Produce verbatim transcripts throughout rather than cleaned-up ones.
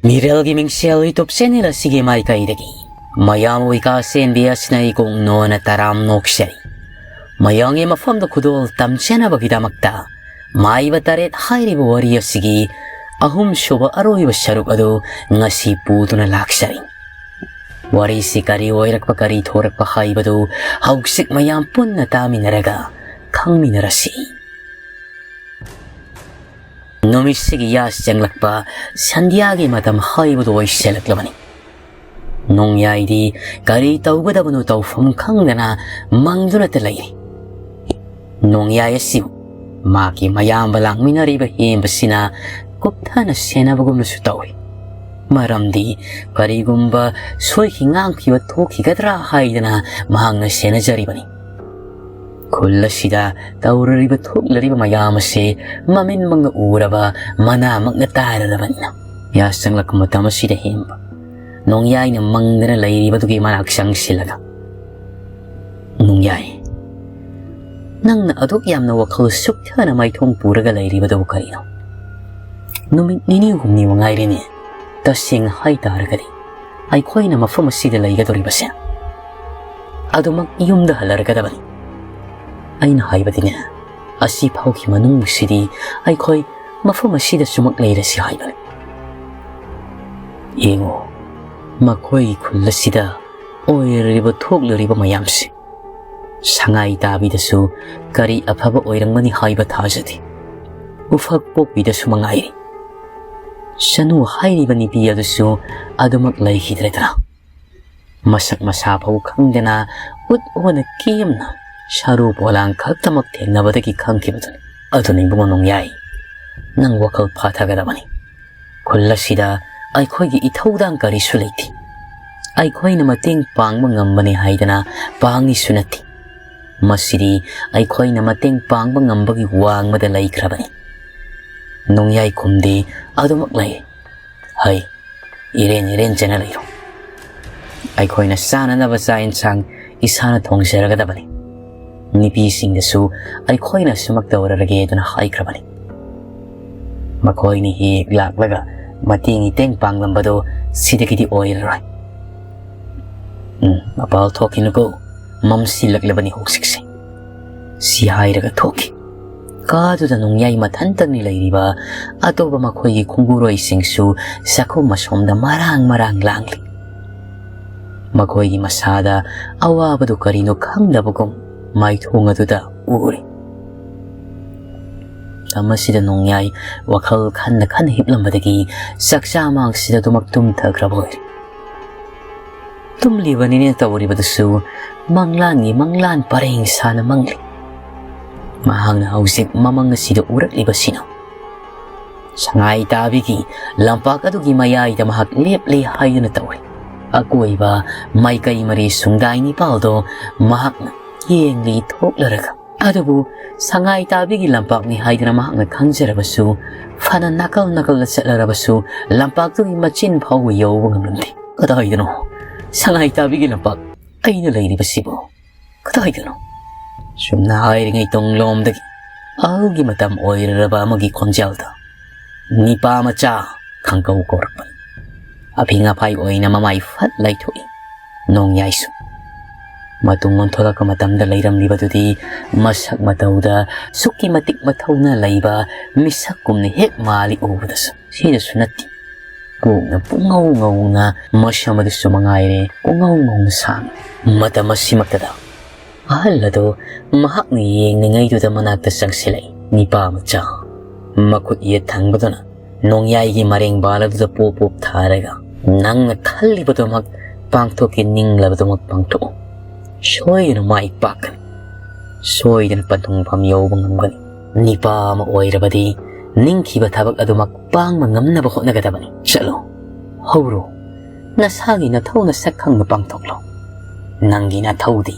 ꯃꯤꯔꯦꯜꯒꯤ ꯃꯤꯡꯁꯦꯜ YouTube channel ꯑꯁꯤꯒꯤ ꯃꯥꯏꯀꯩꯗꯒꯤ ꯃꯌꯥꯝꯕꯨ ꯏꯀꯥ ꯁꯦꯟꯕꯤ ꯑꯁꯤꯅ ꯏꯀꯣꯛ ꯅꯣꯟꯅ ꯇꯔꯥꯝ ꯅꯣꯛꯆꯔꯤ꯫ ꯃꯌꯥꯝꯒꯤ ꯃꯐꯝꯗ ꯈꯨꯗꯣꯜ ꯇꯝꯖꯅꯕꯒꯤꯗꯃꯛꯇ ꯃꯥꯏꯕ ꯇꯔꯦꯠ ꯍꯥꯏꯔꯤꯕ ꯋꯥꯔꯤ ꯑꯁꯤꯒꯤ ꯑꯍꯨꯝꯁꯨꯕ ꯑꯔꯣꯏꯕ ꯁꯔꯨꯛ ꯑꯗꯨ ꯉꯁꯤ ꯄꯨꯗꯨꯅ ꯂꯥꯛꯆꯔꯤ꯫ ꯋꯥꯔꯤꯁꯤ ꯀꯔꯤ ꯑꯣꯏꯔꯛꯄ, ꯀꯔꯤ ꯊꯣꯔꯛꯄ ꯍꯥꯏꯕꯗꯨ ꯍꯧꯖꯤꯛ ꯃꯌꯥꯝ ꯄꯨꯟꯅ ꯇꯥꯃꯤꯟꯅꯔꯒ ꯈꯪꯃꯤꯟꯅꯔꯁꯤ꯫ ꯅꯨꯃꯤꯠꯁꯤꯒꯤ ꯌꯥ ꯆꯪꯂꯛꯄ ꯁꯟꯙ꯭ꯌꯥꯒꯤ ꯃꯇꯝ ꯍꯥꯏꯕꯗꯨ ꯑꯣꯏꯁꯤꯜꯂꯛꯂꯕꯅꯤ꯫ ꯅꯣꯡꯌꯥꯏꯗꯤ ꯀꯔꯤ ꯇꯧꯒꯗꯕꯅꯣ ꯇꯧꯐꯝ ꯈꯪꯗꯅ ꯃꯪꯗꯨꯅꯇ ꯂꯩꯔꯤ꯫ ꯅꯣꯡꯌꯥꯏ ꯑꯁꯤꯕꯨ ꯃꯍꯥꯛꯀꯤ ꯃꯌꯥꯝꯕ ꯂꯥꯛꯃꯤꯟꯅꯔꯤꯕ ꯍꯦꯝꯕꯁꯤꯅ ꯀꯨꯞꯊꯅ ꯁꯦꯟꯅꯕꯒꯨꯝꯅꯁꯨ ꯇꯧꯏ꯫ ꯃꯔꯝꯗꯤ ꯀꯔꯤꯒꯨꯝꯕ ꯁꯣꯏꯈꯤ ꯉꯥꯡꯈꯤꯕ ꯊꯣꯛꯈꯤꯒꯗ꯭ꯔꯥ ꯍꯥꯏꯗꯅ ꯃꯍꯥꯛꯅ ꯁꯦꯟꯅꯖꯔꯤꯕꯅꯤ꯫ ꯈꯨꯜ ꯑꯁꯤꯗ ꯇꯧꯔꯤꯕ ꯊꯣꯛꯂꯤꯕ ꯃꯌꯥꯝ ꯑꯁꯤ ꯃꯃꯤꯠꯃꯛꯅ ꯎꯔꯕ, ꯃꯅꯥꯃꯛꯅ ꯇꯥꯔꯔꯕꯅꯤꯅ, ꯌꯥ ꯆꯪꯂꯛꯄ ꯃꯇꯝ ꯑꯁꯤꯗ ꯍꯦꯝꯕ ꯅꯣꯡꯌꯥꯏꯅ ꯃꯪꯗꯅ ꯂꯩꯔꯤꯕꯗꯨꯒꯤ ꯃꯅꯥꯛ ꯆꯪꯁꯤꯜꯂꯒ, "ꯅꯣꯡꯌꯥꯏ, ꯅꯪꯅ ꯑꯗꯨꯛ ꯌꯥꯝꯅ ꯋꯥꯈꯜ ꯁꯨꯛꯊꯅ ꯃꯥꯏꯊꯣꯡ ꯄꯨꯔꯒ ꯂꯩꯔꯤꯕꯗꯨꯕꯨ ꯀꯔꯤꯅꯣ? ꯅꯨꯃꯤꯠ ꯅꯤꯅꯤ ꯍꯨꯝꯅꯤ ꯃꯉꯥꯏꯔꯦꯅꯦ꯫ ꯇꯁꯦꯡꯅ ꯍꯥꯏꯇꯥꯔꯒꯗꯤ ꯑꯩꯈꯣꯏꯅ ꯃꯐꯝ ꯑꯁꯤꯗ ꯂꯩꯒꯗꯧꯔꯤꯕꯁꯦ꯫ ꯑꯗꯨꯃꯛ ꯌꯨꯝꯗ ꯍꯜꯂꯔꯒꯗꯕꯅꯤ꯫ ꯑꯩꯅ ꯍꯥꯏꯕꯗꯤꯅꯦ, ꯑꯁꯤ ꯐꯥꯎꯒꯤ ꯃꯅꯨꯡꯁꯤꯗꯤ ꯑꯩꯈꯣꯏ ꯃꯐꯝ ꯑꯁꯤꯗꯁꯨꯃꯛ ꯂꯩꯔꯁꯤ ꯍꯥꯏꯕꯅꯤ꯫ ꯌꯦꯡꯉꯨ, ꯃꯈꯣꯏꯒꯤ ꯈꯨꯜ ꯑꯁꯤꯗ ꯑꯣꯏꯔꯤꯕ ꯊꯣꯛꯂꯤꯕ ꯃꯌꯥꯝꯁꯦ, ꯁꯉꯥꯏ ꯇꯥꯕꯤꯗꯁꯨ ꯀꯔꯤ ꯑꯐꯕ ꯑꯣꯏꯔꯝꯒꯅꯤ ꯍꯥꯏꯕ ꯊꯥꯖꯗꯦ꯫ ꯎꯐꯛ ꯄꯣꯛꯄꯤꯗꯁꯨ ꯃꯉꯥꯏꯔꯤ꯫ ꯁꯅꯨ ꯍꯥꯏꯔꯤꯕ ꯅꯨꯄꯤ ꯑꯗꯨꯁꯨ ꯑꯗꯨꯃꯛ ꯂꯩꯈꯤꯗ꯭ꯔꯦꯗꯅ꯫ ꯃꯁꯛ ꯃꯁꯥ ꯐꯥꯎ ꯈꯪꯗꯅ ꯎꯠ ꯑꯣꯟꯅ ꯀꯦꯝꯅ ꯁꯔꯨ ꯄꯣꯂꯥꯡ ꯈꯛꯇꯃꯛ ꯊꯦꯡꯅꯕꯗꯒꯤ ꯈꯪꯈꯤꯕꯗꯨꯅꯤ꯫ ꯑꯗꯨꯅ ꯏꯕꯨꯡꯉꯣ ꯅꯣꯡꯌꯥꯏ, ꯅꯪ ꯋꯥꯈꯜ ꯐꯥꯊꯒꯗꯕꯅꯤ꯫ ꯈꯨꯜ ꯑꯁꯤꯗ ꯑꯩꯈꯣꯏꯒꯤ ꯏꯊꯧꯗꯥꯡ ꯀꯔꯤꯁꯨ ꯂꯩꯇꯦ꯫ ꯑꯩꯈꯣꯏꯅ ꯃꯇꯦꯡ ꯄꯥꯡꯕ ꯉꯝꯕꯅꯤ ꯍꯥꯏꯗꯅ ꯄꯥꯡꯉꯤꯁꯨ ꯅꯠꯇꯦ꯫ ꯃꯁꯤꯗꯤ ꯑꯩꯈꯣꯏꯅ ꯃꯇꯦꯡ ꯄꯥꯡꯕ ꯉꯝꯕꯒꯤ ꯋꯥꯡꯃꯗ ꯂꯩꯈ꯭ꯔꯕꯅꯤ꯫ ꯅꯣꯡꯌꯥꯏ ꯈꯨꯝꯗꯤ ꯑꯗꯨꯃꯛ ꯂꯩ꯫ ꯍꯩ, ꯏꯔꯦꯟ ꯏꯔꯦꯟꯖꯅ ꯂꯩꯔꯣ꯫ ꯑꯩꯈꯣꯏꯅ ꯆꯥꯅꯅꯕ ꯆꯥꯛ ꯌꯦꯟꯁꯥꯡ ꯏꯁꯥꯅ ꯊꯣꯡꯖꯔꯒꯗꯕꯅꯤ꯫ ꯅꯨꯄꯤꯁꯤꯡꯗꯁꯨ ꯑꯩꯈꯣꯏꯅ ꯁꯨꯃꯛ ꯇꯧꯔꯔꯒꯦ ꯑꯗꯨꯅ ꯍꯥꯏꯈ꯭ꯔꯕꯅꯤ꯫ ꯃꯈꯣꯏꯅ ꯍꯦꯛ ꯂꯥꯛꯂꯒ ꯃꯇꯦꯡ ꯏꯇꯦꯡ ꯄꯥꯡꯂꯝꯕꯗꯣ ꯁꯤꯗꯒꯤꯗꯤ ꯑꯣꯏꯔꯔꯣꯏ꯫ ꯎꯝ, ꯃꯄꯥꯜ ꯊꯣꯛꯈꯤꯅꯨꯀꯣ, ꯃꯝꯁꯤꯜꯂꯛꯂꯕꯅꯤ ꯍꯧꯖꯤꯛꯁꯦ꯫ ꯁꯤ ꯍꯥꯏꯔꯒ ꯊꯣꯛꯈꯤ꯫ ꯀꯥꯗꯨꯗ ꯅꯣꯡꯌꯥꯏ ꯃꯊꯟꯇꯅꯤ ꯂꯩꯔꯤꯕ꯫ ꯑꯇꯣꯞꯄ ꯃꯈꯣꯏꯒꯤ ꯈꯣꯡꯒꯨꯔꯣꯏꯁꯤꯡꯁꯨ ꯆꯥꯛꯈꯨꯝ ꯑꯁꯣꯝꯗ ꯃꯔꯥꯡ ꯃꯔꯥꯡ ꯂꯥꯡꯂꯤ꯫ ꯃꯈꯣꯏꯒꯤ ꯃꯁꯥꯗ ꯑꯋꯥꯕꯗꯨ ꯀꯔꯤꯅꯣ ꯈꯪꯗꯕꯒꯨꯝ ꯃꯥꯏꯊꯣꯡ ꯑꯗꯨꯗ ꯎꯔꯤ꯫ ꯃꯇꯝ ꯑꯁꯤꯗ ꯅꯣꯡꯌꯥꯏ ꯋꯥꯈꯜ ꯈꯟꯅ ꯈꯟꯅ ꯍꯤꯞꯂꯝꯕꯗꯒꯤ ꯆꯥꯛꯆꯥ ꯃꯥꯡꯁꯤꯗ ꯑꯗꯨꯃꯛ ꯇꯨꯝꯊꯈ꯭ꯔꯕ ꯑꯣꯏꯔꯦ꯫ ꯇꯨꯝꯂꯤꯕꯅꯤꯅ ꯇꯧꯔꯤꯕꯗꯨꯁꯨ ꯃꯪꯂꯥꯟꯒꯤ ꯃꯪꯂꯥꯟ ꯄꯔꯦꯡ ꯁꯥꯅ ꯃꯪꯂꯤ꯫ ꯃꯍꯥꯛꯅ ꯍꯧꯖꯤꯛ ꯃꯃꯪ ꯑꯁꯤꯗ ꯎꯔꯛꯂꯤꯕꯁꯤꯅ ꯁꯉꯥꯏ ꯇꯥꯕꯤꯒꯤ ꯂꯝꯄꯥꯛ ꯑꯗꯨꯒꯤ ꯃꯌꯥꯏꯗ ꯃꯍꯥꯛ ꯂꯦꯞꯂꯦ ꯍꯥꯏꯗꯨꯅ ꯇꯧꯔꯤ꯫ ꯑꯀꯣꯏꯕ ꯃꯥꯏꯀꯩ ꯃꯔꯤ ꯁꯨꯡꯗꯥꯏ ꯅꯤꯄꯥꯜꯗꯣ ꯃꯍꯥꯛꯅ ꯌꯦꯡꯂꯤ ꯊꯣꯛꯂꯔꯒ꯫ ꯑꯗꯨꯕꯨ ꯁꯉꯥꯏ ꯇꯥꯕꯤꯒꯤ ꯂꯝꯄꯥꯛꯅꯤ ꯍꯥꯏꯗꯅ ꯃꯍꯥꯛꯅ ꯈꯪꯖꯔꯕꯁꯨ, ꯐꯅ ꯅꯥꯀꯜ ꯅꯥꯀꯜꯗ ꯆꯠꯂꯔꯕꯁꯨ, ꯂꯝꯄꯥꯛꯇꯨꯒꯤ ꯃꯆꯤꯟ ꯐꯥꯎꯕ ꯌꯧꯕ ꯉꯝꯂꯝꯗꯦ꯫ "ꯀꯗꯥꯏꯗꯅꯣ ꯁꯉꯥꯏ ꯇꯥꯕꯤꯒꯤ ꯂꯝꯄꯥꯛ ꯑꯩꯅ ꯂꯩꯔꯤꯕꯁꯤꯕꯨ? ꯀꯗꯥꯏꯗꯅꯣ?" ꯁꯨꯝꯅ ꯍꯥꯏꯔꯤꯉꯩ ꯇꯨꯡꯂꯣꯝꯗꯒꯤ ꯑꯍꯜꯒꯤ ꯃꯇꯝ ꯑꯣꯏꯔꯔꯕ ꯑꯃꯒꯤ ꯈꯣꯟꯖꯦꯜꯗ, "ꯅꯤꯄꯥ ꯃꯆꯥ" ꯈꯪꯀꯧ ꯀꯧꯔꯛꯄꯅꯤ꯫ ꯑꯐꯤꯡ ꯑꯐꯥꯏ ꯑꯣꯏꯅ ꯃꯃꯥꯏ ꯐꯠ ꯂꯩꯊꯣꯛꯏ ꯅꯣꯡꯌꯥꯏꯁꯨ꯫ ꯃꯇꯨꯡ ꯑꯣꯟꯊꯣꯔꯛꯄ ꯃꯇꯝꯗ ꯂꯩꯔꯝꯂꯤꯕꯗꯨꯗꯤ ꯃꯁꯛ ꯃꯇꯧꯗ ꯑꯁꯨꯛꯀꯤ ꯃꯇꯤꯛ ꯃꯊꯧꯅ ꯂꯩꯕ ꯃꯤꯁꯛꯀꯨꯝꯅ ꯍꯦꯛ ꯃꯥꯜꯂꯤ ꯎꯕꯗꯁꯨ꯫ ꯁꯤꯗꯁꯨ ꯅꯠꯇꯦ꯫ ꯀꯣꯛꯅ ꯄꯨꯡꯉꯧ ꯉꯧꯅ, ꯃꯁꯝ ꯑꯗꯨꯁꯨ ꯃꯉꯥꯏꯔꯦ ꯄꯨꯡꯉꯧ ꯉꯧꯅ ꯁꯥꯡꯏ꯫ ꯃꯇꯝ ꯑꯁꯤꯃꯛꯇꯗ ꯑꯍꯜ ꯑꯗꯨ ꯃꯍꯥꯛꯅ ꯌꯦꯡꯂꯤꯉꯩꯗꯨꯗ ꯃꯅꯥꯛꯇ ꯆꯪꯁꯤꯜꯂꯛꯏ꯫ ꯅꯤꯄꯥ ꯃꯆꯥ ꯃꯈꯨꯠ ꯌꯦꯠ ꯊꯪꯕꯗꯨꯅ ꯅꯣꯡꯌꯥꯏꯒꯤ ꯃꯔꯦꯡꯕꯥꯜ ꯑꯗꯨꯗ ꯄꯣꯞ ꯄꯣꯞ ꯊꯥꯔꯒ, "ꯅꯪꯅ ꯈꯜꯂꯤꯕꯗꯨꯃꯛ ꯄꯥꯡꯊꯣꯛꯀꯦ, ꯅꯤꯡꯂꯕꯗꯨꯃꯛ ꯄꯥꯡꯊꯣꯛꯎ꯫ ꯁꯣꯏꯗꯅ ꯃꯥꯏ ꯄꯥꯛꯀꯅꯤ꯫ ꯁꯣꯏꯗꯅ ꯄꯟꯊꯨꯡꯐꯝ ꯌꯧꯕ ꯉꯝꯒꯅꯤ꯫ ꯅꯤꯄꯥ ꯑꯃ ꯑꯣꯏꯔꯕꯗꯤ ꯅꯤꯡꯈꯤꯕ ꯊꯕꯛ ꯑꯗꯨꯃꯛ ꯄꯥꯡꯕ ꯉꯝꯅꯕ ꯍꯣꯠꯅꯒꯗꯕꯅꯤ꯫ ꯆꯠꯂꯣ, ꯍꯧꯔꯣ, ꯅꯁꯥꯒꯤ ꯅꯊꯧ ꯅꯁꯛ ꯈꯪꯅ ꯄꯥꯡꯊꯣꯛꯂꯣ꯫ ꯅꯪꯒꯤ ꯅꯊꯧꯗꯤ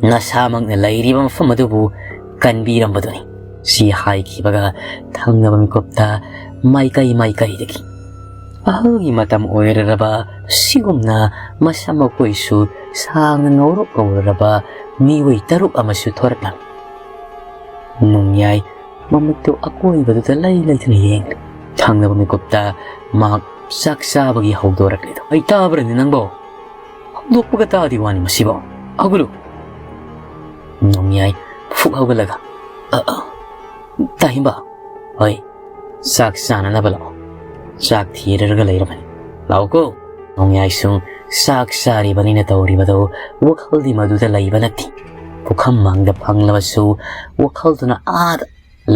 ꯅꯁꯥꯃꯛꯅ ꯂꯩꯔꯤꯕ ꯃꯐꯝ ꯑꯗꯨꯕꯨ ꯀꯟꯕꯤꯔꯝꯕꯗꯨꯅꯤ"꯫ ꯁꯤ ꯍꯥꯏꯈꯤꯕꯒ ꯊꯪꯅꯕ ꯃꯤꯀꯨꯞꯇ ꯃꯥꯏꯀꯩ ꯃꯥꯏꯀꯩꯗꯒꯤ ꯑꯍꯜꯒꯤ ꯃꯇꯝ ꯑꯣꯏꯔꯔꯕ ꯑꯁꯤꯒꯨꯝꯅ ꯃꯁꯝ ꯃꯈꯣꯏꯁꯨ ꯁꯥꯡꯅ ꯉꯧꯔꯣꯛ ꯉꯧꯔꯔꯕ ꯃꯤꯑꯣꯏ ꯇꯔꯨꯛ ꯑꯃꯁꯨ ꯊꯣꯔꯛꯂꯝꯃꯤ꯫ ꯅꯣꯡꯌꯥꯏ ꯃꯃꯤꯠꯇꯨ ꯑꯀꯣꯏꯕꯗꯨꯗ ꯂꯩ ꯂꯩꯇꯅ ꯌꯦꯡꯂꯤ꯫ ꯊꯪꯅꯕ ꯃꯤꯀꯨꯞꯇ ꯃꯍꯥꯛ ꯆꯥꯛ ꯆꯥꯕꯒꯤ ꯍꯧꯗꯣꯔꯛꯂꯤꯗꯣ꯫ "ꯑꯩ ꯇꯥꯕ꯭ꯔꯅꯦ ꯅꯪꯕꯣ? ꯍꯧꯗꯣꯛꯄꯒ ꯇꯥꯗꯤ ꯋꯥꯅꯤ ꯃꯁꯤꯕꯣ꯫ ꯍꯧꯒꯠꯂꯨ!" ꯅꯣꯡꯌꯥꯏ ꯐꯨꯛ ꯍꯧꯒꯠꯂꯒ, "ꯑ, ꯑ, ꯇꯥꯍꯤꯡꯕ, ꯍꯣꯏ, ꯆꯥꯛ ꯆꯥꯅꯅꯕ ꯂꯥꯛꯑꯣ꯫ ꯆꯥꯛ ꯊꯤꯔꯒ ꯂꯩꯔꯕꯅꯤ꯫ ꯂꯥꯛꯑꯣꯀꯣ?" ꯅꯣꯡꯌꯥꯏꯁꯨ ꯆꯥꯛ ꯆꯥꯔꯤꯕꯅꯤꯅ ꯇꯧꯔꯤꯕꯗꯨ ꯋꯥꯈꯜꯗꯤ ꯃꯗꯨꯗ ꯂꯩꯕ ꯅꯠꯇꯦ꯫ ꯄꯨꯈꯝ ꯃꯥꯡꯗ ꯐꯪꯂꯕꯁꯨ ꯋꯥꯈꯜꯗꯨꯅ ꯑꯥꯗ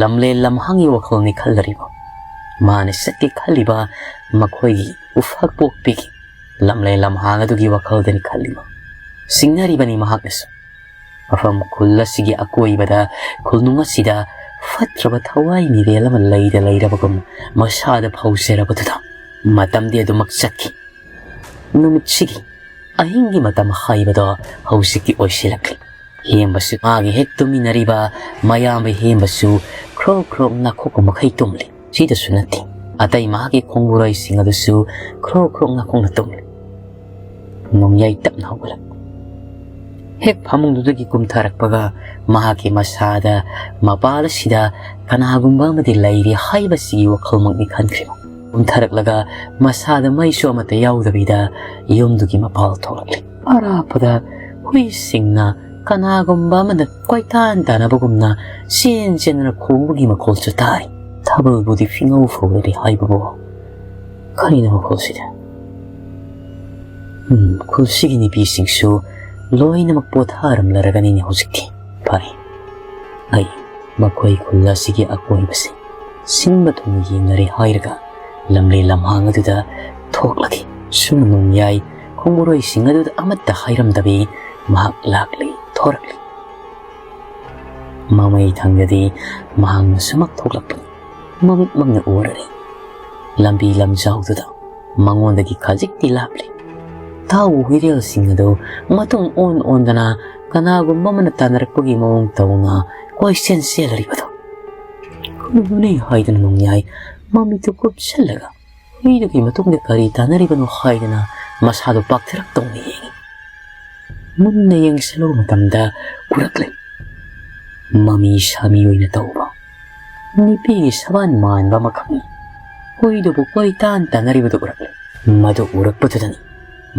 ꯂꯝꯂꯦꯟ ꯂꯝꯍꯥꯡꯒꯤ ꯋꯥꯈꯜꯅꯤ ꯈꯜꯂꯔꯤꯕ꯫ ꯃꯥꯅ ꯆꯠꯀꯦ ꯈꯜꯂꯤꯕ ꯃꯈꯣꯏꯒꯤ ꯎꯐꯛ ꯄꯣꯛꯄꯤꯒꯤ ꯂꯝꯂꯦꯟ ꯂꯝꯍꯥꯡ ꯑꯗꯨꯒꯤ ꯋꯥꯈꯜꯗꯅꯤ ꯈꯜꯂꯤꯕ꯫ ꯆꯤꯡꯅꯔꯤꯕꯅꯤ ꯃꯍꯥꯛꯅꯁꯨ꯫ ꯃꯐꯝ ꯈꯨꯜ ꯑꯁꯤꯒꯤ ꯑꯀꯣꯏꯕꯗ, ꯈꯨꯜꯅꯨꯡ ꯑꯁꯤꯗ ꯐꯠꯇ꯭ꯔꯕ ꯊꯋꯥꯏ ꯃꯤꯔꯦꯜ ꯑꯃ ꯂꯩꯗ ꯂꯩꯔꯕꯒꯨꯝ ꯃꯁꯥꯗ ꯐꯥꯎꯖꯔꯕꯗꯨꯗ ꯃꯇꯝꯗꯤ ꯑꯗꯨꯃꯛ ꯆꯠꯈꯤ꯫ ꯅꯨꯃꯤꯠꯁꯤꯒꯤ ꯑꯍꯤꯡꯒꯤ ꯃꯇꯝ ꯍꯥꯏꯕꯗꯣ ꯍꯧꯖꯤꯛꯇꯤ ꯑꯣꯏꯁꯤꯜꯂꯛꯂꯤ꯫ ꯍꯦꯝꯕꯁꯨ, ꯃꯥꯒꯤ ꯍꯦꯛ ꯇꯨꯝꯃꯤꯟꯅꯔꯤꯕ ꯃꯌꯥꯝꯕ ꯍꯦꯝꯕꯁꯨ ꯈ꯭ꯔꯣꯛ ꯈ꯭ꯔꯣꯛ ꯅꯥꯈꯣꯛꯄ ꯃꯈꯩ ꯇꯨꯝꯂꯤ꯫ ꯁꯤꯗꯁꯨ ꯅꯠꯇꯦ, ꯑꯇꯩ ꯃꯍꯥꯛꯀꯤ ꯈꯣꯡꯕꯨꯔꯩꯁꯤꯡ ꯑꯗꯨꯁꯨ ꯈ꯭ꯔꯣꯛ ꯈ꯭ꯔꯣꯛ ꯅꯥꯈꯣꯛꯅ ꯇꯨꯝꯂꯤ꯫ ꯅꯣꯡꯌꯥꯏ ꯇꯞꯅ ꯍꯧꯒꯠꯂꯛ꯫ ꯍꯦꯛ ꯐꯃꯨꯡꯗꯨꯗꯒꯤ ꯀꯨꯝꯊꯔꯛꯄꯒ ꯃꯍꯥꯛꯀꯤ ꯃꯁꯥꯗ ꯃꯄꯥꯜ ꯑꯁꯤꯗ ꯀꯅꯥꯒꯨꯝꯕ ꯑꯃꯗꯤ ꯂꯩꯔꯤ ꯍꯥꯏꯕꯁꯤꯒꯤ ꯋꯥꯈꯜꯃꯛꯅꯤ ꯈꯟꯈ꯭ꯔꯤꯕ꯫ ꯀꯨꯝꯊꯔꯛꯂꯒ ꯃꯁꯥꯗ ꯃꯩꯁꯨ ꯑꯃꯠꯇ ꯌꯥꯎꯗꯕꯤꯗ ꯌꯨꯝꯗꯨꯒꯤ ꯃꯄꯥꯜ ꯊꯣꯛꯂꯛꯂꯤ꯫ ꯑꯔꯥꯞꯄꯗ ꯍꯨꯏꯁꯤꯡꯅ ꯀꯅꯥꯒꯨꯝꯕ ꯑꯃꯅ ꯀꯣꯏꯇꯥꯟ ꯇꯥꯟꯅꯕꯒꯨꯝꯅ ꯆꯦꯟ ꯆꯦꯟꯗꯨꯅ ꯈꯣꯡꯕꯒꯤ ꯃꯈꯣꯜꯁꯨ ꯇꯥꯔꯤ꯫ ꯊꯥꯕꯜꯕꯨꯗꯤ ꯐꯤꯉꯧ ꯐꯧꯔꯔꯤ ꯍꯥꯏꯕꯕꯨ ꯀꯔꯤꯅꯣ ꯃꯈꯣꯜꯁꯤꯗꯤ? ꯎꯝ, ꯈꯨꯜꯁꯤꯒꯤ ꯅꯨꯄꯤꯁꯤꯡꯁꯨ ꯂꯣꯏꯅꯃꯛ ꯄꯣꯊꯥꯔꯝꯂꯔꯒꯅꯤꯅꯦ ꯍꯧꯖꯤꯛꯇꯤ꯫ ꯐꯔꯦ, ꯑꯩ ꯃꯈꯣꯏ ꯈꯨꯜ ꯑꯁꯤꯒꯤ ꯑꯀꯣꯏꯕꯁꯤ ꯁꯤꯟꯕ ꯊꯨꯡꯅ ꯌꯦꯡꯅꯔꯦ ꯍꯥꯏꯔꯒ ꯂꯝꯂꯦꯟ ꯂꯝꯍꯥꯡ ꯑꯗꯨꯗ ꯊꯣꯛꯂꯒꯦ꯫ ꯁꯨꯝ ꯅꯣꯡꯌꯥꯏ ꯈꯣꯡꯕꯨꯔꯣꯏꯁꯤꯡ ꯑꯗꯨꯗ ꯑꯃꯠꯇ ꯍꯥꯏꯔꯝꯗꯕꯤ ꯃꯍꯥꯛ ꯂꯥꯛꯂꯤ, ꯊꯣꯔꯛꯂꯤ꯫ ꯃꯃꯩ ꯊꯪꯗꯗꯤ ꯃꯍꯥꯛꯅ ꯁꯨꯃꯛ ꯊꯣꯛꯂꯛꯄꯅꯤ꯫ ꯃꯃꯤꯠꯃꯛꯅ ꯎꯔꯔꯦ꯫ ꯂꯝꯕꯤ ꯂꯝꯖꯥꯎꯗꯨꯗ ꯃꯉꯣꯟꯗꯒꯤ ꯈꯖꯤꯛꯇꯤ ꯂꯥꯞꯂꯤ꯫ ꯇꯥꯎ ꯍꯨꯏꯔꯦꯜꯁꯤꯡ ꯑꯗꯨ ꯃꯇꯨꯡ ꯑꯣꯟ ꯑꯣꯟꯗꯅ ꯀꯅꯥꯒꯨꯝꯕ ꯑꯃꯅ ꯇꯥꯟꯅꯔꯛꯄꯒꯤ ꯃꯑꯣꯡ ꯇꯧꯅ ꯀꯣꯏꯆꯦꯟ ꯆꯦꯜꯂꯔꯤꯕꯗꯨ꯫ "ꯀꯔꯤꯅꯣꯅꯦ?" ꯍꯥꯏꯗꯨꯅ ꯅꯣꯡꯌꯥꯏ ꯃꯃꯤꯠꯇꯨ ꯀꯨꯞꯁꯤꯜꯂꯒ ꯍꯨꯏꯗꯨꯒꯤ ꯃꯇꯨꯡꯗ ꯀꯔꯤ ꯇꯥꯟꯅꯔꯤꯕꯅꯣ ꯍꯥꯏꯗꯅ ꯃꯁꯥꯗꯨ ꯄꯥꯛꯊꯔꯛ ꯇꯧꯅ ꯌꯦꯡꯉꯤ꯫ ꯃꯨꯟꯅ ꯌꯦꯡꯁꯤꯜꯂꯨꯕ ꯃꯇꯝꯗ ꯎꯔꯛꯂꯦ꯫ ꯃꯃꯤ ꯁꯥꯃꯤ ꯑꯣꯏꯅ ꯇꯧꯕ ꯅꯨꯄꯤꯒꯤ ꯁꯕꯥꯟ ꯃꯥꯟꯕ ꯑꯃꯈꯛꯅꯤ꯫ ꯍꯨꯏꯗꯨꯕꯨ ꯀꯣꯏꯇꯥꯟ ꯇꯥꯟꯅꯔꯤꯕꯗꯨ ꯎꯔꯛꯂꯦ꯫ ꯃꯗꯨ ꯎꯔꯛꯄꯗꯨꯗꯅꯤ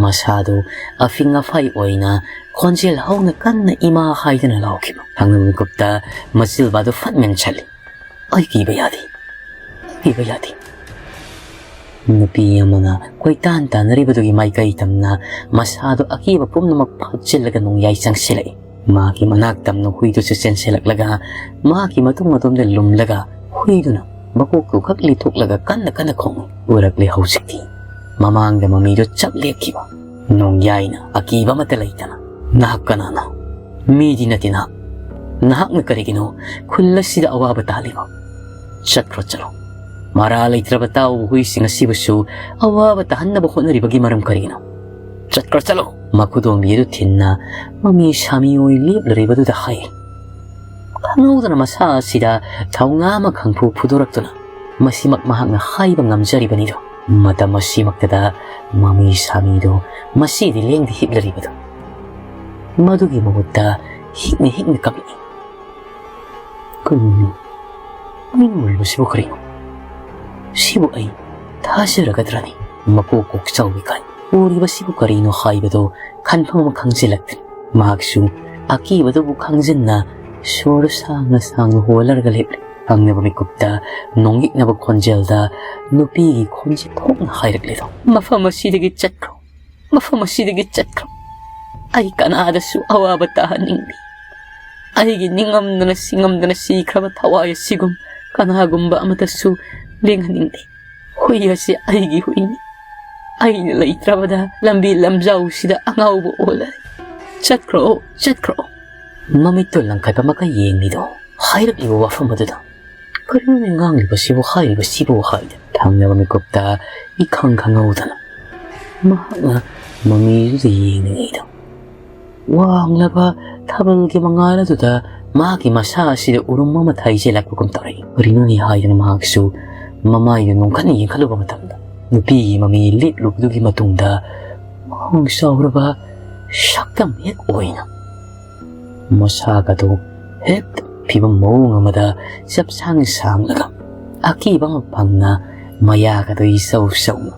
ꯃꯁꯥꯗꯨ ꯑꯐꯤꯡ ꯑꯐꯥꯏ ꯑꯣꯏꯅ ꯈꯣꯟꯖꯦꯜ ꯍꯧꯅ ꯀꯟꯅ "ꯏꯃꯥ" ꯍꯥꯏꯗꯨꯅ ꯂꯥꯎꯈꯤꯕ꯫ ꯈꯪꯅꯕ ꯃꯤꯀꯨꯞꯇ ꯃꯆꯤꯜꯕꯥꯗꯨ ꯐꯠ ꯃꯦꯟꯁꯤꯜꯂꯤ꯫ "ꯑꯩ ꯀꯤꯕ ꯌꯥꯗꯦ, ꯑꯩ ꯀꯤꯕ ꯌꯥꯗꯦ"꯫ ꯅꯨꯄꯤ ꯑꯃꯅ ꯀꯣꯏꯇꯥꯟ ꯇꯥꯟꯅꯔꯤꯕꯗꯨꯒꯤ ꯃꯥꯏꯀꯩ ꯇꯝꯅ ꯃꯁꯥꯗꯨ ꯑꯀꯤꯕ ꯄꯨꯝꯅꯃꯛ ꯐꯥꯖꯤꯜꯂꯒ ꯅꯣꯡꯌꯥꯏ ꯆꯪꯁꯤꯜꯂꯛꯏ꯫ ꯃꯥꯒꯤ ꯃꯅꯥꯛ ꯇꯝꯅ ꯍꯨꯏꯗꯨꯁꯨ ꯆꯦꯟꯁꯤꯜꯂꯛꯂꯒ ꯃꯥꯒꯤ ꯃꯇꯨꯡ ꯑꯗꯣꯝꯗ ꯂꯨꯝꯂꯒ ꯍꯨꯏꯗꯨꯅ ꯃꯀꯣꯛꯇꯨ ꯈꯛ ꯂꯤꯊꯣꯛꯂꯒ ꯀꯟꯅ ꯀꯟꯅ ꯈꯣꯡꯏ꯫ ꯎꯔꯛꯂꯦ ꯍꯧꯖꯤꯛꯇꯤ ꯃꯃꯥꯡꯗ ꯃꯃꯤꯗꯨ ꯆꯞ ꯂꯦꯞꯈꯤꯕ꯫ ꯅꯣꯡꯌꯥꯏꯅ ꯑꯀꯤꯕ ꯑꯃꯠꯇ ꯂꯩꯇꯅ, "ꯅꯍꯥꯛ ꯀꯅꯥꯅꯣ? ꯃꯤꯗꯤ ꯅꯠꯇꯦ ꯅꯍꯥꯛ꯫ ꯅꯍꯥꯛꯅ ꯀꯔꯤꯒꯤꯅꯣ ꯈꯨꯜ ꯑꯁꯤꯗ ꯑꯋꯥꯕ ꯇꯥꯍꯜꯂꯤꯕ? ꯆꯠꯈ꯭ꯔꯣ, ꯆꯠꯂꯣ꯫ ꯃꯔꯥ ꯂꯩꯇ꯭ꯔꯕ ꯇꯥꯎꯕ ꯍꯨꯏꯁꯤꯡ ꯑꯁꯤꯕꯨꯁꯨ ꯑꯋꯥꯕ ꯇꯥꯍꯟꯅꯕ ꯍꯣꯠꯅꯔꯤꯕꯒꯤ ꯃꯔꯝ ꯀꯔꯤꯒꯤꯅꯣ? ꯆꯠꯈ꯭ꯔꯣ, ꯆꯠꯂꯣ"꯫ ꯃꯈꯨꯗꯣꯝꯕꯤ ꯑꯗꯨ ꯊꯤꯟꯅ ꯃꯃꯤ ꯁꯥꯃꯤ ꯑꯣꯏ ꯂꯦꯞꯂꯔꯤꯕꯗꯨꯗ ꯍꯥꯏ꯫ ꯈꯪꯍꯧꯗꯅ ꯃꯁꯥ ꯑꯁꯤꯗ ꯊꯧꯅꯥ ꯑꯃ ꯈꯪꯐꯨ ꯐꯨꯗꯣꯔꯛꯇꯨꯅ ꯃꯁꯤꯃꯛ ꯃꯍꯥꯛꯅ ꯍꯥꯏꯕ ꯉꯝꯖꯔꯤꯕꯅꯤꯗꯣ꯫ ꯃꯇꯝ ꯑꯁꯤꯃꯛꯇꯗ ꯃꯃꯤ ꯁꯥꯃꯤꯗꯨ ꯃꯁꯤꯗꯤ ꯂꯦꯡꯗ ꯍꯤꯞꯂꯔꯤꯕꯗꯨ ꯃꯗꯨꯒꯤ ꯃꯍꯨꯠꯇ ꯍꯤꯛꯅ ꯍꯤꯛꯅ ꯀꯞꯂꯛꯏ꯫ "ꯀꯔꯤꯅꯣ? ꯃꯤꯅ ꯎꯔꯤꯕꯁꯤꯕꯨ ꯀꯔꯤꯅꯣ? ꯁꯤꯕꯨ ꯑꯩ ꯊꯥꯖꯔꯒꯗ꯭ꯔꯅꯤ?" ꯃꯀꯣꯛ ꯀꯣꯛꯆꯥꯎꯕꯤ ꯈꯟ ꯎꯔꯤꯕꯁꯤꯕꯨ ꯀꯔꯤꯅꯣ ꯍꯥꯏꯕꯗꯨ ꯈꯟꯐꯝ ꯑꯃ ꯈꯪꯖꯤꯜꯂꯛꯇ꯭ꯔꯦ꯫ ꯃꯍꯥꯛꯁꯨ ꯑꯀꯤꯕꯗꯨꯕꯨ ꯈꯪꯖꯤꯟꯅ ꯁꯣꯔ ꯁꯥꯡꯅ ꯁꯥꯡꯅ ꯍꯣꯜꯂꯔꯒ ꯂꯦꯞꯂꯦ꯫ ꯈꯪꯅꯕ ꯃꯤꯀꯨꯞꯇ ꯅꯣꯡꯌꯤꯛꯅꯕ ꯈꯣꯟꯖꯦꯜꯗ ꯅꯨꯄꯤꯒꯤ ꯈꯣꯟꯖꯦꯜ ꯊꯣꯛꯅ ꯍꯥꯏꯔꯛꯂꯦꯗꯣ, "ꯃꯐꯝ ꯑꯁꯤꯗꯒꯤ ꯆꯠꯈ꯭ꯔꯣ, ꯃꯐꯝ ꯑꯁꯤꯗꯒꯤ ꯆꯠꯈ꯭ꯔꯣ꯫ ꯑꯩ ꯀꯅꯥꯗꯁꯨ ꯑꯋꯥꯕ ꯇꯥꯍꯟꯅꯤꯡꯗꯦ꯫ ꯑꯩꯒꯤ ꯅꯤꯡꯉꯝꯗꯅ ꯁꯤꯡꯉꯝꯗꯅ ꯁꯤꯈ꯭ꯔꯕ ꯊꯋꯥꯏ ꯑꯁꯤꯒꯨꯝ ꯀꯅꯥꯒꯨꯝꯕ ꯑꯃꯠꯇꯁꯨ ꯂꯦꯡꯍꯟꯅꯤꯡꯗꯦ꯫ ꯍꯨꯏ ꯑꯁꯤ ꯑꯩꯒꯤ ꯍꯨꯏꯅꯤ꯫ ꯑꯩꯅ ꯂꯩꯇ꯭ꯔꯕꯗ ꯂꯝꯕꯤ ꯂꯝꯖꯥꯎꯁꯤꯗ ꯑꯉꯥꯎꯕ ꯑꯣꯜꯂꯔꯦ꯫ ꯆꯠꯈ꯭ꯔꯣ, ꯆꯠꯈ꯭ꯔꯣ"꯫ ꯃꯃꯤꯠꯇꯨ ꯂꯪꯈꯠꯄ ꯃꯈꯩ ꯌꯦꯡꯂꯤꯗꯣ ꯍꯥꯏꯔꯛꯂꯤꯕ ꯋꯥꯐꯝ ꯑꯗꯨꯗ꯫ "ꯀꯔꯤꯅꯣꯅꯦ ꯉꯥꯡꯂꯤꯕꯁꯤꯕꯨ, ꯍꯥꯏꯔꯤꯕꯁꯤꯕꯨ?" ꯍꯥꯏꯗꯅ ꯊꯪꯅꯕ ꯃꯤꯀꯨꯞꯇ ꯏꯈꯪ ꯈꯪꯍꯧꯗꯅ ꯃꯍꯥꯛꯅ ꯃꯃꯤꯗꯨꯗ ꯌꯦꯡꯂꯤꯉꯩꯗ ꯋꯥꯡꯂꯕ ꯊꯥꯕꯜꯒꯤ ꯃꯉꯥꯜ ꯑꯗꯨꯗ ꯃꯍꯥꯛꯀꯤ ꯃꯁꯥ ꯑꯁꯤꯗ ꯎꯔꯨꯝ ꯑꯃ ꯊꯩꯖꯤꯜꯂꯛꯄꯒꯨꯝ ꯇꯧꯔꯛꯏ꯫ ꯀꯔꯤꯅꯣꯅꯦ ꯍꯥꯏꯗꯅ ꯃꯍꯥꯛꯁꯨ ꯃꯃꯥꯏꯗꯨ ꯅꯣꯡꯈꯠꯅ ꯌꯦꯡꯈꯠꯂꯨꯕ ꯃꯇꯝꯗ ꯅꯨꯄꯤꯒꯤ ꯃꯃꯤ ꯂꯦꯞꯂꯨꯕꯗꯨꯒꯤ ꯃꯇꯨꯡꯗ ꯋꯥꯡ ꯆꯥꯎꯔꯕ ꯁꯛꯇꯝ ꯍꯦꯛ ꯑꯣꯏꯅ ꯃꯁꯥꯒꯗꯣ ꯍꯦꯛꯇ ꯐꯤꯕꯝ ꯃꯑꯣꯡ ꯑꯃꯗ ꯆꯞ ꯁꯥꯡꯅ ꯁꯥꯡꯂꯒ ꯑꯀꯤꯕ ꯑꯃ ꯐꯪꯅ ꯃꯌꯥꯒꯗꯣ ꯏꯆꯧ ꯆꯧꯅ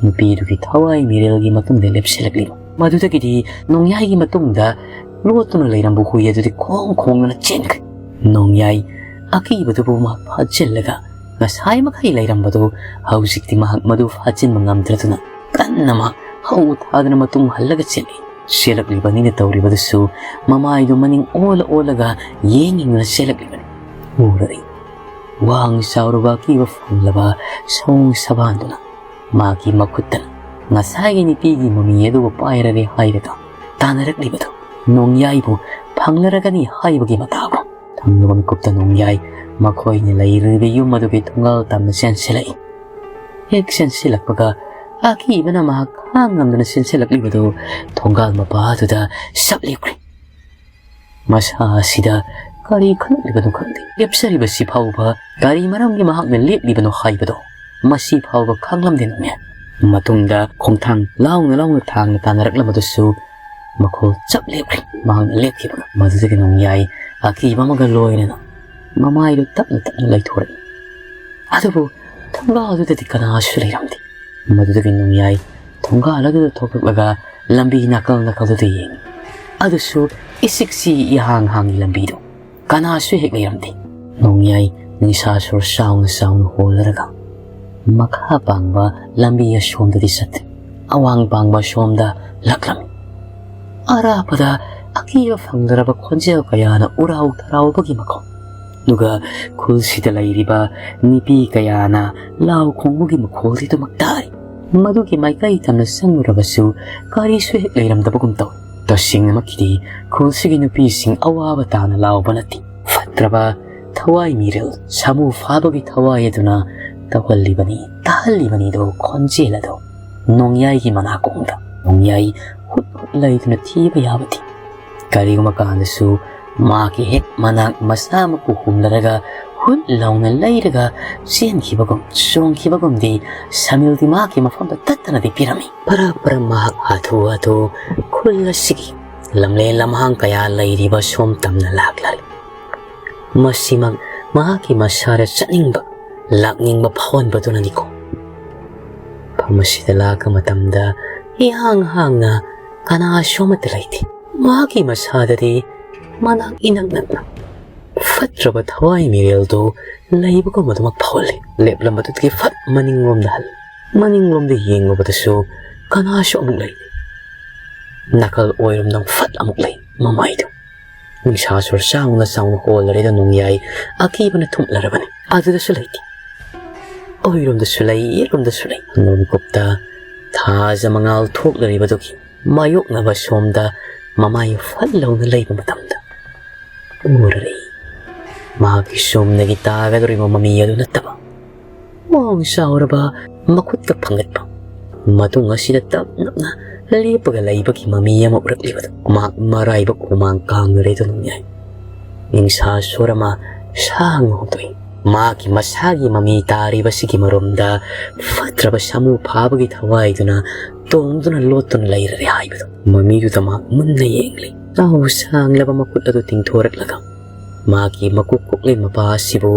ꯅꯨꯄꯤꯗꯨꯒꯤ ꯊꯋꯥꯏ ꯃꯤꯔꯦꯜꯒꯤ ꯃꯇꯨꯡꯗ ꯂꯦꯞꯁꯤꯜꯂꯛꯂꯤꯕ꯫ ꯃꯗꯨꯗꯒꯤꯗꯤ ꯅꯣꯡꯌꯥꯏꯒꯤ ꯃꯇꯨꯡꯗ ꯂꯣꯠꯇꯨꯅ ꯂꯩꯔꯝꯕ ꯍꯨꯏ ꯑꯗꯨꯗꯤ ꯈꯣꯡ ꯈꯣꯡꯗꯨꯅ ꯆꯦꯟꯈ꯭ꯔꯦ꯫ ꯅꯣꯡꯌꯥꯏ ꯑꯀꯤꯕꯗꯨꯕꯨ ꯃꯍꯥꯛ ꯐꯥꯖꯤꯜꯂꯒ ꯉꯁꯥꯏ ꯃꯈꯩ ꯂꯩꯔꯝꯕꯗꯨ ꯍꯧꯖꯤꯛꯇꯤ ꯃꯍꯥꯛ ꯃꯗꯨ ꯐꯥꯖꯤꯟꯕ ꯉꯝꯗ꯭ꯔꯗꯨꯅ ꯀꯟꯅ ꯃꯍꯥꯛ ꯍꯧ ꯊꯥꯗꯨꯅ ꯃꯇꯨꯡ ꯍꯜꯂꯒ ꯆꯦꯜꯂꯤ꯫ ꯆꯦꯜꯂꯛꯂꯤꯕꯅꯤꯅ ꯇꯧꯔꯤꯕꯗꯨꯁꯨ ꯃꯃꯥꯏꯗꯨ ꯃꯅꯤꯡ ꯑꯣꯜꯂ ꯑꯣꯜꯂꯒ ꯌꯦꯡ ꯌꯦꯡꯗꯨꯅ ꯆꯦꯜꯂꯛꯂꯤꯕꯅꯤ꯫ ꯎꯔꯔꯤ꯫ ꯋꯥꯡ ꯆꯥꯎꯔꯕ ꯑꯀꯤꯕ ꯐꯪꯂꯕ ꯁꯑꯣꯡ ꯁꯕꯥꯟꯗꯨꯅ ꯃꯥꯒꯤ ꯃꯈꯨꯠꯇꯅ ꯉꯁꯥꯏꯒꯤ ꯅꯨꯄꯤꯒꯤ ꯃꯃꯤ ꯑꯗꯨꯕꯨ ꯄꯥꯏꯔꯔꯦ ꯍꯥꯏꯔꯒ ꯇꯥꯟꯅꯔꯛꯂꯤꯕꯗꯨ ꯅꯣꯡꯌꯥꯏꯕꯨ ꯐꯪꯂꯔꯒꯅꯤ ꯍꯥꯏꯕꯒꯤ ꯃꯇꯥꯒꯨꯝ꯫ ꯊꯪꯅꯕ ꯃꯤꯀꯨꯞꯇ ꯅꯣꯡꯌꯥꯏ ꯃꯈꯣꯏꯅ ꯂꯩꯔꯤꯕ ꯌꯨꯝ ꯑꯗꯨꯒꯤ ꯊꯣꯡꯒꯥꯜ ꯇꯝꯅ ꯆꯦꯟꯁꯤꯜꯂꯛꯏ꯫ ꯍꯦꯛ ꯆꯦꯟꯁꯤꯜꯂꯛꯄꯒ ꯑꯀꯤꯕꯅ ꯃꯍꯥꯛ ꯈꯥꯡꯉꯝꯗꯅ ꯆꯦꯟꯁꯤꯜꯂꯛꯂꯤꯕꯗꯨ ꯊꯣꯡꯒꯥꯜ ꯃꯄꯥꯗꯨꯗ ꯁꯞ ꯂꯦꯞꯈ꯭ꯔꯦ꯫ ꯃꯁꯥ ꯑꯁꯤꯗ ꯀꯔꯤ ꯈꯜꯂꯛꯂꯤꯕꯅꯣ ꯈꯪꯗꯦ꯫ ꯂꯦꯞꯆꯔꯤꯕꯁꯤ ꯐꯥꯎꯕ ꯀꯔꯤ ꯃꯔꯝꯒꯤ ꯃꯍꯥꯛꯅ ꯂꯦꯞꯂꯤꯕꯅꯣ ꯍꯥꯏꯕꯗꯣ ꯃꯁꯤ ꯐꯥꯎꯕ ꯈꯪꯂꯝꯗꯦ ꯅꯣꯡꯌꯥꯏ꯫ ꯃꯇꯨꯡꯗ ꯈꯣꯡꯊꯥꯡ ꯂꯥꯎꯅ ꯂꯥꯎꯅ ꯊꯥꯡꯅ ꯇꯥꯟꯅꯔꯛꯂꯕꯗꯨꯁꯨ ꯃꯈꯣꯜ ꯆꯞ ꯂꯦꯞꯈ꯭ꯔꯦ꯫ ꯃꯍꯥꯛꯅ ꯂꯦꯞꯈꯤꯕꯒ ꯃꯗꯨꯗꯒꯤ ꯅꯣꯡꯌꯥꯏ ꯑꯀꯤꯕ ꯑꯃꯒ ꯂꯣꯏꯅꯅ ꯃꯃꯥꯏꯗꯨ ꯇꯞꯅ ꯇꯞꯅ ꯂꯩꯊꯣꯔꯛꯏ꯫ ꯑꯗꯨꯕꯨ ꯊꯣꯡꯒꯥꯜꯗꯨꯗꯗꯤ ꯀꯅꯥꯁꯨ ꯂꯩꯔꯝꯗꯦ꯫ ꯃꯗꯨꯗꯒꯤ ꯅꯣꯡꯌꯥꯏ ꯊꯣꯡꯒꯥꯜ ꯑꯗꯨꯗ ꯊꯣꯛꯂꯛꯂꯒ ꯂꯝꯕꯤ ꯅꯥꯀꯜ ꯅꯥꯀꯜꯗꯨꯗ ꯌꯦꯡꯉꯤ꯫ ꯑꯗꯨꯁꯨ ꯏꯆꯤꯛ ꯆꯤꯛꯏ, ꯏꯍꯥꯡ ꯍꯥꯡꯉꯤ ꯂꯝꯕꯤꯗꯨ꯫ ꯀꯅꯥꯁꯨ ꯍꯦꯛ ꯂꯩꯔꯝꯗꯦ꯫ ꯅꯣꯡꯌꯥꯏ ꯅꯤꯡꯁꯥ ꯁꯣꯔ ꯆꯥꯎꯅ ꯆꯥꯎꯅ ꯍꯣꯜꯂꯔꯒ ꯃꯈꯥ ꯄꯥꯡꯕ ꯂꯝꯕꯤ ꯑꯁꯣꯝꯗꯗꯤ ꯆꯠꯇ꯭ꯔꯦ꯫ ꯑꯋꯥꯡ ꯄꯥꯡꯕ ꯑꯁꯣꯝꯗ ꯂꯥꯛꯂꯝꯃꯤ꯫ ꯑꯔꯥꯞꯄꯗ ꯑꯀꯤꯕ ꯐꯪꯗ꯭ꯔꯕ ꯈꯣꯟꯖꯦꯜ ꯀꯌꯥꯅ ꯎꯔꯥꯎ ꯊꯔꯥꯎꯕꯒꯤ ꯃꯈꯣꯜ, ꯑꯗꯨꯒ ꯈꯨꯜꯁꯤꯗ ꯂꯩꯔꯤꯕ ꯅꯨꯄꯤ ꯀꯌꯥꯅ ꯂꯥꯎ ꯈꯣꯡꯕꯒꯤ ꯃꯈꯣꯜꯗꯤ ꯑꯗꯨꯃꯛ ꯇꯥꯔꯤ꯫ ꯃꯗꯨꯒꯤ ꯃꯥꯏꯀꯩ ꯇꯝꯅ ꯆꯪꯂꯨꯔꯕꯁꯨ ꯀꯔꯤꯁꯨ ꯍꯦꯛ ꯂꯩꯔꯝꯗꯕꯒꯨꯝ ꯇꯧꯏ꯫ ꯇꯁꯦꯡꯅꯃꯛꯀꯤꯗꯤ ꯈꯨꯜꯁꯤꯒꯤ ꯅꯨꯄꯤꯁꯤꯡ ꯑꯋꯥꯕ ꯇꯥꯅ ꯂꯥꯎꯕ ꯅꯠꯇꯦ꯫ ꯐꯠꯇ꯭ꯔꯕ ꯊꯋꯥꯏ ꯃꯤꯔꯦꯜ, ꯁꯥꯃꯨ ꯐꯥꯕꯒꯤ ꯊꯋꯥꯏ ꯑꯗꯨꯅ ꯇꯧꯍꯜꯂꯤꯕꯅꯤ, ꯇꯥꯍꯜꯂꯤꯕꯅꯤꯗꯣ ꯈꯣꯟꯖꯦꯜ ꯑꯗꯣ ꯅꯣꯡꯌꯥꯏꯒꯤ ꯃꯅꯥꯀꯣꯡꯗ꯫ ꯅꯣꯡꯌꯥꯏ ꯍꯨꯠ ꯍꯨꯠ ꯂꯩꯗꯨꯅ ꯊꯤꯕ ꯌꯥꯕꯗꯤ ꯀꯔꯤꯒꯨꯝꯕ ꯀꯥꯟꯗꯁꯨ ꯃꯥꯒꯤ ꯍꯦꯛ ꯃꯅꯥꯛ ꯃꯁꯥꯃꯛꯄꯨ ꯍꯨꯝꯂꯔꯒ ꯍꯨꯠ ꯂꯥꯎꯅ ꯂꯩꯔꯒ ꯆꯦꯟꯈꯤꯕꯒꯨꯝ ꯆꯣꯡꯈꯤꯕꯒꯨꯝꯗꯤ ꯁꯃꯤꯜꯗꯤ ꯃꯍꯥꯛꯀꯤ ꯃꯐꯝꯗ ꯇꯠꯇꯅꯗꯤ ꯄꯤꯔꯝꯃꯤ꯫ ꯄꯔꯞ ꯄꯔꯞ ꯃꯍꯥꯛ ꯍꯥꯊꯨ ꯍꯥꯊꯨ ꯈꯨꯜ ꯑꯁꯤꯒꯤ ꯂꯝꯂꯦꯟ ꯂꯝꯍꯥꯡ ꯀꯌꯥ ꯂꯩꯔꯤꯕ ꯁꯣꯝ ꯇꯝꯅ ꯂꯥꯛꯂꯔꯦ꯫ ꯃꯁꯤꯃꯛ ꯃꯍꯥꯛꯀꯤ ꯃꯁꯥꯗ ꯆꯠꯅꯤꯡꯕ ꯂꯥꯛꯅꯤꯡꯕ ꯐꯥꯎꯍꯟꯕꯗꯨꯅꯅꯤꯀꯣ꯫ ꯃꯐꯝ ꯑꯁꯤꯗ ꯂꯥꯛꯄ ꯃꯇꯝꯗ ꯏꯍꯥꯡ ꯍꯥꯡꯅ ꯀꯅꯥꯁꯨ ꯑꯃꯠꯇ ꯂꯩꯇꯦ꯫ ꯃꯍꯥꯛꯀꯤ ꯃꯁꯥꯗꯗꯤ ꯃꯅꯥꯛ ꯏꯅꯛ ꯅꯛꯅ ꯐꯠꯇ꯭ꯔꯕ ꯊꯋꯥꯏ ꯃꯤꯔꯦꯜꯗꯨ ꯂꯩꯕꯒꯨꯝ ꯑꯗꯨꯃꯛ ꯐꯥꯎꯍꯜꯂꯤ꯫ ꯂꯦꯞꯂꯝꯕꯗꯨꯗꯒꯤ ꯐꯠ ꯃꯅꯤꯡꯂꯣꯝꯗ ꯍꯜꯂꯤ꯫ ꯃꯅꯤꯡꯂꯣꯝꯗ ꯌꯦꯡꯂꯨꯕꯗꯁꯨ ꯀꯅꯥꯁꯨ ꯑꯃꯨꯛ ꯂꯩꯇꯦ꯫ ꯅꯥꯀꯜ ꯑꯣꯏꯔꯣꯝꯗ ꯐꯠ ꯑꯃꯨꯛ ꯂꯩ ꯃꯃꯥꯏꯗꯨ꯫ ꯅꯤꯡꯁꯥ ꯁꯣꯔ ꯆꯥꯎꯅ ꯆꯥꯎꯅ ꯍꯣꯜꯂꯔꯦꯗ ꯅꯣꯡꯌꯥꯏ ꯑꯀꯤꯕꯅ ꯊꯨꯝꯂꯔꯕꯅꯤ꯫ ꯑꯗꯨꯗꯁꯨ ꯂꯩꯇꯦ꯫ ꯑꯣꯏꯔꯣꯝꯗꯁꯨ ꯂꯩ, ꯌꯦꯠꯂꯣꯝꯗꯁꯨ ꯂꯩ꯫ ꯅꯣꯡꯀꯨꯞꯇ ꯊꯥꯖ ꯃꯉꯥꯜ ꯊꯣꯛꯂꯔꯤꯕꯗꯨꯒꯤ ꯃꯥꯌꯣꯛꯅꯕ ꯁꯣꯝꯗ ꯃꯃꯥꯏ ꯐꯠ ꯂꯥꯎꯅ ꯂꯩꯕ ꯃꯇꯝꯗ ꯎꯔꯔꯦ꯫ ꯃꯍꯥꯛꯀꯤ ꯆꯨꯝꯅꯒꯤ ꯇꯥꯒꯗꯧꯔꯤꯕ ꯃꯃꯤ ꯑꯗꯨ ꯅꯠꯇꯕ, ꯋꯥꯡ ꯆꯥꯎꯔꯕ ꯃꯈꯨꯠꯀ ꯐꯪꯒꯠꯄ, ꯃꯇꯨꯡ ꯑꯁꯤꯗ ꯇꯞ ꯅꯞꯅ ꯂꯦꯞꯄꯒ ꯂꯩꯕꯒꯤ ꯃꯃꯤ ꯑꯃ ꯎꯔꯛꯂꯤꯕꯗꯨ ꯃꯍꯥꯛ ꯃꯔꯥꯏꯕꯛ ꯍꯨꯃꯥꯡ ꯀꯥꯡꯅꯔꯦꯗꯨꯅ ꯌꯥꯏ꯫ ꯅꯤꯡꯁꯥ ꯁꯣꯔ ꯑꯃ ꯁꯥꯡꯅ ꯍꯣꯟꯗꯣꯛꯏ꯫ ꯃꯍꯥꯛꯀꯤ ꯃꯁꯥꯒꯤ ꯃꯃꯤ ꯇꯥꯔꯤꯕꯁꯤꯒꯤ ꯃꯔꯨꯝꯗ ꯐꯠꯇ꯭ꯔꯕ ꯁꯥꯃꯨ ꯐꯥꯕꯒꯤ ꯊꯋꯥꯏꯗꯨꯅ ꯇꯣꯡꯗꯨꯅ ꯂꯣꯠꯇꯨꯅ ꯂꯩꯔꯔꯦ ꯍꯥꯏꯕꯗꯨ ꯃꯃꯤꯗꯨꯗ ꯃꯍꯥꯛ ꯃꯨꯟꯅ ꯌꯦꯡꯂꯤ꯫ ꯆꯥꯎ ꯁꯥꯡꯂꯕ ꯃꯈꯨꯠ ꯑꯗꯨ ꯇꯤꯡꯊꯣꯔꯛꯂꯒ ꯃꯍꯥꯛꯀꯤ ꯃꯀꯣꯛ ꯀꯣꯛꯂꯤ ꯃꯄꯥ ꯑꯁꯤꯕꯨ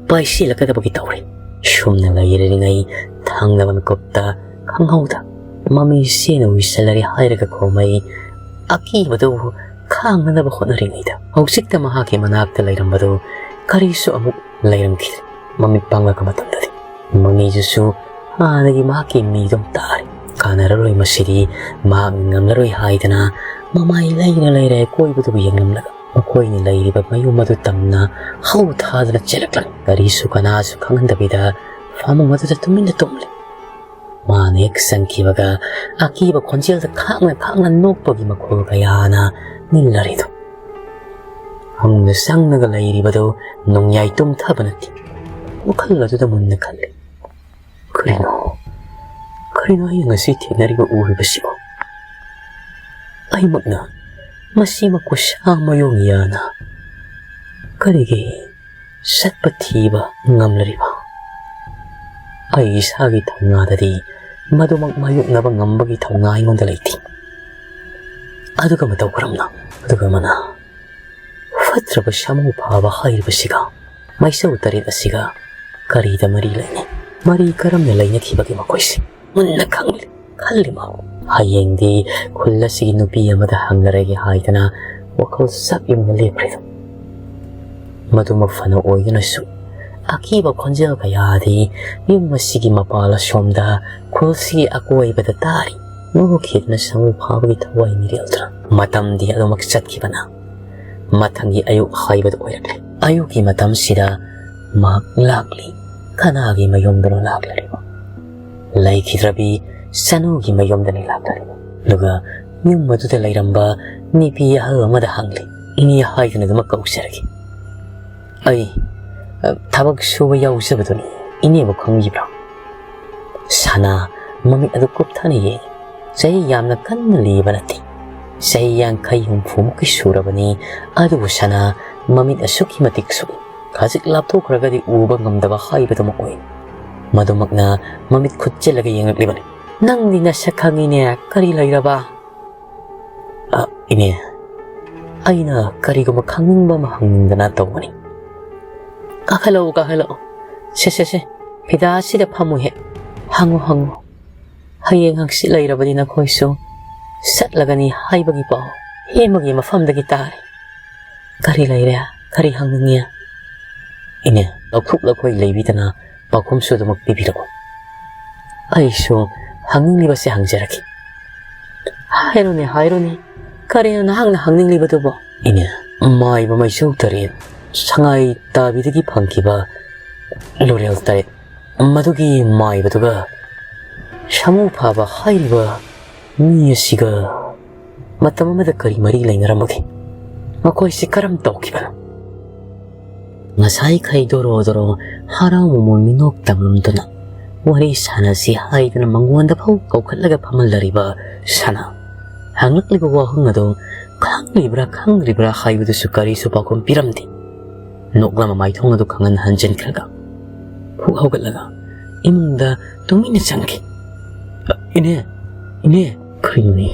ꯄꯥꯏꯁꯤꯜꯂꯛꯀꯗꯕꯒꯤ ꯇꯧꯔꯤ꯫ ꯁꯨꯝꯅ ꯂꯩꯔꯤꯉꯩ ꯊꯪꯅꯕ ꯃꯤꯀꯨꯞꯇ ꯈꯪꯍꯧꯗ ꯃꯃꯤꯁꯦꯅ ꯎꯏꯁꯜꯂꯔꯦ ꯍꯥꯏꯔꯒ ꯈꯣꯃꯩ ꯑꯀꯤꯕꯗꯨ ꯈꯥꯡꯅꯅꯕ ꯍꯣꯠꯅꯔꯤꯉꯩꯗ ꯍꯧꯖꯤꯛꯇ ꯃꯍꯥꯛꯀꯤ ꯃꯅꯥꯛꯇ ꯂꯩꯔꯝꯕꯗꯨ ꯀꯔꯤꯁꯨ ꯑꯃꯨꯛ ꯂꯩꯔꯝꯈꯤꯗ꯭ꯔꯦ꯫ ꯃꯃꯤꯠ ꯄꯥꯡꯂꯛꯄ ꯃꯇꯝꯗꯗꯤ ꯃꯃꯤꯗꯨꯁꯨ ꯍꯥꯟꯅꯒꯤ ꯃꯍꯥꯛꯀꯤ ꯃꯤꯗꯨꯝ ꯇꯥꯔꯦ꯫ ꯀꯥꯟꯅꯔꯔꯣꯏ ꯃꯁꯤꯗꯤ, ꯃꯍꯥꯛ ꯉꯝꯂꯔꯣꯏ ꯍꯥꯏꯗꯅ ꯃꯃꯥꯏ ꯂꯩꯔ ꯂꯩꯔ ꯑꯀꯣꯏꯕꯗꯨꯕꯨ ꯌꯦꯡꯂꯝꯂꯒ ꯃꯈꯣꯏꯅ ꯂꯩꯔꯤꯕ ꯃꯌꯨꯝ ꯑꯗꯨ ꯇꯝꯅ ꯍꯧ ꯊꯥꯗꯨꯅ ꯆꯦꯜꯂꯛꯂꯝꯃꯤ꯫ ꯀꯔꯤꯁꯨ ꯀꯅꯥꯁꯨ ꯈꯪꯍꯟꯗꯕꯤꯗ ꯐꯃꯨꯡ ꯑꯗꯨꯗ ꯇꯨꯃꯤꯟꯅ ꯇꯨꯝꯂꯤ꯫ ꯃꯥꯅ ꯍꯦꯛ ꯆꯪꯈꯤꯕꯒ ꯑꯀꯤꯕ ꯈꯣꯟꯖꯦꯜꯗ ꯈꯥꯡꯅ ꯈꯥꯡꯅ ꯅꯣꯛꯄꯒꯤ ꯃꯈꯣꯜ ꯀꯌꯥꯅ ꯅꯤꯜꯂꯔꯤꯗꯨ꯫ ꯐꯃꯨꯡꯗ ꯆꯪꯂꯒ ꯂꯩꯔꯤꯕꯗꯨ ꯅꯣꯡꯌꯥꯏ ꯇꯨꯝꯊꯕ ꯅꯠꯇꯦ꯫ ꯋꯥꯈꯜ ꯑꯗꯨꯗ ꯃꯨꯟꯅ ꯈꯜꯂꯤ꯫ ꯀꯔꯤꯅꯣ? ꯀꯔꯤꯅꯣ ꯑꯩꯅ ꯉꯁꯤ ꯊꯦꯡꯅꯔꯤꯕ ꯎꯔꯤꯕꯁꯤꯕꯣ? ꯑꯩꯃꯛꯅ ꯃꯁꯤꯃꯛꯄꯨ ꯁꯥ ꯃꯌꯣꯡ ꯌꯥꯅ ꯀꯔꯤꯒꯤ ꯆꯠꯄ ꯊꯤꯕ ꯉꯝꯂꯔꯤꯕ? ꯑꯩ ꯏꯁꯥꯒꯤ ꯊꯧꯅꯥꯗꯗꯤ ꯃꯗꯨꯃꯛ ꯃꯥꯌꯣꯛꯅꯕ ꯉꯝꯕꯒꯤ ꯊꯧꯅꯥ ꯑꯩꯉꯣꯟꯗ ꯂꯩꯇꯦ꯫ ꯑꯗꯨꯒ ꯃꯇꯧ ꯀꯔꯝꯅ? ꯑꯗꯨꯒ ꯑꯃꯅ ꯐꯠꯇ꯭ꯔꯕ ꯁꯥꯃꯨ ꯐꯥꯕ ꯍꯥꯏꯔꯤꯕꯁꯤꯒ ꯃꯩꯁꯧ ꯇꯔꯦꯠ ꯑꯁꯤꯒ ꯀꯔꯤꯗ ꯃꯔꯤ ꯂꯩꯅꯩ? ꯃꯔꯤ ꯀꯔꯝꯅ ꯂꯩꯅꯈꯤꯕꯒꯦ ꯃꯈꯣꯏꯁꯦ? ꯃꯨꯟꯅ ꯈꯪꯂꯤ, ꯈꯜꯂꯤ ꯃꯥ꯫ ꯍꯌꯦꯡꯗꯤ ꯈꯨꯜ ꯑꯁꯤꯒꯤ ꯅꯨꯄꯤ ꯑꯃꯗ ꯍꯪꯂꯔꯒꯦ ꯍꯥꯏꯗꯅ ꯋꯥꯈꯜ ꯆꯞ ꯌꯨꯡꯅ ꯂꯦꯞꯈ꯭ꯔꯦ꯫ ꯃꯗꯨꯃꯛ ꯐꯅ ꯑꯣꯏꯗꯨꯅꯁꯨ ꯑꯀꯤꯕ ꯈꯣꯟꯖꯦꯜ ꯀꯌꯥꯗꯤ ꯌꯨꯝ ꯑꯁꯤꯒꯤ ꯃꯄꯥꯜ ꯑꯁꯣꯝꯗ ꯈꯨꯜꯁꯤꯒꯤ ꯑꯀꯣꯏꯕꯗ ꯇꯥꯔꯤ꯫ ꯅꯣꯛꯈꯤꯗꯨꯅ ꯁꯃꯨ ꯐꯥꯕꯒꯤ ꯊꯋꯥꯏ ꯃꯤꯔꯦꯜꯗꯨꯅ ꯃꯇꯝꯗꯤ ꯑꯗꯨꯃꯛ ꯆꯠꯈꯤꯕꯅ ꯃꯊꯪꯒꯤ ꯑꯌꯨꯛ ꯍꯥꯏꯕꯗꯨ ꯑꯣꯏꯔꯛꯂꯦ꯫ ꯑꯌꯨꯛꯀꯤ ꯃꯇꯝꯁꯤꯗ ꯃꯍꯥꯛ ꯂꯥꯛꯂꯤ꯫ ꯀꯅꯥꯒꯤ ꯃꯌꯨꯝꯗꯅꯣ ꯂꯥꯛꯂꯤꯕ? ꯂꯩꯈꯤꯗ꯭ꯔꯕꯤ ꯁꯅꯨꯒꯤ ꯃꯌꯨꯝꯗꯅꯤ ꯂꯥꯛꯂꯤꯕ꯫ ꯑꯗꯨꯒ ꯌꯨꯝ ꯑꯗꯨꯗ ꯂꯩꯔꯝꯕ ꯅꯨꯄꯤ ꯑꯍꯜ ꯑꯃꯗ ꯍꯪꯂꯤ꯫ "ꯏꯅꯦ ꯍꯥꯏꯗꯨꯅ ꯑꯗꯨꯃꯛ ꯀꯧꯖꯔꯒꯦ꯫ ꯑꯩ, ꯑ, ꯊꯕꯛ ꯁꯨꯕ ꯌꯥꯎꯖꯕꯗꯨꯅꯤ꯫ ꯏꯅꯦꯕꯨ ꯈꯪꯕꯤꯕ꯭ꯔꯥ?" ꯁꯅꯥ ꯃꯃꯤꯠ ꯑꯗꯨ ꯀꯨꯞꯊꯅ ꯌꯦꯡꯉꯤ꯫ ꯆꯍꯤ ꯌꯥꯝꯅ ꯀꯟꯅ ꯂꯤꯕ ꯅꯠꯇꯦ꯫ ꯆꯍꯤ ꯌꯥꯡꯈꯩ ꯍꯨꯝꯐꯨꯃꯨꯛꯀꯤ ꯁꯨꯔꯕꯅꯤ꯫ ꯑꯗꯨꯕꯨ ꯁꯅꯥ ꯃꯃꯤꯠ ꯑꯁꯨꯛꯀꯤ ꯃꯇꯤꯛ ꯁꯣꯛꯏ꯫ ꯈꯖꯤꯛ ꯂꯥꯞꯊꯣꯛꯈ꯭ꯔꯒꯗꯤ ꯎꯕ ꯉꯝꯗꯕ ꯍꯥꯏꯕꯗꯨꯃꯛ ꯑꯣꯏ꯫ ꯃꯗꯨꯃꯛꯅ ꯃꯃꯤꯠ ꯈꯨꯠꯆꯤꯜꯂꯒ ꯌꯦꯡꯂꯛꯂꯤꯕꯅꯤ꯫ "ꯅꯪꯗꯤ ꯅꯁꯛ ꯈꯪꯉꯤꯅꯦ, ꯀꯔꯤ ꯂꯩꯔꯕ?" "ꯑ, ꯏꯅꯦ, ꯑꯩꯅ ꯀꯔꯤꯒꯨꯝꯕ ꯈꯪꯅꯤꯡꯕ ꯑꯃ ꯍꯪꯅꯤꯡꯗꯅ ꯇꯧꯕꯅꯤ꯫" "ꯀꯥꯈꯠꯂꯛꯎ, ꯀꯥꯈꯠꯂꯛꯎ꯫ ꯁꯦ, ꯁꯦ, ꯁꯦ, ꯐꯤꯗꯥ ꯑꯁꯤꯗ ꯐꯝꯃꯨ ꯍꯦꯛ꯫ ꯍꯪꯉꯨ, ꯍꯪꯉꯨ꯫ ꯍꯌꯦꯡ ꯍꯪꯆꯤꯠ ꯂꯩꯔꯕꯗꯤ ꯅꯈꯣꯏꯁꯨ ꯆꯠꯂꯒꯅꯤ ꯍꯥꯏꯕꯒꯤ ꯄꯥꯎ ꯍꯦꯃꯒꯤ ꯃꯐꯝꯗꯒꯤ ꯇꯥꯔꯦ꯫ ꯀꯔꯤ ꯂꯩꯔꯦ? ꯀꯔꯤ ꯍꯪꯅꯤꯡꯉꯤ?" "ꯏꯅꯦ, ꯂꯧꯊꯣꯛ ꯂꯧꯈꯣꯏ ꯂꯩꯕꯤꯗꯅ ꯄꯥꯎꯈꯨꯝꯁꯨ ꯑꯗꯨꯃꯛ ꯄꯤꯕꯤꯔꯛꯎ꯫ ꯑꯩꯁꯨ ꯍꯪꯅꯤꯡꯂꯤꯕꯁꯦ ꯍꯪꯖꯔꯛꯀꯦ꯫" "ꯍꯥꯏꯔꯣꯅꯦ, ꯍꯥꯏꯔꯣꯅꯦ꯫ ꯀꯔꯤꯅꯣ ꯅꯍꯥꯛꯅ ꯍꯪꯅꯤꯡꯂꯤꯕꯗꯨꯕꯣ?" "ꯏꯅꯦ, ꯃꯥꯏꯕ ꯃꯩꯆꯧ ꯇꯔꯦꯠ ꯁꯉꯥꯏ ꯇꯥꯕꯤꯗꯒꯤ ꯐꯪꯈꯤꯕ ꯂꯨꯔꯦꯜ ꯇꯔꯦꯠ, ꯃꯗꯨꯒꯤ ꯃꯥꯏꯕꯗꯨꯒ ꯁꯥꯃꯨ ꯐꯥꯕ ꯍꯥꯏꯔꯤꯕ ꯃꯤ ꯑꯁꯤꯒ ꯃꯇꯝ ꯑꯃꯗ ꯀꯔꯤ ꯃꯔꯤ ꯂꯩꯅꯔꯝꯕꯒꯦ? ꯃꯈꯣꯏꯁꯤ ꯀꯔꯝ ꯇꯧꯈꯤꯕꯅꯣ?" ꯉꯁꯥꯏꯈꯩ ꯗꯣꯔꯣ ꯗꯣꯔꯣ ꯍꯔꯥꯎ ꯃꯃꯣꯟ ꯃꯤꯅꯣꯛ ꯇꯝꯂꯝꯗꯨꯅ ꯋꯥꯔꯤ ꯁꯥꯟꯅꯁꯤ ꯍꯥꯏꯗꯨꯅ ꯃꯉꯣꯟꯗ ꯐꯥꯎ ꯀꯧꯈꯠꯂꯒ ꯐꯝꯍꯜꯂꯔꯤꯕ ꯁꯅꯥ ꯍꯪꯂꯛꯂꯤꯕ ꯋꯥꯍꯪ ꯑꯗꯨ ꯈꯪꯂꯤꯕ꯭ꯔꯥ ꯈꯪꯗ꯭ꯔꯤꯕ꯭ꯔꯥ ꯍꯥꯏꯕꯗꯨꯁꯨ ꯀꯔꯤꯁꯨ ꯄꯥꯎꯈꯨꯝ ꯄꯤꯔꯝꯗꯦ꯫ ꯅꯣꯛꯂꯝꯕ ꯃꯥꯏꯊꯣꯡ ꯑꯗꯨ ꯈꯪꯍꯟ ꯍꯟꯖꯤꯟꯈ꯭ꯔꯒ ꯐꯨꯛ ꯍꯧꯒꯠꯂꯒ ꯏꯃꯨꯡꯗ ꯇꯨꯃꯤꯟꯅ ꯆꯪꯈꯤ꯫ "ꯏꯅꯦ, ꯏꯅꯦ, ꯀꯔꯤꯅꯣꯅꯦ?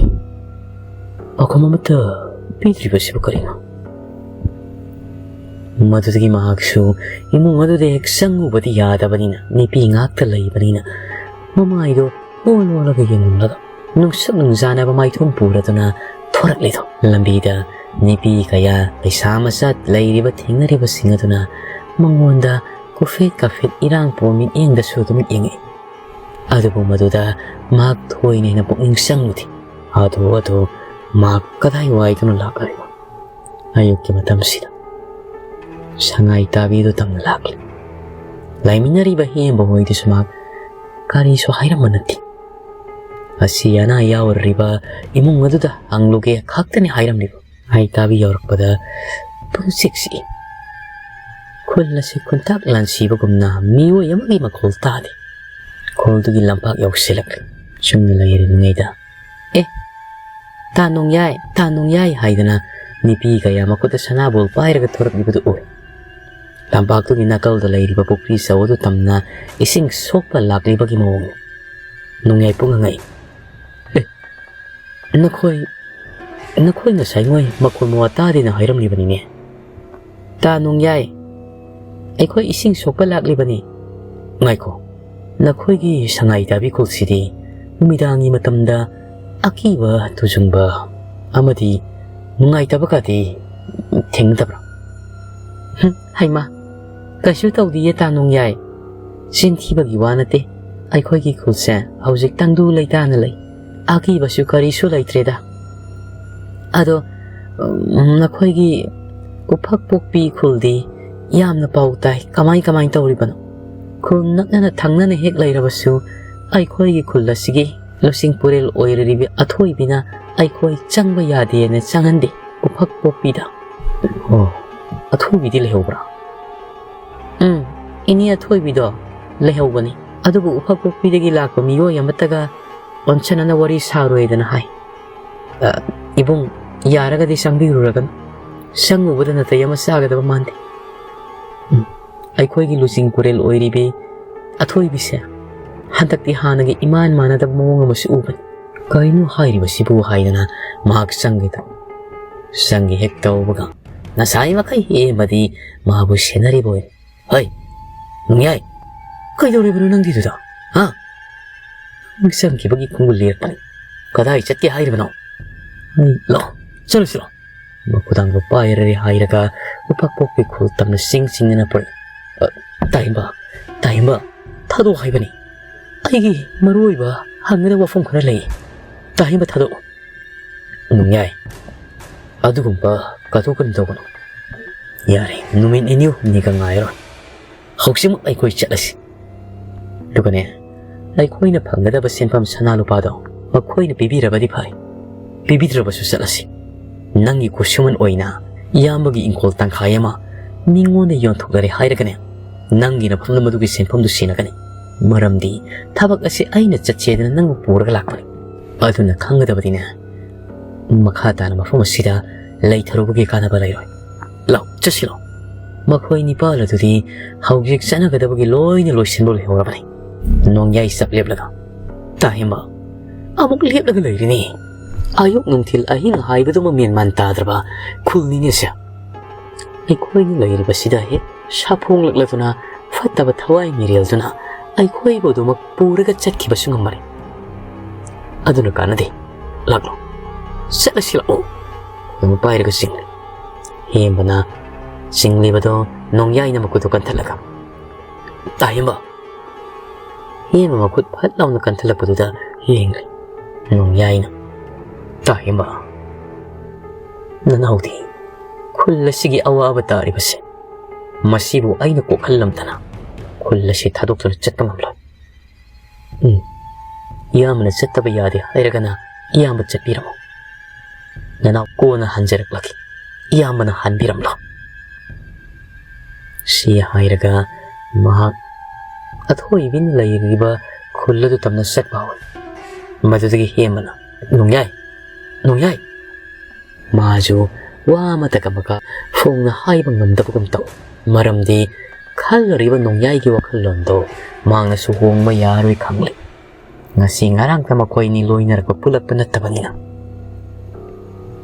ꯄꯥꯎꯈꯨꯝ ꯑꯃꯠꯇ ꯄꯤꯗ꯭ꯔꯤꯕꯁꯤꯕꯨ ꯀꯔꯤꯅꯣ?" ꯃꯗꯨꯗꯒꯤ ꯃꯍꯥꯛꯁꯨ ꯏꯃꯨꯡ ꯑꯗꯨꯗ ꯍꯦꯛ ꯆꯪꯉꯨꯕꯗꯤ ꯌꯥꯗꯕꯅꯤꯅ, ꯅꯨꯄꯤ ꯉꯥꯛꯇ ꯂꯩꯕꯅꯤꯅ, ꯃꯃꯥꯏꯗꯣ ꯑꯣꯜ ꯑꯣꯜꯂꯒ ꯌꯦꯡꯂꯝꯂꯒ ꯅꯨꯡꯁꯛ ꯅꯨꯡꯖꯥꯅꯕ ꯃꯥꯏꯊꯣꯡ ꯄꯨꯔꯗꯨꯅ ꯊꯣꯔꯛꯂꯤꯗꯣ꯫ ꯂꯝꯕꯤꯗ ꯅꯨꯄꯤ ꯀꯌꯥ, ꯂꯩꯁꯥ ꯃꯆꯥ ꯂꯩꯔꯤꯕ ꯊꯦꯡꯅꯔꯤꯕꯁꯤꯡ ꯑꯗꯨꯅ ꯃꯉꯣꯟꯗ ꯀꯨꯐꯦꯠ ꯀꯥꯐꯦꯠ ꯏꯔꯥꯡ ꯄꯣꯛꯑ ꯃꯤꯠꯌꯦꯡꯗꯁꯨ ꯑꯗꯨꯝ ꯌꯦꯡꯉꯛꯏ꯫ ꯑꯗꯨꯕꯨ ꯃꯗꯨꯗ ꯃꯍꯥꯛ ꯊꯣꯏꯅ ꯍꯦꯟꯅ ꯄꯨꯛꯅꯤꯡ ꯆꯪꯂꯨꯗꯦ꯫ ꯑꯗꯨ ꯑꯗꯨ ꯃꯍꯥꯛ ꯀꯗꯥꯏꯋꯥꯏꯗꯅꯣ ꯂꯥꯛꯂꯤꯕ? ꯑꯌꯨꯛꯀꯤ ꯃꯇꯝꯁꯤꯗ ꯁꯉꯥꯏ ꯇꯥꯕꯤꯗꯨ ꯇꯝꯅ ꯂꯥꯛꯂꯤ꯫ ꯂꯩꯃꯤꯟꯅꯔꯤꯕ ꯍꯦꯝꯕ ꯍꯣꯏꯗꯨꯁꯨ ꯃꯍꯥꯛ ꯀꯔꯤꯁꯨ ꯍꯥꯏꯔꯝꯕ ꯅꯠꯇꯦ꯫ ꯑꯁꯤ ꯑꯅꯥ ꯌꯥꯎꯔꯤꯕ ꯏꯃꯨꯡ ꯑꯗꯨꯗ ꯍꯪꯂꯨꯒꯦ ꯈꯛꯇꯅꯤ ꯍꯥꯏꯔꯝꯂꯤꯕ꯫ ꯁꯉꯥꯏ ꯇꯥꯕꯤ ꯌꯧꯔꯛꯄꯗ ꯄꯨꯡꯆꯤꯛ ꯆꯤꯛꯏ꯫ ꯈꯨꯜ ꯑꯁꯤ ꯈꯨꯟꯇꯥꯛ ꯂꯥꯟꯁꯤꯕꯒꯨꯝꯅ ꯃꯤꯑꯣꯏ ꯑꯃꯒꯤ ꯃꯈꯣꯜ ꯇꯥꯗꯦ꯫ ꯈꯨꯜꯗꯨꯒꯤ ꯂꯝꯄꯥꯛ ꯌꯧꯁꯤꯜꯂꯛꯂꯦ꯫ ꯆꯨꯝꯅ ꯂꯩꯔꯤꯉꯩꯗ, "ꯑꯦ, ꯇꯥ ꯅꯣꯡꯌꯥꯏ, ꯇꯥ ꯅꯣꯡꯌꯥꯏ" ꯍꯥꯏꯗꯅ ꯅꯨꯄꯤ ꯀꯌꯥ ꯃꯈꯨꯠꯇ ꯁꯅꯥꯕꯣꯜ ꯄꯥꯏꯔꯒ ꯊꯣꯔꯛꯂꯤꯕꯗꯨ ꯎꯏ꯫ ꯂꯝꯄꯥꯛꯇꯨꯒꯤ ꯅꯥꯀꯜꯗ ꯂꯩꯔꯤꯕ ꯄꯨꯈ꯭ꯔꯤ ꯆꯧ ꯑꯗꯨ ꯇꯝꯅ ꯏꯁꯤꯡ ꯁꯣꯛꯄ ꯂꯥꯛꯂꯤꯕꯒꯤ ꯃꯑꯣꯡꯅꯤ꯫ ꯅꯣꯡꯌꯥꯏ ꯄꯨꯡ ꯍꯪꯉꯛꯏ, "ꯑꯦ, ꯅꯈꯣꯏ, ꯅꯈꯣꯏ ꯉꯁꯥꯏ ꯉꯣꯏ ꯃꯈꯣꯟ ꯃꯋꯥ ꯇꯥꯗꯦꯅ ꯍꯥꯏꯔꯝꯂꯤꯕꯅꯤꯅꯦ?" "ꯇꯥ ꯅꯣꯡꯌꯥꯏ, ꯑꯩꯈꯣꯏ ꯏꯁꯤꯡ ꯁꯣꯛꯄ ꯂꯥꯛꯂꯤꯕꯅꯤ꯫" "ꯉꯥꯏꯈꯣ, ꯅꯈꯣꯏꯒꯤ ꯁꯉꯥꯏ ꯇꯥꯕꯤ ꯈꯨꯜꯁꯤꯗꯤ ꯅꯨꯃꯤꯗꯥꯡꯒꯤ ꯃꯇꯝꯗ ꯑꯀꯤꯕ ꯇꯨꯖꯨꯡꯕ ꯑꯃꯗꯤ ꯅꯨꯡꯉꯥꯏꯇꯕ ꯀꯥꯗꯤ ꯊꯦꯡꯅꯗꯕ꯭ꯔꯥ?" "ꯍꯨꯝ, ꯍꯩꯃꯥ, ꯀꯩꯁꯨ ꯇꯧꯗꯤꯌꯦ ꯇꯥ ꯅꯣꯡꯌꯥꯏ꯫ ꯆꯤꯟ ꯊꯤꯕꯒꯤ ꯋꯥ ꯅꯠꯇꯦ꯫ ꯑꯩꯈꯣꯏꯒꯤ ꯈꯨꯜꯁꯦ ꯍꯧꯖꯤꯛ ꯇꯪꯗꯨ ꯂꯩꯇꯥꯅ ꯂꯩ꯫ ꯑꯀꯤꯕꯁꯨ ꯀꯔꯤꯁꯨ ꯂꯩꯇ꯭ꯔꯦꯗ꯫ ꯑꯗꯣ, ꯎꯝ, ꯅꯈꯣꯏꯒꯤ ꯎꯐꯛ ꯄꯣꯛꯄꯤ ꯈꯨꯜꯗꯤ ꯌꯥꯝꯅ ꯄꯥꯎ ꯇꯥꯏ꯫ ꯀꯃꯥꯏ ꯀꯃꯥꯏ ꯇꯧꯔꯤꯕꯅꯣ? ꯈꯨꯜ ꯅꯛꯅꯅ ꯊꯪꯅꯅ ꯍꯦꯛ ꯂꯩꯔꯕꯁꯨ, ꯑꯩꯈꯣꯏꯒꯤ ꯈꯨꯜ ꯑꯁꯤꯒꯤ ꯂꯨꯆꯤꯡ ꯄꯨꯔꯦꯜ ꯑꯣꯏꯔꯤꯕꯤ ꯑꯊꯣꯏꯕꯤꯅ ꯑꯩꯈꯣꯏ ꯆꯪꯕ ꯌꯥꯗꯦꯅ ꯆꯪꯍꯟꯗꯦ ꯎꯐꯛ ꯄꯣꯛꯄꯤꯗ꯫" "ꯑꯣ, ꯑꯊꯣꯏꯕꯤꯗꯤ ꯂꯩꯍꯧꯕ꯭ꯔꯥ?" "ꯎꯝ, ꯏꯅꯦ ꯑꯊꯣꯏꯕꯤꯗꯣ ꯂꯩꯍꯧꯕꯅꯤ꯫ ꯑꯗꯨꯕꯨ ꯎꯐꯛ ꯄꯣꯛꯄꯤꯗꯒꯤ ꯂꯥꯛꯄ ꯃꯤꯑꯣꯏ ꯑꯃꯠꯇꯒ ꯑꯣꯟꯁꯟꯅꯅ ꯋꯥꯔꯤ ꯁꯥꯔꯣꯏꯗꯅ ꯍꯥꯏ꯫ ꯑ, ꯏꯕꯨꯡ, ꯌꯥꯔꯒꯗꯤ ꯆꯪꯕꯤꯔꯨꯔꯒꯅꯨ꯫ ꯆꯪꯉꯨꯕꯗ ꯅꯥꯇꯩ ꯑꯃ ꯆꯥꯒꯗꯕ ꯃꯥꯟꯗꯦ꯫ ꯎꯝ, ꯑꯩꯈꯣꯏꯒꯤ ꯂꯨꯆꯤꯡ ꯄꯨꯔꯦꯜ ꯑꯣꯏꯔꯤꯕꯤ ꯑꯊꯣꯏꯕꯤꯁꯦ ꯍꯟꯗꯛꯇꯤ ꯍꯥꯟꯅꯒ ꯏꯃꯥꯟ ꯃꯥꯟꯅꯗꯕ ꯃꯑꯣꯡ ꯑꯃꯁꯨ ꯎꯕꯅꯤ꯫ ꯀꯔꯤꯅꯣ ꯍꯥꯏꯔꯤꯕꯁꯤꯕꯨ?" ꯍꯥꯏꯗꯅ ꯃꯍꯥꯛ ꯆꯪꯒꯦ ꯇꯧ-, ꯆꯪꯒꯦ ꯍꯦꯛ ꯇꯧꯕꯒ, ꯉꯁꯥꯏ ꯃꯈꯩ ꯍꯦꯟꯕꯗꯤ ꯃꯥꯕꯨ ꯁꯦꯟꯅꯔꯤꯕ ꯑꯣꯏꯔꯦ꯫ ꯍꯩ, ꯅꯣꯡꯌꯥꯏ, ꯀꯩꯗꯧꯔꯤꯕꯅꯣ ꯅꯪꯗꯤꯗꯨꯗ? ꯍꯥ? ꯅꯪ ꯆꯪꯈꯤꯕꯒꯤ ꯈꯣꯡꯒꯨꯜ ꯂꯤꯔꯛꯄꯅꯤ꯫ ꯀꯗꯥꯏ ꯆꯠꯀꯦ ꯍꯥꯏꯔꯤꯕꯅꯣ? ꯑꯩ ꯂꯥꯛꯑꯣ, ꯆꯠꯂꯨꯁꯤꯔꯣ? ꯃꯈꯨꯗꯥꯡꯗꯣ ꯄꯥꯏꯔꯔꯦ ꯍꯥꯏꯔꯒ ꯎꯄꯥꯛ ꯄꯣꯛꯄꯤ ꯈꯨꯜ ꯇꯝꯅ ꯁꯤꯡ ꯁꯤꯡꯗꯅ ꯄꯨꯔꯛꯏ꯫ "ꯑ, ꯇꯥꯍꯦꯝꯕ, ꯇꯥꯍꯦꯝꯕ, ꯊꯥꯗꯣꯛꯑꯣ ꯍꯥꯏꯕꯅꯤ꯫ ꯑꯩꯒꯤ ꯃꯔꯨ ꯑꯣꯏꯕ ꯍꯪꯒꯗꯕ ꯋꯥꯐꯝ ꯈꯔ ꯂꯩ꯫ ꯇꯥꯍꯦꯝꯕ, ꯊꯥꯗꯣꯛꯑꯣ꯫" "ꯅꯣꯡꯌꯥꯏ, ꯑꯗꯨꯒꯨꯝꯕ ꯀꯠꯊꯣꯛꯀꯅꯨ ꯇꯧꯒꯅꯨ꯫ ꯌꯥꯔꯦ, ꯅꯨꯃꯤꯠ ꯅꯤꯅꯤ ꯍꯨꯝꯅꯤꯒ ꯉꯥꯏꯔꯣꯏ꯫ ꯍꯧꯖꯤꯛꯃꯛ ꯑꯩꯈꯣꯏ ꯆꯠꯂꯁꯤ꯫ ꯑꯗꯨꯒꯅꯦ, ꯑꯩꯈꯣꯏꯅ ꯐꯪꯒꯗꯕ ꯁꯦꯟꯐꯝ ꯁꯅꯥ ꯂꯨꯄꯥꯗꯣ ꯃꯈꯣꯏꯅ ꯄꯤꯕꯤꯔꯕꯗꯤ ꯐꯩ, ꯄꯤꯕꯤꯗ꯭ꯔꯕꯁꯨ ꯆꯠꯂꯁꯤ꯫ ꯅꯪꯒꯤ ꯈꯨꯠꯁꯨꯃꯟ ꯑꯣꯏꯅ ꯏꯌꯥꯝꯕꯒꯤ ꯏꯪꯈꯣꯜ ꯇꯪꯈꯥꯏ ꯑꯃ ꯃꯤꯉꯣꯟꯗ ꯌꯣꯟꯊꯣꯛꯂꯔꯦ ꯍꯥꯏꯔꯒꯅꯦ, ꯅꯪꯒꯤ ꯅꯐꯝꯗ ꯃꯗꯨꯒꯤ ꯁꯦꯟꯐꯝꯗꯨ ꯁꯤꯟꯅꯒꯅꯤ꯫ ꯃꯔꯝꯗꯤ ꯊꯕꯛ ꯑꯁꯤ ꯑꯩꯅ ꯆꯠꯁꯦꯗꯅ ꯅꯪꯕꯨ ꯄꯨꯔꯒ ꯂꯥꯛꯄꯅꯤ꯫ ꯑꯗꯨꯅ ꯈꯪꯒꯗꯕꯗꯤꯅꯦ, ꯃꯈꯥ ꯇꯥꯅ ꯃꯐꯝ ꯑꯁꯤꯗ ꯂꯩꯊꯔꯨꯕꯒꯤ ꯀꯥꯟꯅꯕ ꯂꯩꯔꯣꯏ꯫ ꯂꯥꯛ, ꯆꯠꯁꯤꯔꯣ?" ꯃꯈꯣꯏ ꯅꯤꯄꯥꯜ ꯑꯗꯨꯗꯤ ꯍꯧꯖꯤꯛ ꯆꯠꯅꯒꯗꯕꯒꯤ ꯂꯣꯏꯅ ꯂꯣꯏꯁꯤꯟꯕ ꯂꯣꯏꯍꯧꯔꯕꯅꯤ꯫ ꯅꯣꯡꯌꯥꯏ ꯆꯞ ꯂꯦꯞꯂꯒ, "ꯇꯥꯍꯦꯝꯕ, ꯑꯃꯨꯛ ꯂꯦꯞꯂꯒ ꯂꯩꯔꯤꯅꯤ꯫ ꯑꯌꯨꯛ ꯅꯨꯡꯊꯤꯜ ꯑꯍꯤꯡ ꯍꯥꯏꯕꯗꯨꯃ ꯃꯦꯟꯃꯥꯟ ꯇꯥꯗ꯭ꯔꯕ ꯈꯨꯜꯅꯤꯅꯦꯁꯦ꯫ ꯑꯩꯈꯣꯏꯅ ꯂꯩꯔꯤꯕꯁꯤꯗ ꯍꯦꯛ ꯁꯥꯐꯣꯡꯂꯛꯂꯗꯨꯅ ꯐꯠꯇꯕ ꯊꯋꯥꯏ ꯃꯤꯔꯦꯜꯗꯨꯅ ꯑꯩꯈꯣꯏꯕꯨ ꯑꯗꯨꯃꯛ ꯄꯨꯔꯒ ꯆꯠꯈꯤꯕꯁꯨ ꯉꯝꯕꯅꯤ꯫ ꯑꯗꯨꯅ ꯀꯥꯟꯅꯗꯦ꯫ ꯂꯥꯛꯂꯣ, ꯆꯠꯂꯁꯤ ꯂꯥꯛꯑꯣ꯫" ꯑꯗꯨꯝ ꯄꯥꯏꯔꯒ ꯆꯤꯡꯂꯦ꯫ ꯍꯦꯝꯕꯅ ꯆꯤꯡꯂꯤꯕꯗꯣ ꯅꯣꯡꯌꯥꯏꯅ ꯃꯈꯨꯠꯇꯨ ꯀꯟꯊꯠꯂꯒ, "ꯇꯥꯍꯦꯝꯕ!" ꯍꯦꯝꯕ ꯃꯈꯨꯠ ꯐꯠ ꯂꯥꯎꯅ ꯀꯟꯊꯠꯂꯛꯄꯗꯨꯗ ꯌꯦꯡꯂꯦ꯫ ꯅꯣꯡꯌꯥꯏꯅ, "ꯇꯥꯍꯦꯝꯕ, ꯅꯅꯥꯎꯗꯤ ꯈꯨꯜ ꯑꯁꯤꯒꯤ ꯑꯋꯥꯕ ꯇꯥꯔꯤꯕꯁꯦ, ꯃꯁꯤꯕꯨ ꯑꯩꯅ ꯀꯣꯛꯍꯜꯂꯝꯗꯅ ꯈꯨꯜ ꯑꯁꯤ ꯊꯥꯗꯣꯛꯇꯨꯅ ꯆꯠꯄ ꯉꯝꯂꯣꯏ꯫ ꯎꯝ, ꯏꯌꯥꯝꯕꯅ ꯆꯠꯇꯕ ꯌꯥꯗꯦ ꯍꯥꯏꯔꯒꯅ ꯏꯌꯥꯝꯕ ꯆꯠꯄꯤꯔꯝꯃꯣ꯫ ꯅꯅꯥꯎ ꯀꯣꯟꯅ ꯍꯟꯖꯔꯛꯂꯒꯦ, ꯏꯌꯥꯝꯕꯅ ꯍꯟꯕꯤꯔꯝꯂꯣ꯫" ꯁꯤ ꯍꯥꯏꯔꯒ ꯃꯍꯥꯛ ꯑꯊꯣꯏꯕꯤꯅ ꯂꯩꯔꯤꯕ ꯈꯨꯜ ꯑꯗꯨ ꯇꯝꯅ ꯆꯠꯄ ꯍꯧꯏ꯫ ꯃꯗꯨꯗꯒꯤ ꯍꯦꯝꯕꯅ, "ꯅꯣꯡꯌꯥꯏ, ꯅꯣꯡꯌꯥꯏ!" ꯃꯥꯁꯨ ꯋꯥ ꯑꯃꯇꯒ ꯑꯃꯒ ꯐꯣꯡꯅ ꯍꯥꯏꯕ ꯉꯝꯗꯕꯒꯨꯝ ꯇꯧ꯫ ꯃꯔꯝꯗꯤ ꯈꯜꯂꯨꯔꯤꯕ ꯅꯣꯡꯌꯥꯏꯒꯤ ꯋꯥꯈꯜꯂꯣꯟꯗꯣ ꯃꯍꯥꯛꯅꯁꯨ ꯍꯣꯡꯕ ꯌꯥꯔꯣꯏ ꯈꯪꯂꯦ꯫ ꯉꯁꯤ ꯉꯔꯥꯡꯇ ꯃꯈꯣꯏ ꯑꯅꯤ ꯂꯣꯏꯅꯔꯛꯄ ꯄꯨꯜꯂꯛꯄ ꯅꯠꯇꯕꯅꯤꯅ꯫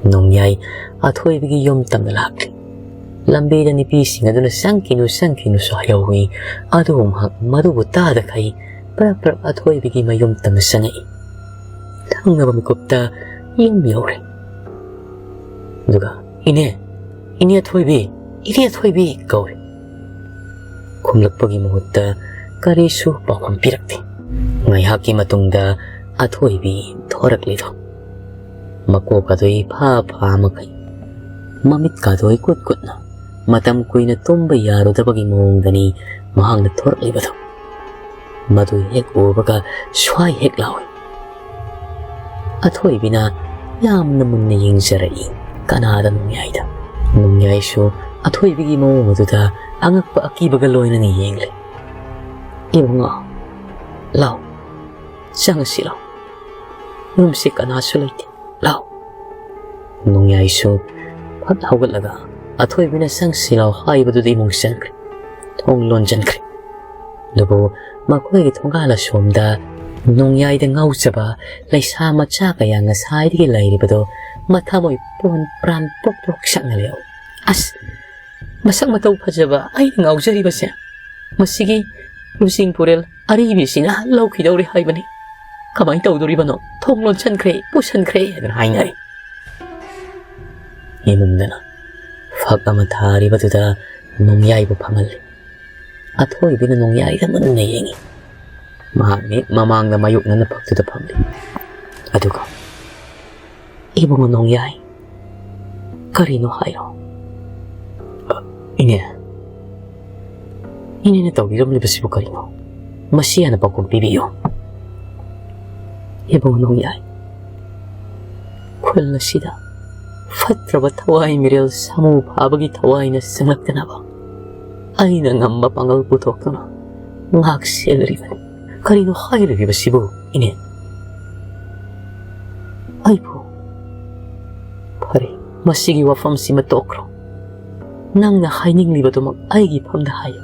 ꯅꯣꯡꯌꯥꯏ ꯑꯊꯣꯏꯕꯒꯤ ꯌꯨꯝ ꯇꯝꯅ ꯂꯥꯛꯂꯦ꯫ ꯂꯝꯕꯤꯗ ꯅꯨꯄꯤꯁꯤꯡ ꯑꯗꯨꯅ "ꯆꯪꯈꯤꯅꯨ, ꯆꯪꯈꯤꯅꯨꯁꯨ" ꯍꯥꯏꯍꯧꯏ꯫ ꯑꯗꯨꯕꯨ ꯃꯍꯥꯛ ꯃꯗꯨꯕꯨ ꯇꯥꯗꯈꯩ ꯄ꯭ꯔꯞ ꯄ꯭ꯔꯞ ꯑꯊꯣꯏꯕꯤꯒꯤ ꯃꯌꯨꯝ ꯇꯝꯅ ꯆꯪꯉꯛꯏ꯫ ꯊꯪꯅꯕ ꯃꯤꯀꯨꯞꯇ ꯌꯨꯝ ꯌꯧꯔꯦ꯫ ꯑꯗꯨꯒ "ꯏꯅꯦ, ꯏꯅꯦ ꯑꯊꯣꯏꯕꯤ, ꯏꯅꯦ ꯑꯊꯣꯏꯕꯤ" ꯀꯧꯏ꯫ ꯈꯨꯝꯂꯛꯄꯒꯤ ꯃꯍꯨꯠꯇ ꯀꯔꯤꯁꯨ ꯄꯥꯎꯈꯨꯝ ꯄꯤꯔꯛꯇꯦ꯫ ꯉꯥꯏꯍꯥꯛꯀꯤ ꯃꯇꯨꯡꯗ ꯑꯊꯣꯏꯕꯤ ꯊꯣꯔꯛꯂꯤꯗꯣ ꯃꯀꯣꯛ ꯑꯗꯨ ꯏꯐꯥ ꯐꯥ ꯃꯈꯩ, ꯃꯃꯤꯠꯀ ꯑꯗꯨ ꯏꯀꯨꯠ ꯀꯨꯠꯅ, ꯃꯇꯝ ꯀꯨꯏꯅ ꯇꯨꯝꯕ ꯌꯥꯔꯨꯗꯕꯒꯤ ꯃꯑꯣꯡꯗꯅꯤ ꯃꯍꯥꯛꯅ ꯊꯣꯔꯛꯂꯤꯕꯗꯣ꯫ ꯃꯗꯨ ꯍꯦꯛ ꯎꯕꯒ ꯁ꯭ꯋꯥꯏ ꯍꯦꯛ ꯂꯥꯎꯏ꯫ ꯑꯊꯣꯏꯕꯤꯅ ꯌꯥꯝꯅ ꯃꯨꯟꯅ ꯌꯦꯡꯖꯔꯛꯏ꯫ ꯀꯅꯥꯗ? ꯅꯣꯡꯌꯥꯏꯗ꯫ ꯅꯣꯡꯌꯥꯏꯁꯨ ꯑꯊꯣꯏꯕꯤꯒꯤ ꯃꯑꯣꯡ ꯑꯗꯨꯗ ꯑꯉꯛꯄ ꯑꯀꯤꯕꯒ ꯂꯣꯏꯅꯅ ꯌꯦꯡꯂꯦ꯫ "ꯏꯕꯨꯡꯉꯣ, ꯂꯥꯎ, ꯆꯪꯉꯁꯤ ꯂꯥꯎ꯫ ꯌꯨꯝꯁꯤ ꯀꯅꯥꯁꯨ ꯂꯩꯇꯦ, ꯂꯥꯎ꯫" ꯅꯣꯡꯌꯥꯏꯁꯨ ꯐꯠ ꯍꯧꯒꯠꯂꯒ ꯑꯊꯣꯏꯕꯤꯅ "ꯆꯪꯁꯤ ꯂꯥꯎ" ꯍꯥꯏꯕꯗꯨꯗ ꯏꯃꯨꯡ ꯆꯪꯈ꯭ꯔꯦ꯫ ꯊꯣꯡ ꯂꯣꯟꯁꯤꯟꯈ꯭ꯔꯦ꯫ ꯑꯗꯨꯕꯨ ꯃꯈꯣꯏꯒꯤ ꯊꯣꯡꯒꯥꯜ ꯑꯁꯣꯝꯗ ꯅꯣꯡꯌꯥꯏꯗ ꯉꯥꯎꯖꯕ ꯂꯩꯁꯥ ꯃꯆꯥ ꯀꯌꯥ ꯉꯁꯥꯏꯗꯒꯤ ꯂꯩꯔꯤꯕꯗꯣ ꯃꯊꯃꯣꯏ ꯄꯣꯟ ꯄ꯭ꯔꯥꯟ ꯄ꯭ꯔꯣꯛ ꯄ꯭ꯔꯣꯛ ꯁꯛꯅ ꯂꯩꯍꯧꯏ꯫ "ꯑꯁ, ꯃꯁꯛ ꯃꯇꯧ ꯐꯖꯕ ꯑꯩꯅ ꯉꯥꯎꯖꯔꯤꯕꯁꯦ, ꯃꯁꯤꯒꯤ ꯂꯨꯆꯤꯡ ꯄꯨꯔꯦꯜ ꯑꯔꯤꯕꯤꯁꯤꯅ ꯂꯧꯈꯤꯗꯧꯔꯦ ꯍꯥꯏꯕꯅꯤ꯫ ꯀꯃꯥꯏꯅ ꯇꯧꯗꯣꯔꯤꯕꯅꯣ? ꯊꯣꯡ ꯂꯣꯟꯁꯟꯈ꯭ꯔꯦ, ꯄꯨꯁꯟꯈ꯭ꯔꯦ" ꯍꯥꯏꯗꯅ ꯍꯥꯏꯅꯔꯦ꯫ ꯏꯃꯨꯡꯗꯅ ꯐꯛ ꯑꯃ ꯊꯥꯔꯤꯕꯗꯨꯗ ꯅꯣꯡꯌꯥꯏꯕꯨ ꯐꯝꯍꯜꯂꯤ꯫ ꯑꯊꯣꯏꯕꯤꯅ ꯅꯣꯡꯌꯥꯏꯗ ꯃꯨꯟꯅ ꯌꯦꯡꯏ꯫ ꯃꯍꯥꯛ ꯃꯤꯠ ꯃꯃꯥꯡꯗ ꯃꯥꯌꯣꯛꯅꯅ ꯐꯛꯇꯨꯗ ꯐꯝꯂꯤ꯫ ꯑꯗꯨꯒ, "ꯏꯕꯨꯡꯉꯣ ꯅꯣꯡꯌꯥꯏ, ꯀꯔꯤꯅꯣ ꯍꯥꯏꯔꯣ꯫" "ꯏꯅꯦ, ꯏꯅꯦꯅ ꯇꯧꯕꯤꯔꯝꯂꯤꯕꯁꯤꯕꯨ ꯀꯔꯤꯅꯣ? ꯃꯁꯤ ꯍꯥꯟꯅ ꯄꯥꯎꯈꯨꯝ ꯄꯤꯕꯤꯌꯨ꯫" "ꯏꯕꯨꯡꯉꯣ ꯅꯣꯡꯌꯥꯏ, ꯈꯨꯜ ꯑꯁꯤꯗ ꯐꯠꯇ꯭ꯔꯕ ꯊꯋꯥꯏ ꯃꯤꯔꯦꯜ ꯁꯥꯃꯨ ꯐꯥꯕꯒꯤ ꯊꯋꯥꯏꯅ ꯆꯪꯂꯛꯇꯅꯕ ꯑꯩꯅ ꯉꯝꯕ ꯄꯥꯡꯒꯜ ꯄꯨꯊꯣꯛꯇꯨꯅ ꯉꯥꯛ ꯁꯦꯜꯂꯤꯕꯅꯤ꯫" "ꯀꯔꯤꯅꯣ ꯍꯥꯏꯔꯤꯕꯁꯤꯕꯨ, ꯏꯅꯦ?" "ꯑꯩꯕꯨ?" "ꯐꯔꯦ, ꯃꯁꯤꯒꯤ ꯋꯥꯐꯝꯁꯤꯃ ꯇꯣꯛꯈ꯭ꯔꯣ꯫ ꯅꯪꯅ ꯍꯥꯏꯅꯤꯡꯂꯤꯕꯗꯨꯃꯛ ꯑꯩꯒꯤ ꯏꯐꯝꯗ ꯍꯥꯏꯌꯨ꯫"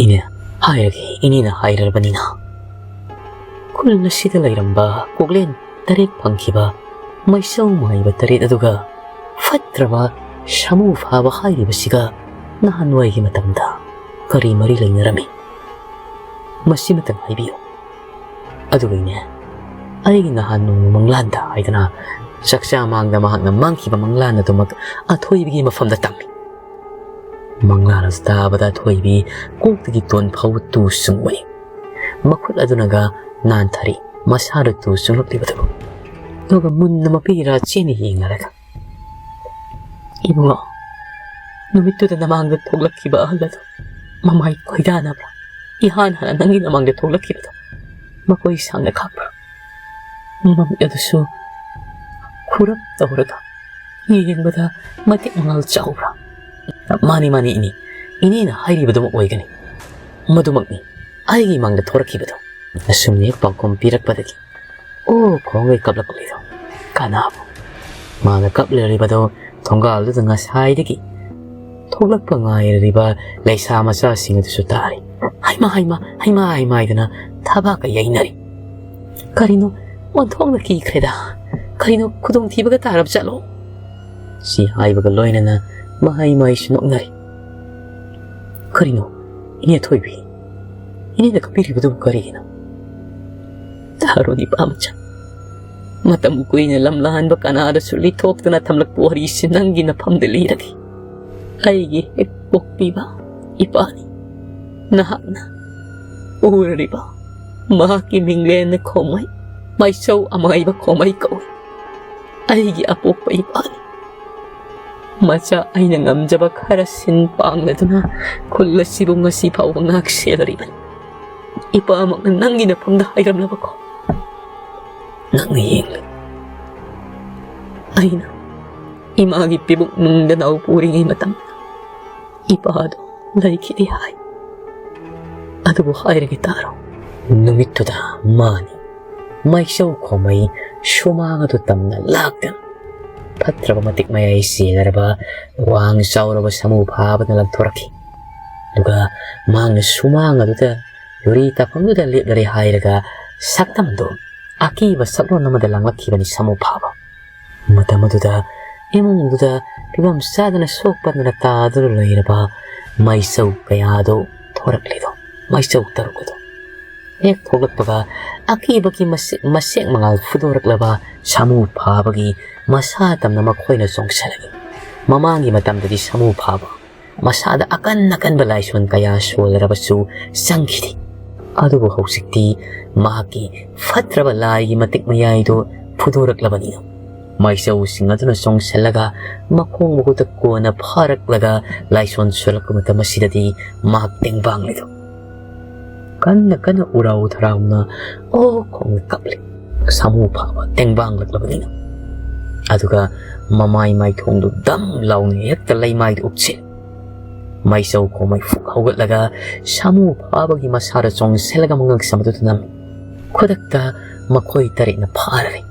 "ꯏꯅꯦ, ꯍꯥꯏꯔꯒꯦ, ꯏꯅꯦꯅ ꯍꯥꯏꯔꯕꯅꯤꯅ꯫ ꯈꯨꯜ ꯑꯁꯤꯗ ꯂꯩꯔꯝꯕ ꯀꯣꯛꯂꯦꯟ ꯇꯔꯦꯠ ꯐꯪꯈꯤꯕ ꯃꯩꯁꯧ ꯃꯥꯏꯕ ꯇꯔꯦꯠ ꯑꯗꯨꯒ ꯐꯠꯇ꯭ꯔꯕ ꯁꯥꯃꯨ ꯐꯥꯕ ꯍꯥꯏꯔꯤꯕꯁꯤꯒ ꯅꯍꯥꯟꯋꯥꯏꯒꯤ ꯃꯇꯝꯗ ꯀꯔꯤ ꯃꯔꯤ ꯂꯩꯅꯔꯝꯃꯤ? ꯃꯁꯤꯃꯇꯪ ꯍꯥꯏꯕꯤꯌꯨ꯫ ꯑꯗꯨꯒ ꯏꯅꯦ, ꯑꯩꯒꯤ ꯅꯍꯥꯟ ꯅꯣꯡꯃ ꯃꯪꯂꯥꯟꯗ ꯍꯥꯏꯗꯅ ꯆꯥꯛꯆꯥ ꯃꯥꯡꯗ ꯃꯍꯥꯛꯅ ꯃꯥꯡꯈꯤꯕ ꯃꯪꯂꯥꯟ ꯑꯗꯨꯃꯛ ꯑꯊꯣꯏꯕꯤꯒꯤ ꯃꯐꯝꯗ ꯇꯝꯃꯤ꯫ ꯃꯪꯂꯥꯟ ꯑꯗꯨ ꯇꯥꯕꯗ ꯑꯊꯣꯏꯕꯤ ꯀꯣꯛꯇꯒꯤ ꯇꯣꯟ ꯐꯥꯎꯕ ꯇꯨ ꯆꯨꯡꯕꯅꯤ꯫ ꯃꯈꯨꯠ ꯑꯗꯨꯅꯒ ꯅꯥꯟꯊꯔꯤ, ꯃꯁꯥꯗ ꯇꯨ ꯆꯨꯡꯂꯛꯂꯤꯕꯗꯨꯕꯨ꯫ ꯑꯗꯨꯒ ꯃꯨꯟꯅ ꯃꯄꯤꯔꯥ ꯆꯦꯅ ꯌꯦꯡꯅꯔꯒ, "ꯏꯕꯨꯡꯉꯣ, ꯅꯨꯃꯤꯠꯇꯨꯗ ꯅꯃꯥꯡꯗ ꯊꯣꯛꯂꯛꯈꯤꯕ ꯑꯍꯜ ꯑꯗꯨ ꯃꯃꯥꯏ ꯈꯣꯏꯗꯥꯅꯕ꯭ꯔꯥ? ꯏꯍꯥꯟ ꯍꯥꯟꯅ ꯅꯪꯒꯤ ꯅꯃꯥꯡꯗ ꯊꯣꯛꯂꯛꯈꯤꯕꯗꯣ ꯃꯈꯣꯏ ꯁꯥꯡꯅ ꯈꯥꯛꯄ꯭ꯔꯥ?" ꯃꯃꯤꯠ ꯑꯗꯨꯁꯨ ꯈꯨꯔꯞ ꯇꯧꯔꯒ ꯌꯦꯡꯕꯗ ꯃꯇꯤꯛ ꯃꯉꯥꯜ ꯆꯥꯎꯕ꯭ꯔꯥ? "ꯃꯥꯅꯤ, ꯃꯥꯅꯤ, ꯏꯅꯦ꯫ ꯏꯅꯦꯅ ꯍꯥꯏꯔꯤꯕꯗꯨꯃꯛ ꯑꯣꯏꯒꯅꯤ꯫ ꯃꯗꯨꯃꯛꯅꯤ ꯑꯩꯒꯤ ꯃꯥꯡꯗ ꯊꯣꯔꯛꯈꯤꯕꯗꯣ"꯫ ꯑꯁꯨꯝꯅ ꯍꯦꯛ ꯄꯥꯎꯈꯨꯝ ꯄꯤꯔꯛꯄꯗꯒꯤ ꯑꯣ ꯈꯣꯡꯒꯩ ꯀꯞꯂꯛꯂꯤꯗꯣ ꯀꯅꯥꯕꯨ? ꯃꯥꯅ ꯀꯞꯂꯤꯕꯗꯣ ꯊꯣꯡꯒꯥꯜꯗꯨꯗ ꯉꯁꯥꯏꯗꯒꯤ ꯊꯣꯛꯂꯛꯄ ꯉꯥꯏꯔꯤꯕ ꯂꯩꯁꯥ ꯃꯆꯥꯁꯤꯡ ꯑꯗꯨꯁꯨ ꯇꯥꯔꯤ꯫ "ꯍꯩꯃꯥ, ꯍꯩꯃꯥ, ꯍꯩꯃꯥ, ꯍꯩꯃꯥ" ꯍꯥꯏꯗꯨꯅ ꯊꯕꯥꯛꯀ ꯌꯩꯅꯔꯤ꯫ "ꯀꯔꯤꯅꯣ, ꯑꯣꯟꯊꯣꯛꯅ ꯀꯤꯈ꯭ꯔꯦꯗ꯫ ꯀꯔꯤꯅꯣ, ꯈꯨꯗꯣꯡꯊꯤꯕꯒ ꯇꯥꯔꯕ ꯆꯠꯂꯣ?" ꯁꯤ ꯍꯥꯏꯕꯒ ꯂꯣꯏꯅꯅ ꯃꯍꯩ ꯃꯍꯩꯁꯨ ꯅꯣꯛꯅꯔꯤ꯫ "ꯀꯔꯤꯅꯣ, ꯏꯅꯦ ꯊꯣꯏꯕꯤ? ꯏꯅꯦꯅ ꯀꯞꯄꯤꯔꯤꯕꯗꯨꯕꯨ ꯀꯔꯤꯒꯤꯅꯣ?" "ꯇꯥꯔꯣ ꯏꯄꯥ ꯃꯆꯥ, ꯃꯇꯝ ꯀꯨꯏꯅ ꯂꯝ ꯂꯥꯟꯕ ꯀꯅꯥꯗꯁꯨ ꯂꯤꯊꯣꯛꯇꯅ ꯊꯝꯂꯛꯄ ꯋꯥꯔꯤꯁꯤ ꯅꯪꯒꯤ ꯅꯐꯝꯗ ꯂꯤꯔꯒꯦ꯫ ꯑꯩꯒꯤ ꯍꯦꯛ ꯄꯣꯛꯄꯤꯕ ꯏꯄꯥꯅꯤ꯫ ꯅꯍꯥꯛꯅ ꯎꯔꯔꯤꯕ ꯃꯍꯥꯛꯀꯤ ꯃꯤꯡꯂꯦꯟꯅ ꯈꯣꯝꯃꯩ, ꯃꯩꯁꯧ ꯑꯃꯥꯏꯕ ꯈꯣꯝꯃꯩ ꯀꯧꯏ꯫ ꯑꯩꯒꯤ ꯑꯄꯣꯛꯄ ꯏꯄꯥꯅꯤ꯫ ꯃꯆꯥ ꯑꯩꯅ ꯉꯝꯖꯕ ꯈꯔ ꯁꯤꯟ ꯄꯥꯡꯂꯗꯨꯅ ꯈꯨꯜ ꯑꯁꯤꯕꯨ ꯉꯁꯤ ꯐꯥꯎꯕ ꯉꯥꯛ ꯁꯦꯜꯂꯔꯤꯕꯅꯤ꯫ ꯏꯄꯥꯃꯛꯅ ꯅꯪꯒꯤ ꯅꯐꯝꯗ ꯍꯥꯏꯔꯝꯂꯕꯀꯣ? ꯅꯪꯅ ꯌꯦꯡꯂꯤ꯫ ꯑꯩꯅ ꯏꯃꯥꯒꯤ ꯄꯤꯕꯨꯛ ꯅꯨꯡꯗ ꯅꯧ ꯄꯨꯔꯤꯉꯩ ꯃꯇꯝ ꯏꯄꯥꯗꯣ ꯂꯩꯈꯤꯗꯦ ꯍꯥꯏ꯫ ꯑꯗꯨꯕꯨ ꯍꯥꯏꯔꯒꯦ ꯇꯥꯔꯣ꯫ ꯅꯨꯃꯤꯠꯇꯨꯗ ꯃꯥꯅꯤ ꯃꯩꯁꯧ ꯈꯣꯝꯃꯩ ꯁꯨꯃꯥꯡ ꯑꯗꯨ ꯇꯝꯅ ꯂꯥꯛꯇꯨꯅ ꯐꯠꯇ꯭ꯔꯕ ꯃꯇꯤꯛ ꯃꯌꯥꯏ ꯆꯦꯟꯅꯔꯕ ꯋꯥꯡ ꯆꯥꯎꯔꯕ ꯁꯥꯃꯨ ꯐꯥꯕꯅ ꯂꯪꯊꯣꯔꯛꯈꯤ꯫ ꯑꯗꯨꯒ ꯃꯍꯥꯛꯅ ꯁꯨꯃꯥꯡ ꯑꯗꯨꯗ ꯌꯨꯔꯤ ꯇꯥꯐꯝꯗꯨꯗ ꯂꯦꯞꯂꯔꯦ ꯍꯥꯏꯔꯒ ꯁꯛꯇꯝꯗꯨ ꯑꯀꯤꯕ ꯁꯛꯂꯣꯟ ꯑꯃꯗ ꯂꯥꯡꯂꯛꯈꯤꯕꯅꯤ ꯁꯥꯃꯨ ꯐꯥꯕ꯫ ꯃꯇꯝ ꯑꯗꯨꯗ ꯏꯃꯨꯡꯗꯨꯗ ꯐꯤꯕꯝ ꯆꯥꯗꯅ ꯁꯣꯛ ꯄꯟꯗꯅ ꯇꯥꯗꯨꯅ ꯂꯩꯔꯕ ꯃꯩꯆꯧ ꯀꯌꯥꯗꯣ ꯊꯣꯔꯛꯂꯤꯗꯣ, ꯃꯩꯆꯧ ꯇꯔꯨꯛ ꯑꯗꯣ꯫ ꯍꯦꯛ ꯊꯣꯛꯂꯛꯄꯒ ꯑꯀꯤꯕꯒꯤ ꯃꯁꯦꯛ, ꯃꯁꯦꯛ ꯃꯉꯥꯜ ꯐꯨꯗꯣꯔꯛꯂꯕ ꯁꯥꯃꯨ ꯐꯥꯕꯒꯤ ꯃꯁꯥ ꯇꯝꯅ ꯃꯈꯣꯏꯅ ꯆꯣꯡꯁꯤꯜꯂꯛꯏ꯫ ꯃꯃꯥꯡꯒꯤ ꯃꯇꯝꯗꯗꯤ ꯁꯥꯃꯨ ꯐꯥꯕ ꯃꯁꯥꯗ ꯑꯀꯟ ꯑꯀꯟꯕ ꯂꯥꯏꯁꯣꯟ ꯀꯌꯥ ꯁꯣꯜꯂꯔꯕꯁꯨ ꯆꯪꯈꯤꯗꯦ꯫ ꯑꯗꯨꯕꯨ ꯍꯧꯖꯤꯛꯇꯤ ꯃꯍꯥꯛꯀꯤ ꯐꯠꯇ꯭ꯔꯕ ꯂꯥꯏꯒꯤ ꯃꯇꯤꯛ ꯃꯌꯥꯏꯗꯨ ꯐꯨꯗꯣꯔꯛꯂꯕꯅꯤꯅ, ꯃꯩꯆꯧꯁꯤꯡ ꯑꯗꯨꯅ ꯆꯣꯡꯁꯤꯜꯂꯒ ꯃꯈꯣꯡ ꯃꯈꯨꯠꯇ ꯀꯣꯟꯅ ꯐꯥꯔꯛꯂꯒ ꯂꯥꯏꯁꯣꯟ ꯁꯣꯜꯂꯛꯄ ꯃꯇꯝ ꯑꯁꯤꯗꯗꯤ ꯃꯍꯥꯛ ꯇꯦꯡꯕꯥꯡꯂꯤꯗꯣ꯫ ꯀꯟꯅ ꯀꯟꯅ ꯎꯔꯥꯎ ꯊꯔꯥꯎꯅ ꯑꯣ ꯈꯣꯡꯅ ꯀꯞꯂꯤ꯫ ꯁꯥꯃꯨ ꯐꯥꯕ ꯇꯦꯡꯕꯥꯡꯂꯛꯂꯕꯅꯤꯅ꯫ ꯑꯗꯨꯒ ꯃꯃꯥꯏ ꯃꯥꯏꯊꯣꯡꯗꯨ ꯗꯝ ꯂꯥꯎꯅ ꯍꯦꯛꯇ ꯂꯩꯃꯥꯏꯗ ꯎꯞꯁꯤꯜꯂꯤ꯫ ꯃꯩꯆꯧ ꯈꯣꯃꯩ ꯐꯨꯛ ꯍꯧꯒꯠꯂꯒ ꯁꯥꯃꯨ ꯐꯥꯕꯒꯤ ꯃꯁꯥꯗ ꯆꯣꯡꯁꯤꯜꯂꯒ ꯃꯉꯛ ꯁꯝꯕꯗꯨꯗ ꯅꯝꯃꯤ꯫ ꯈꯨꯗꯛꯇ ꯃꯈꯣꯏ ꯇꯔꯦꯠꯅ ꯐꯥꯔꯔꯤ꯫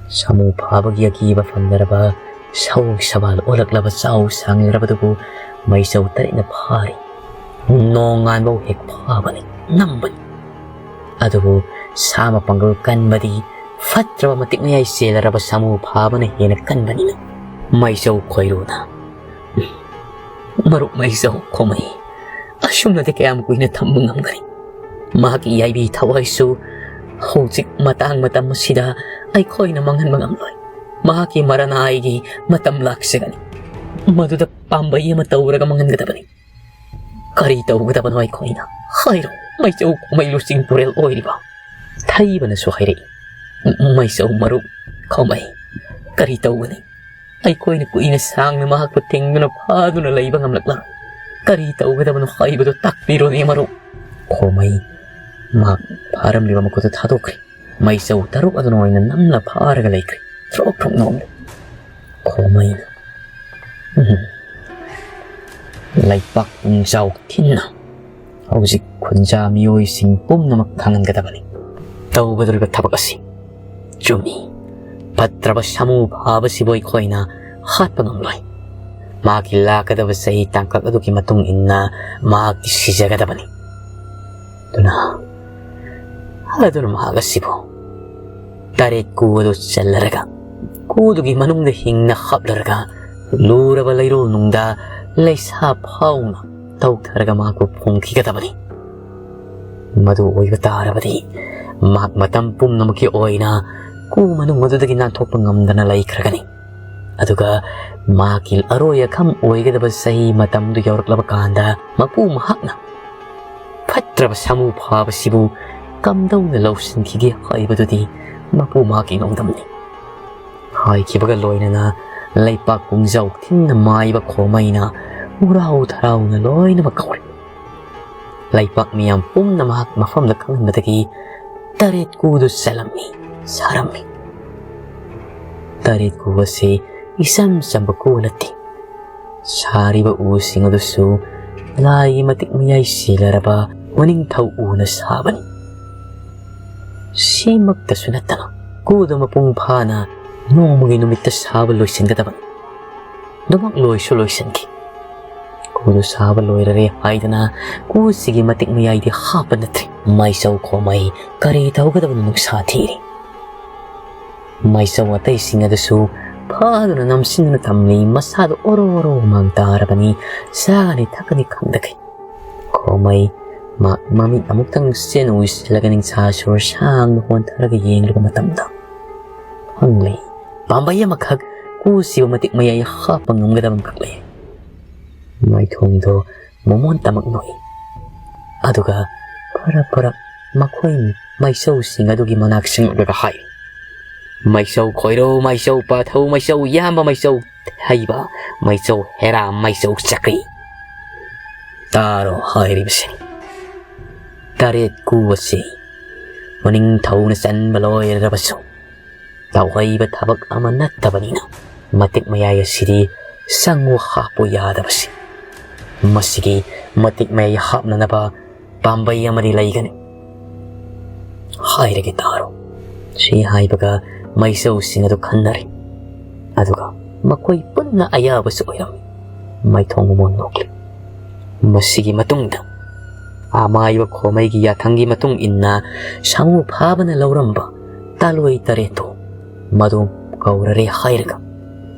ꯁꯥꯃꯨ ꯐꯥꯕꯒꯤ ꯑꯀꯤꯕ ꯐꯪꯗ꯭ꯔꯕ ꯁꯑꯣꯡ ꯁꯕꯥꯜ ꯑꯣꯜꯂꯛꯂꯕ ꯆꯥꯎ ꯁꯥꯡꯂꯔꯕꯗꯨꯕꯨ ꯃꯩꯆꯧ ꯇꯔꯦꯠꯅ ꯐꯥꯔꯤ꯫ ꯅꯣꯡꯉꯥꯟꯕꯧ ꯍꯦꯛ ꯐꯥꯕꯅꯤ, ꯅꯝꯕꯅꯤ꯫ ꯑꯗꯨꯕꯨ ꯁꯥ ꯃꯄꯥꯡꯒꯜ ꯀꯟꯕꯗꯤ ꯐꯠꯇ꯭ꯔꯕ ꯃꯇꯤꯛ ꯃꯌꯥꯏ ꯆꯦꯜꯂꯔꯕ ꯁꯥꯃꯨ ꯐꯥꯕꯅ ꯍꯦꯟꯅ ꯀꯟꯕꯅꯤꯅ ꯃꯩꯆꯧ ꯈꯣꯏꯔꯨꯅ, "ꯃꯔꯨꯞ ꯃꯩꯆꯧ ꯈꯣꯃꯩ, ꯑꯁꯨꯝꯅꯗꯤ ꯀꯌꯥꯝ ꯀꯨꯏꯅ ꯊꯝꯕ ꯉꯝꯒꯅꯤ? ꯃꯍꯥꯛꯀꯤ ꯌꯥꯏꯕꯤ ꯊꯋꯥꯏꯁꯨ ꯍꯧꯖꯤꯛ ꯃꯇꯥꯡ ꯃꯇꯝ ꯑꯁꯤꯗ ꯑꯩꯈꯣꯏꯅ ꯃꯥꯡꯍꯟꯕ ꯉꯝꯂꯣꯏ꯫ ꯃꯍꯥꯛꯀꯤ ꯃꯔꯅꯥꯏꯒꯤ ꯃꯇꯝ ꯂꯥꯛꯆꯒꯅꯤ꯫ ꯃꯗꯨꯗ ꯄꯥꯝꯕꯩ ꯑꯃ ꯇꯧꯔꯒ ꯃꯥꯡꯍꯟꯒꯗꯕꯅꯤ꯫ ꯀꯔꯤ ꯇꯧꯒꯗꯕꯅꯣ ꯑꯩꯈꯣꯏꯅ? ꯍꯥꯏꯔꯣ, ꯃꯩꯆꯧ ꯈꯣꯃꯩ ꯂꯨꯆꯤꯡ ꯄꯨꯔꯦꯜ ꯑꯣꯏꯔꯤꯕ?" ꯊꯩꯕꯅꯁꯨ ꯍꯥꯏꯔꯛꯏ, "ꯃꯩꯆꯧ ꯃꯔꯨꯞ ꯈꯣꯃꯩ, ꯀꯔꯤ ꯇꯧꯒꯅꯤ? ꯑꯩꯈꯣꯏꯅ ꯀꯨꯏꯅ ꯁꯥꯡꯅ ꯃꯍꯥꯛꯄꯨ ꯊꯤꯡꯗꯨꯅ ꯐꯥꯗꯨꯅ ꯂꯩꯕ ꯉꯝꯂꯛꯂꯔꯣꯏ꯫ ꯀꯔꯤ ꯇꯧꯒꯗꯕꯅꯣ ꯍꯥꯏꯕꯗꯨ ꯇꯥꯛꯄꯤꯔꯣꯅꯦ ꯃꯔꯨꯞ꯫" ꯈꯣꯃꯩ ꯃꯍꯥꯛ ꯐꯥꯔꯝꯂꯤꯕ ꯃꯈꯨꯠꯇꯨ ꯊꯥꯗꯣꯛꯈ꯭ꯔꯦ꯫ ꯃꯩꯆꯧ ꯇꯔꯨꯛ ꯑꯗꯨꯅ ꯑꯣꯏꯅ ꯅꯝꯅ ꯐꯥꯔꯒ ꯂꯩꯈ꯭ꯔꯦ꯫ ꯊ꯭ꯔꯣꯛ ꯊ꯭ꯔꯣꯛ ꯅꯣꯛꯂꯦ꯫ ꯈꯣꯃꯩꯅ, "ꯎꯝ, ꯂꯩꯄꯥꯛ ꯄꯨꯡꯖꯥꯎ ꯊꯤꯟꯅ ꯍꯧꯖꯤꯛ ꯈꯨꯟꯖꯥ ꯃꯤꯑꯣꯏꯁꯤꯡ ꯄꯨꯝꯅꯃꯛ ꯈꯪꯍꯟꯒꯗꯕꯅꯤ ꯇꯧꯒꯗꯧꯔꯤꯕ ꯊꯕꯛ ꯑꯁꯤ꯫ ꯆꯨꯝꯃꯤ, ꯐꯠꯇ꯭ꯔꯕ ꯁꯥꯃꯨ ꯐꯥꯕꯁꯤꯕꯨ ꯑꯩꯈꯣꯏꯅ ꯍꯥꯠꯄ ꯉꯝꯂꯣꯏ꯫ ꯃꯍꯥꯛꯀꯤ ꯂꯥꯛꯀꯗꯕ ꯆꯍꯤ ꯇꯥꯡꯀꯛ ꯑꯗꯨꯒꯤ ꯃꯇꯨꯡ ꯏꯟꯅ ꯃꯍꯥꯛꯇꯤ ꯁꯤꯖꯒꯗꯕꯅꯤ꯫ ꯑꯗꯨꯅ, ꯑꯗꯨꯅ ꯃꯍꯥꯛ ꯑꯁꯤꯕꯨ ꯇꯔꯦꯠ ꯀꯨ ꯑꯗꯨ ꯆꯜꯂꯔꯒ ꯀꯨꯗꯨꯒꯤ ꯃꯅꯨꯡꯗ ꯍꯤꯡꯅ ꯍꯥꯞꯂꯔꯒ ꯂꯨꯔꯕ ꯂꯩꯔꯣꯜ ꯅꯨꯡꯗ ꯂꯩꯁꯥ ꯐꯥꯎꯅ ꯇꯧꯊꯔꯒ ꯃꯍꯥꯛꯄꯨ ꯐꯨꯝꯈꯤꯒꯗꯕꯅꯤ꯫ ꯃꯗꯨ ꯑꯣꯏꯕ ꯇꯥꯔꯕꯗꯤ ꯃꯍꯥꯛ ꯃꯇꯝ ꯄꯨꯝꯅꯃꯛꯀꯤ ꯑꯣꯏꯅ ꯀꯨ ꯃꯅꯨꯡ ꯑꯗꯨꯗꯒꯤ ꯅꯥꯟꯊꯣꯛꯄ ꯉꯝꯗꯅ ꯂꯩꯈ꯭ꯔꯒꯅꯤ꯫ ꯑꯗꯨꯒ ꯃꯍꯥꯛꯀꯤ ꯑꯔꯣꯏ ꯑꯈꯝ ꯑꯣꯏꯒꯗꯕ ꯆꯍꯤ ꯃꯇꯝꯗꯨ ꯌꯧꯔꯛꯂꯕ ꯀꯥꯟꯗ ꯃꯄꯨ ꯃꯍꯥꯛꯅ ꯐꯠꯇ꯭ꯔꯕ ꯁꯥꯃꯨ ꯐꯥꯕꯁꯤꯕꯨ ꯀꯝꯗꯧꯅ ꯂꯧꯁꯤꯟꯈꯤꯒꯦ ꯍꯥꯏꯕꯗꯨꯗꯤ ꯃꯄꯨ ꯃꯍꯥꯛꯀꯤ ꯅꯣꯡꯗꯝꯅꯤ꯫ ꯍꯥꯏꯈꯤꯕꯒ ꯂꯣꯏꯅꯅ ꯂꯩꯄꯥꯛ ꯄꯨꯡꯖꯥꯎ ꯊꯤꯟꯅ ꯃꯥꯏꯕ ꯈꯣꯃꯩꯅ ꯎꯔꯥꯎ ꯊꯔꯥꯎꯅ ꯂꯣꯏꯅꯃꯛ ꯀꯧꯔꯦ꯫ ꯂꯩꯄꯥꯛ ꯃꯤꯌꯥꯝ ꯄꯨꯝꯅꯃꯛ ꯃꯐꯝꯗ ꯈꯪꯍꯟꯕꯗꯒꯤ ꯇꯔꯦꯠ ꯀꯨꯗꯨ ꯆꯜꯂꯝꯃꯤ, ꯁꯥꯔꯝꯃꯤ꯫ ꯇꯔꯦꯠ ꯀꯨ ꯑꯁꯤ ꯏꯆꯝ ꯆꯝꯕ ꯀꯨ ꯅꯠꯇꯦ꯫ ꯁꯥꯔꯤꯕ ꯎꯁꯤꯡ ꯑꯗꯨꯁꯨ ꯂꯥꯏꯒꯤ ꯃꯇꯤꯛ ꯃꯌꯥꯏ ꯆꯦꯜꯂꯔꯕ ꯎꯅꯤꯡꯊꯧ ꯎꯅ ꯁꯥꯕꯅꯤ꯫ ꯁꯤꯃꯛꯇꯁꯨ ꯅꯠꯇꯅ ꯀꯨꯗꯨ ꯃꯄꯨꯡ ꯐꯥꯅ ꯅꯣꯡꯃꯒꯤ ꯅꯨꯃꯤꯠꯇ ꯁꯥꯕ ꯂꯣꯏꯁꯤꯟꯒꯗꯕꯅꯤ꯫ ꯑꯗꯨꯃꯛ ꯂꯣꯏꯁꯨ ꯂꯣꯏꯁꯤꯟꯈꯤ꯫ ꯀꯨꯗꯨ ꯁꯥꯕ ꯂꯣꯏꯔꯔꯦ ꯍꯥꯏꯗꯅ ꯀꯨꯁꯤꯒꯤ ꯃꯇꯤꯛ ꯃꯌꯥꯏꯗꯤ ꯍꯥꯞꯄ ꯅꯠꯇ꯭ꯔꯤ꯫ ꯃꯥꯏꯆꯧ ꯈꯣꯃꯩ ꯀꯔꯤ ꯇꯧꯒꯗꯕꯅꯣ ꯅꯨꯡꯁꯥ ꯊꯤꯔꯤ꯫ ꯃꯥꯏꯆꯧ ꯑꯇꯩꯁꯤꯡ ꯑꯗꯨꯁꯨ ꯐꯥꯗꯨꯅ ꯅꯝꯁꯤꯟꯗꯨꯅ ꯊꯝꯂꯤ꯫ ꯃꯁꯥꯗꯣ ꯑꯣꯔꯣ ꯑꯣꯔꯣ ꯍꯨꯃꯥꯡ ꯇꯥꯔꯕꯅꯤ꯫ ꯆꯥꯒꯅꯤ ꯊꯛꯀꯅꯤ ꯈꯪꯗꯈꯩ꯫ ꯈꯣꯃꯩ ꯃꯥ ꯃꯃꯤꯠ ꯑꯃꯨꯛꯇꯪ ꯆꯦꯠꯅ ꯎꯏꯁꯤꯜꯂꯒ ꯅꯤꯡꯁꯥ ꯁꯣꯔ ꯁꯥꯡꯅ ꯍꯣꯟꯊꯔꯒ ꯌꯦꯡꯂꯨꯕ ꯃꯇꯝꯗ ꯈꯪꯂꯦ꯫ ꯄꯥꯝꯕꯩ ꯑꯃꯈꯛ ꯀꯨꯁꯤꯕ ꯃꯇꯤꯛ ꯃꯌꯥꯏ ꯍꯥꯞꯄ ꯉꯝꯒꯗꯕ ꯑꯃꯈꯛ ꯂꯩ꯫ ꯃꯥꯏꯊꯣꯡꯗꯣ ꯃꯃꯣꯟ ꯇꯃꯛ ꯅꯣꯛꯏ꯫ ꯑꯗꯨꯒ ꯐꯔꯛ ꯐꯔꯛ ꯃꯈꯣꯏ ꯃꯥꯏꯆꯧꯁꯤꯡ ꯑꯗꯨꯒꯤ ꯃꯅꯥꯛ ꯆꯪꯂꯛꯂꯒ ꯍꯥꯏ, "ꯃꯥꯏꯆꯧ ꯈꯣꯏꯔꯣ, ꯃꯥꯏꯆꯧ ꯄꯥꯊꯧ, ꯃꯥꯏꯆꯧ ꯌꯥꯝꯕ, ꯃꯥꯏꯆꯧ ꯍꯩꯕ, ꯃꯥꯏꯆꯧ ꯍꯦꯔꯥ, ꯃꯥꯏꯆꯧ ꯆꯀ꯭ꯔꯤ꯫ ꯇꯥꯔꯣ ꯍꯥꯏꯔꯤꯕꯁꯤꯅꯤ꯫ ꯇꯔꯦꯠ ꯀꯨ ꯑꯁꯤ ꯃꯅꯤꯡꯊꯧꯅ ꯆꯟꯕ ꯂꯣꯏꯔꯕꯁꯨ ꯇꯧꯍꯩꯕ ꯊꯕꯛ ꯑꯃ ꯅꯠꯇꯕꯅꯤꯅ ꯃꯇꯤꯛ ꯃꯌꯥꯏ ꯑꯁꯤꯗꯤ ꯆꯪꯉꯨ ꯍꯥꯞꯄꯨ ꯌꯥꯗꯕꯁꯤ꯫ ꯃꯁꯤꯒꯤ ꯃꯇꯤꯛ ꯃꯌꯥꯏ ꯍꯥꯞꯅꯅꯕ ꯄꯥꯝꯕꯩ ꯑꯃꯗꯤ ꯂꯩꯒꯅꯤ꯫ ꯍꯥꯏꯔꯒꯦ ꯇꯥꯔꯣ꯫" ꯁꯤ ꯍꯥꯏꯕꯒ ꯃꯩꯆꯧꯁꯤꯡ ꯑꯗꯨ ꯈꯟꯅꯔꯦ꯫ ꯑꯗꯨꯒ ꯃꯈꯣꯏ ꯄꯨꯟꯅ ꯑꯌꯥꯕꯁꯨ ꯑꯣꯏꯔꯝꯃꯤ꯫ ꯃꯥꯏꯊꯣꯡ ꯃꯃꯣꯟ ꯅꯣꯛꯂꯤ꯫ ꯃꯁꯤꯒꯤ ꯃꯇꯨꯡꯗ ꯑꯃꯥꯏꯕ ꯈꯣꯃꯩꯒꯤ ꯌꯥꯊꯪꯒꯤ ꯃꯇꯨꯡ ꯏꯟꯅ ꯁꯥꯃꯨ ꯐꯥꯕꯅ ꯂꯧꯔꯝꯕ ꯇꯥꯂꯣꯏ ꯇꯔꯦꯠꯇꯨ ꯃꯗꯨ ꯀꯧꯔꯔꯦ ꯍꯥꯏꯔꯒ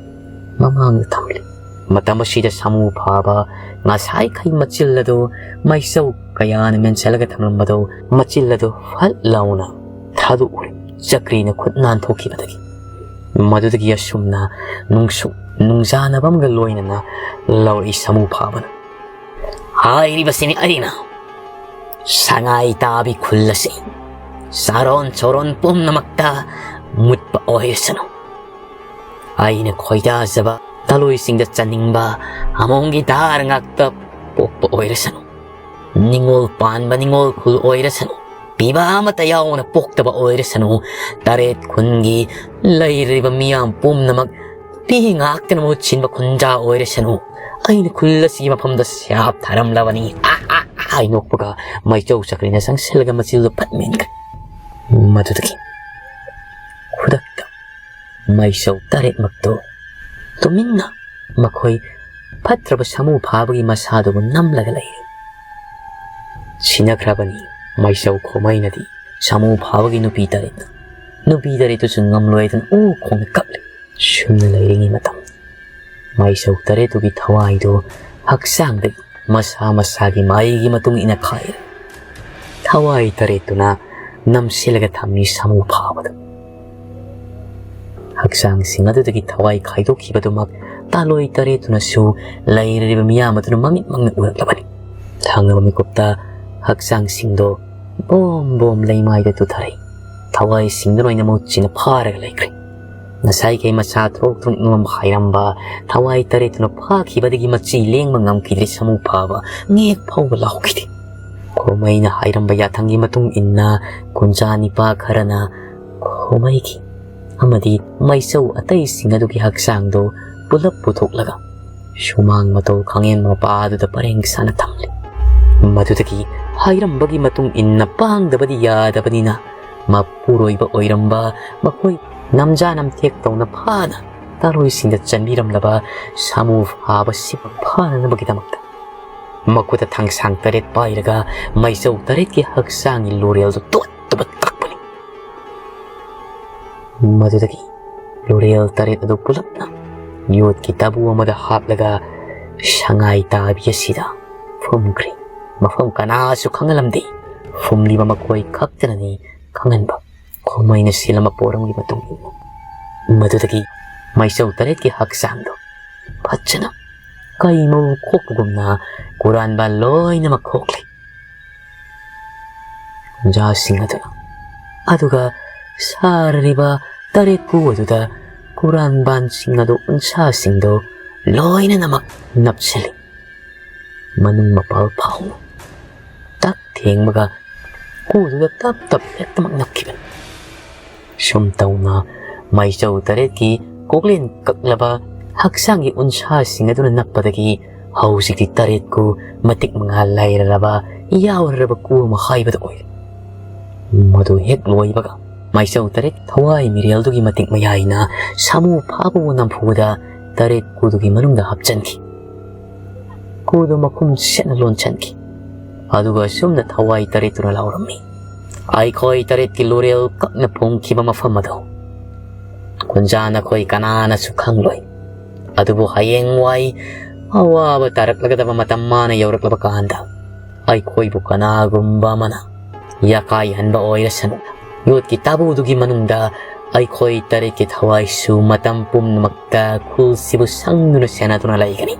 ꯃꯃꯥꯡꯗ ꯊꯝꯂꯤ꯫ ꯃꯇꯝ ꯑꯁꯤꯗ ꯁꯥꯃꯨ ꯐꯥꯕ ꯉꯁꯥꯏꯈꯩ ꯃꯆꯤꯜ ꯑꯗꯨ ꯃꯩꯆꯧ ꯀꯌꯥꯅ ꯃꯦꯟꯁꯤꯜꯂꯒ ꯊꯝꯂꯝꯕꯗꯨ ꯃꯆꯤꯜ ꯑꯗꯨ ꯐꯠ ꯂꯥꯎꯅ ꯊꯥꯗꯣꯛꯎꯔꯦ꯫ ꯆꯀ꯭ꯔꯤꯅ ꯈꯨꯠ ꯅꯥꯟꯊꯣꯛꯈꯤꯕꯗꯒꯤ ꯃꯗꯨꯗꯒꯤ ꯑꯁꯨꯝꯅ ꯅꯨꯡꯁꯨ ꯅꯨꯡꯖꯥꯅꯕ ꯑꯃꯒ ꯂꯣꯏꯅꯅ ꯂꯧꯔꯛꯏ ꯁꯥꯃꯨ ꯐꯥꯕꯅ꯫ ꯍꯥꯏꯔꯤꯕꯁꯤꯅꯤ ꯑꯩꯅ ꯁꯉꯥꯏ ꯇꯥꯕꯤ ꯈꯨꯜ ꯑꯁꯤ ꯆꯥꯔꯣꯟ ꯁꯣꯔꯣꯟ ꯄꯨꯝꯅꯃꯛꯇ ꯃꯨꯠꯄ ꯑꯣꯏꯔꯁꯅꯨ꯫ ꯑꯩꯅ ꯈꯣꯏꯗꯥꯖꯕ ꯇꯂꯣꯏꯁꯤꯡꯗ ꯆꯟꯅꯤꯡꯕ ꯑꯃꯣꯝꯒꯤ ꯗꯥꯔ ꯉꯥꯛꯇ ꯄꯣꯛꯄ ꯑꯣꯏꯔꯁꯅꯨ꯫ ꯅꯤꯡꯉꯣꯜ ꯄꯥꯟꯕ ꯅꯤꯡꯉꯣꯜ ꯈꯨꯜ ꯑꯣꯏꯔꯁꯅꯨ꯫ ꯄꯤꯕ ꯑꯃꯠꯇ ꯌꯥꯎꯅ ꯄꯣꯛꯇꯕ ꯑꯣꯏꯔꯁꯅꯨ꯫ ꯇꯔꯦꯠ ꯈꯨꯟꯒꯤ ꯂꯩꯔꯤꯕ ꯃꯤꯌꯥꯝ ꯄꯨꯝꯅꯃꯛ ꯄꯤ ꯉꯥꯛꯇꯅ ꯃꯍꯨꯠ ꯁꯤꯟꯕ ꯈꯨꯟꯖꯥ ꯑꯣꯏꯔꯁꯅꯨ꯫ ꯑꯩꯅ ꯈꯨꯜ ꯑꯁꯤꯒꯤ ꯃꯐꯝꯗ ꯁꯦꯞ ꯊꯥꯔꯝꯂꯕꯅꯤ꯫ ꯑꯥ, ꯑꯥ, ꯑꯥ, ꯍꯥꯏ ꯅꯣꯛꯄꯒ ꯃꯩꯆꯧ ꯆꯀ꯭ꯔꯤꯅ ꯆꯪꯁꯤꯜꯂꯒ ꯃꯆꯤꯜꯗꯨ ꯐꯠ ꯃꯦꯟꯈ꯭ꯔꯦ꯫ ꯃꯗꯨꯗꯒꯤ ꯈꯨꯗꯛꯇ ꯃꯩꯆꯧ ꯇꯔꯦꯠꯃꯛꯇꯨ ꯇꯨꯃꯤꯟꯅ ꯃꯈꯣꯏ ꯐꯠꯇ꯭ꯔꯕ ꯁꯥꯃꯨ ꯐꯥꯕꯒꯤ ꯃꯁꯥꯗꯨꯕꯨ ꯅꯝꯂꯒ ꯂꯩꯔꯦ꯫ ꯁꯤꯅꯈ꯭ꯔꯕꯅꯤ ꯃꯩꯆꯧ ꯈꯣꯃꯩꯅꯗꯤ ꯁꯥꯃꯨ ꯐꯥꯕꯒꯤ ꯅꯨꯄꯤ ꯇꯔꯦꯠꯇꯨ꯫ ꯅꯨꯄꯤ ꯇꯔꯦꯠꯇꯨꯁꯨ ꯉꯝꯂꯣꯏꯗꯅ ꯑꯣ ꯈꯣꯡꯅ ꯀꯞꯂꯦ꯫ ꯁꯨꯝꯅ ꯂꯩꯔꯤꯉꯩ ꯃꯇꯝ ꯃꯩꯆꯧ ꯇꯔꯦꯠꯇꯨꯒꯤ ꯊꯋꯥꯏꯗꯨ ꯍꯛꯆꯥꯡꯗꯒꯤ ꯃꯁꯥ ꯃꯁꯥꯒꯤ ꯃꯍꯩꯒꯤ ꯃꯇꯨꯡ ꯏꯟꯅ ꯈꯥꯏꯔꯦ꯫ ꯊꯋꯥꯏ ꯇꯔꯦꯠꯇꯨꯅ ꯅꯝꯁꯤꯜꯂꯒ ꯊꯝꯃꯤ ꯁꯥꯃꯨ ꯐꯥꯕꯗ꯫ ꯍꯛꯆꯥꯡꯁꯤꯡ ꯑꯗꯨꯗꯒꯤ ꯊꯋꯥꯏ ꯈꯥꯏꯗꯣꯛꯈꯤꯕꯗꯨꯃꯛ ꯇꯥꯂꯣꯏ ꯇꯔꯦꯠꯇꯨꯅꯁꯨ ꯂꯩꯔꯤꯕ ꯃꯤꯌꯥꯝ ꯑꯗꯨꯅ ꯃꯃꯤꯠꯃꯛꯅ ꯎꯔꯛꯂꯕꯅꯤ꯫ ꯊꯪꯅꯕ ꯃꯤꯀꯨꯞꯇ ꯍꯛꯆꯥꯡꯁꯤꯡꯗꯣ ꯕꯣꯝ ꯕꯣꯝ ꯂꯩꯃꯥꯏꯗ ꯇꯨꯊꯔꯛꯏ꯫ ꯊꯋꯥꯏꯁꯤꯡꯗꯨꯅ ꯑꯣꯏꯅ ꯃꯍꯨꯠ ꯁꯤꯟꯅ ꯐꯥꯔꯒ ꯂꯩꯈ꯭ꯔꯦ꯫ ꯉꯁꯥꯏꯈꯩ ꯃꯁꯥ ꯊꯣꯛ ꯊꯣꯛ ꯅꯣꯝ ꯍꯥꯏꯔꯝꯕ ꯊꯋꯥꯏ ꯇꯔꯦꯠꯇꯨꯅ ꯐꯥꯈꯤꯕꯗꯒꯤ ꯃꯆꯤ ꯂꯦꯡꯕ ꯉꯝꯈꯤꯗ꯭ꯔꯦ ꯁꯥꯃꯨ ꯐꯥꯕ꯫ ꯉꯦꯛ ꯐꯥꯎꯕ ꯂꯥꯎꯈꯤꯗꯦ꯫ ꯈꯣꯃꯩꯅ ꯍꯥꯏꯔꯝꯕ ꯌꯥꯊꯪꯒꯤ ꯃꯇꯨꯡ ꯏꯟꯅ ꯈꯨꯟꯖꯥ ꯅꯤꯄꯥ ꯈꯔꯅ ꯈꯣꯃꯩꯒꯤ ꯑꯃꯗꯤ ꯃꯩꯆꯧ ꯑꯇꯩꯁꯤꯡ ꯑꯗꯨꯒꯤ ꯍꯛꯆꯥꯡꯗꯨ ꯄꯨꯂꯞ ꯄꯨꯊꯣꯛꯂꯒ ꯁꯨꯃꯥꯡ ꯃꯇꯧ ꯈꯥꯡꯉꯦꯟ ꯃꯄꯥ ꯑꯗꯨꯗ ꯄꯔꯦꯡ ꯁꯥꯅ ꯊꯝꯂꯤ꯫ ꯃꯗꯨꯗꯒꯤ ꯍꯥꯏꯔꯝꯕꯒꯤ ꯃꯇꯨꯡ ꯏꯟꯅ ꯄꯥꯡꯗꯕꯗꯤ ꯌꯥꯗꯕꯅꯤꯅ ꯃꯄꯨꯔꯣꯏꯕ ꯑꯣꯏꯔꯝꯕ ꯃꯈꯣꯏ ꯅꯝꯖꯥ ꯅꯝꯊꯦꯛ ꯇꯧꯅ ꯐꯥꯅ ꯇꯥꯂꯣꯏꯁꯤꯡꯗ ꯆꯟꯕꯤꯔꯝꯂꯕ ꯁꯥꯃꯨ ꯐꯥꯕꯁꯤ ꯐꯥꯅꯅꯕꯒꯤꯗꯃꯛꯇ ꯃꯈꯨꯠꯇ ꯊꯥꯡꯁꯥꯡ ꯇꯔꯦꯠ ꯄꯥꯏꯔꯒ ꯃꯩꯆꯧ ꯇꯔꯦꯠꯀꯤ ꯍꯛꯆꯥꯡꯒꯤ ꯂꯣꯔꯦꯜꯗꯨ ꯇꯣꯠ ꯇꯣꯠ ꯀꯛꯄꯅꯤ꯫ ꯃꯗꯨꯗꯒꯤ ꯂꯨꯔꯦꯜ ꯇꯔꯦꯠ ꯑꯗꯨ ꯄꯨꯂꯞꯅ ꯌꯣꯠꯀꯤ ꯇꯥꯕꯨ ꯑꯃꯗ ꯍꯥꯞꯂꯒ ꯁꯉꯥꯏ ꯇꯥꯕꯤ ꯑꯁꯤꯗ ꯐꯨꯝꯈ꯭ꯔꯦ꯫ ꯃꯐꯝ ꯀꯅꯥꯁꯨ ꯈꯪꯍꯜꯂꯝꯗꯦ꯫ ꯐꯨꯝꯂꯤꯕ ꯃꯈꯣꯏ ꯈꯛꯇꯅꯅꯤ ꯈꯪꯍꯟꯕ꯫ ꯈꯣꯃꯩꯅ ꯁꯤꯜꯂꯝꯕ ꯄꯣꯔꯝꯒꯤ ꯃꯇꯨꯡ ꯏꯟꯅ ꯃꯗꯨꯗꯒꯤ ꯃꯥꯏꯆꯧ ꯇꯔꯦꯠꯀꯤ ꯍꯛꯆꯥꯡꯗꯣ ꯐꯖꯅ ꯀꯩ ꯃꯔꯨ ꯈꯣꯛꯄꯒꯨꯝꯅ ꯀꯨꯔꯥꯟꯕ ꯂꯣꯏꯅꯃꯛ ꯈꯣꯛꯂꯦ꯫ ꯀꯨꯟꯖꯥꯁꯤꯡ ꯑꯗꯨꯅ ꯑꯗꯨꯒ ꯁꯥꯔꯔꯤꯕ ꯇꯔꯦꯠ ꯀꯨ ꯑꯗꯨꯗ ꯀꯨꯔꯥꯟꯕꯥꯟꯁꯤꯡ ꯑꯗꯨ ꯎꯟꯁꯥꯁꯤꯡꯗꯣ ꯂꯣꯏꯅꯃꯛ ꯅꯞꯁꯤꯜꯂꯤ꯫ ꯃꯅꯨꯡ ꯃꯄꯥꯜ ꯐꯥꯎꯅ ꯇꯛ ꯊꯦꯡꯕꯒ ꯀꯨꯗꯨꯗ ꯇꯞ ꯇꯞ ꯍꯦꯛꯇꯃꯛ ꯅꯞꯈꯤꯕꯅꯤ꯫ ꯁꯨꯝ ꯇꯧꯅ ꯃꯥꯏꯆꯧ ꯇꯔꯦꯠꯀꯤ ꯀꯣꯛꯂꯦꯟ ꯀꯛꯂꯕ ꯍꯛꯆꯥꯡꯒꯤ ꯎꯟꯁꯥꯁꯤꯡ ꯑꯗꯨꯅ ꯅꯞꯄꯗꯒꯤ ꯍꯧꯖꯤꯛꯇꯤ ꯇꯔꯦꯠ ꯀꯨ ꯃꯇꯤꯛ ꯃꯉꯥ ꯂꯩꯔꯔꯕ, ꯌꯥꯎꯔꯔꯕ ꯀꯨ ꯑꯃ ꯍꯥꯏꯕꯗꯨ ꯑꯣꯏꯔꯦ꯫ ꯃꯗꯨ ꯍꯦꯛ ꯂꯣꯏꯕꯒ ꯃꯥꯏꯆꯧ ꯇꯔꯦꯠ ꯊꯋꯥꯏ ꯃꯤꯔꯦꯜꯗꯨꯒꯤ ꯃꯇꯤꯛ ꯃꯌꯥꯏꯅ ꯁꯥꯃꯨ ꯐꯥꯕꯕꯨ ꯅꯝꯐꯨꯗ ꯇꯔꯦꯠ ꯀꯨꯗꯨꯒꯤ ꯃꯅꯨꯡꯗ ꯍꯥꯞꯆꯤꯟꯈꯤ꯫ ꯀꯨꯗꯨ ꯃꯈꯨꯝ ꯁꯦꯠꯅ ꯂꯣꯟꯁꯤꯟꯈꯤ꯫ ꯑꯗꯨꯒ ꯑꯁꯨꯝꯅ ꯊꯋꯥꯏ ꯇꯔꯦꯠꯇꯨꯅ ꯂꯥꯎꯔꯝꯃꯤ, "ꯑꯩꯈꯣꯏ ꯇꯔꯦꯠꯀꯤ ꯂꯨꯔꯦꯜ ꯀꯛꯅ ꯐꯣꯡꯈꯤꯕ ꯃꯐꯝ ꯑꯗꯨ ꯀꯨꯟꯖꯥ ꯅꯈꯣꯏ ꯀꯅꯥꯅꯁꯨ ꯈꯪꯂꯣꯏ꯫ ꯑꯗꯨꯕꯨ ꯍꯌꯦꯡꯋꯥꯏ ꯑꯋꯥꯕ ꯇꯥꯔꯛꯂꯒꯗꯕ ꯃꯇꯝ ꯃꯥꯅ ꯌꯧꯔꯛꯂꯕ ꯀꯥꯟꯗ ꯑꯩꯈꯣꯏꯕꯨ ꯀꯅꯥꯒꯨꯝꯕ ꯑꯃꯅ ꯌꯥꯀꯥꯏꯍꯟꯕ ꯑꯣꯏꯔꯁꯅꯨ, ꯌꯣꯠꯀꯤ ꯇꯥꯕꯨꯗꯨꯒꯤ ꯃꯅꯨꯡꯗ ꯑꯩꯈꯣꯏ ꯇꯔꯦꯠꯀꯤ ꯊꯋꯥꯏꯁꯨ ꯃꯇꯝ ꯄꯨꯝꯅꯃꯛꯇ ꯈꯨꯜꯁꯤꯕꯨ ꯁꯪꯗꯨꯅ ꯁꯦꯟꯅꯗꯨꯅ ꯂꯩꯒꯅꯤ"꯫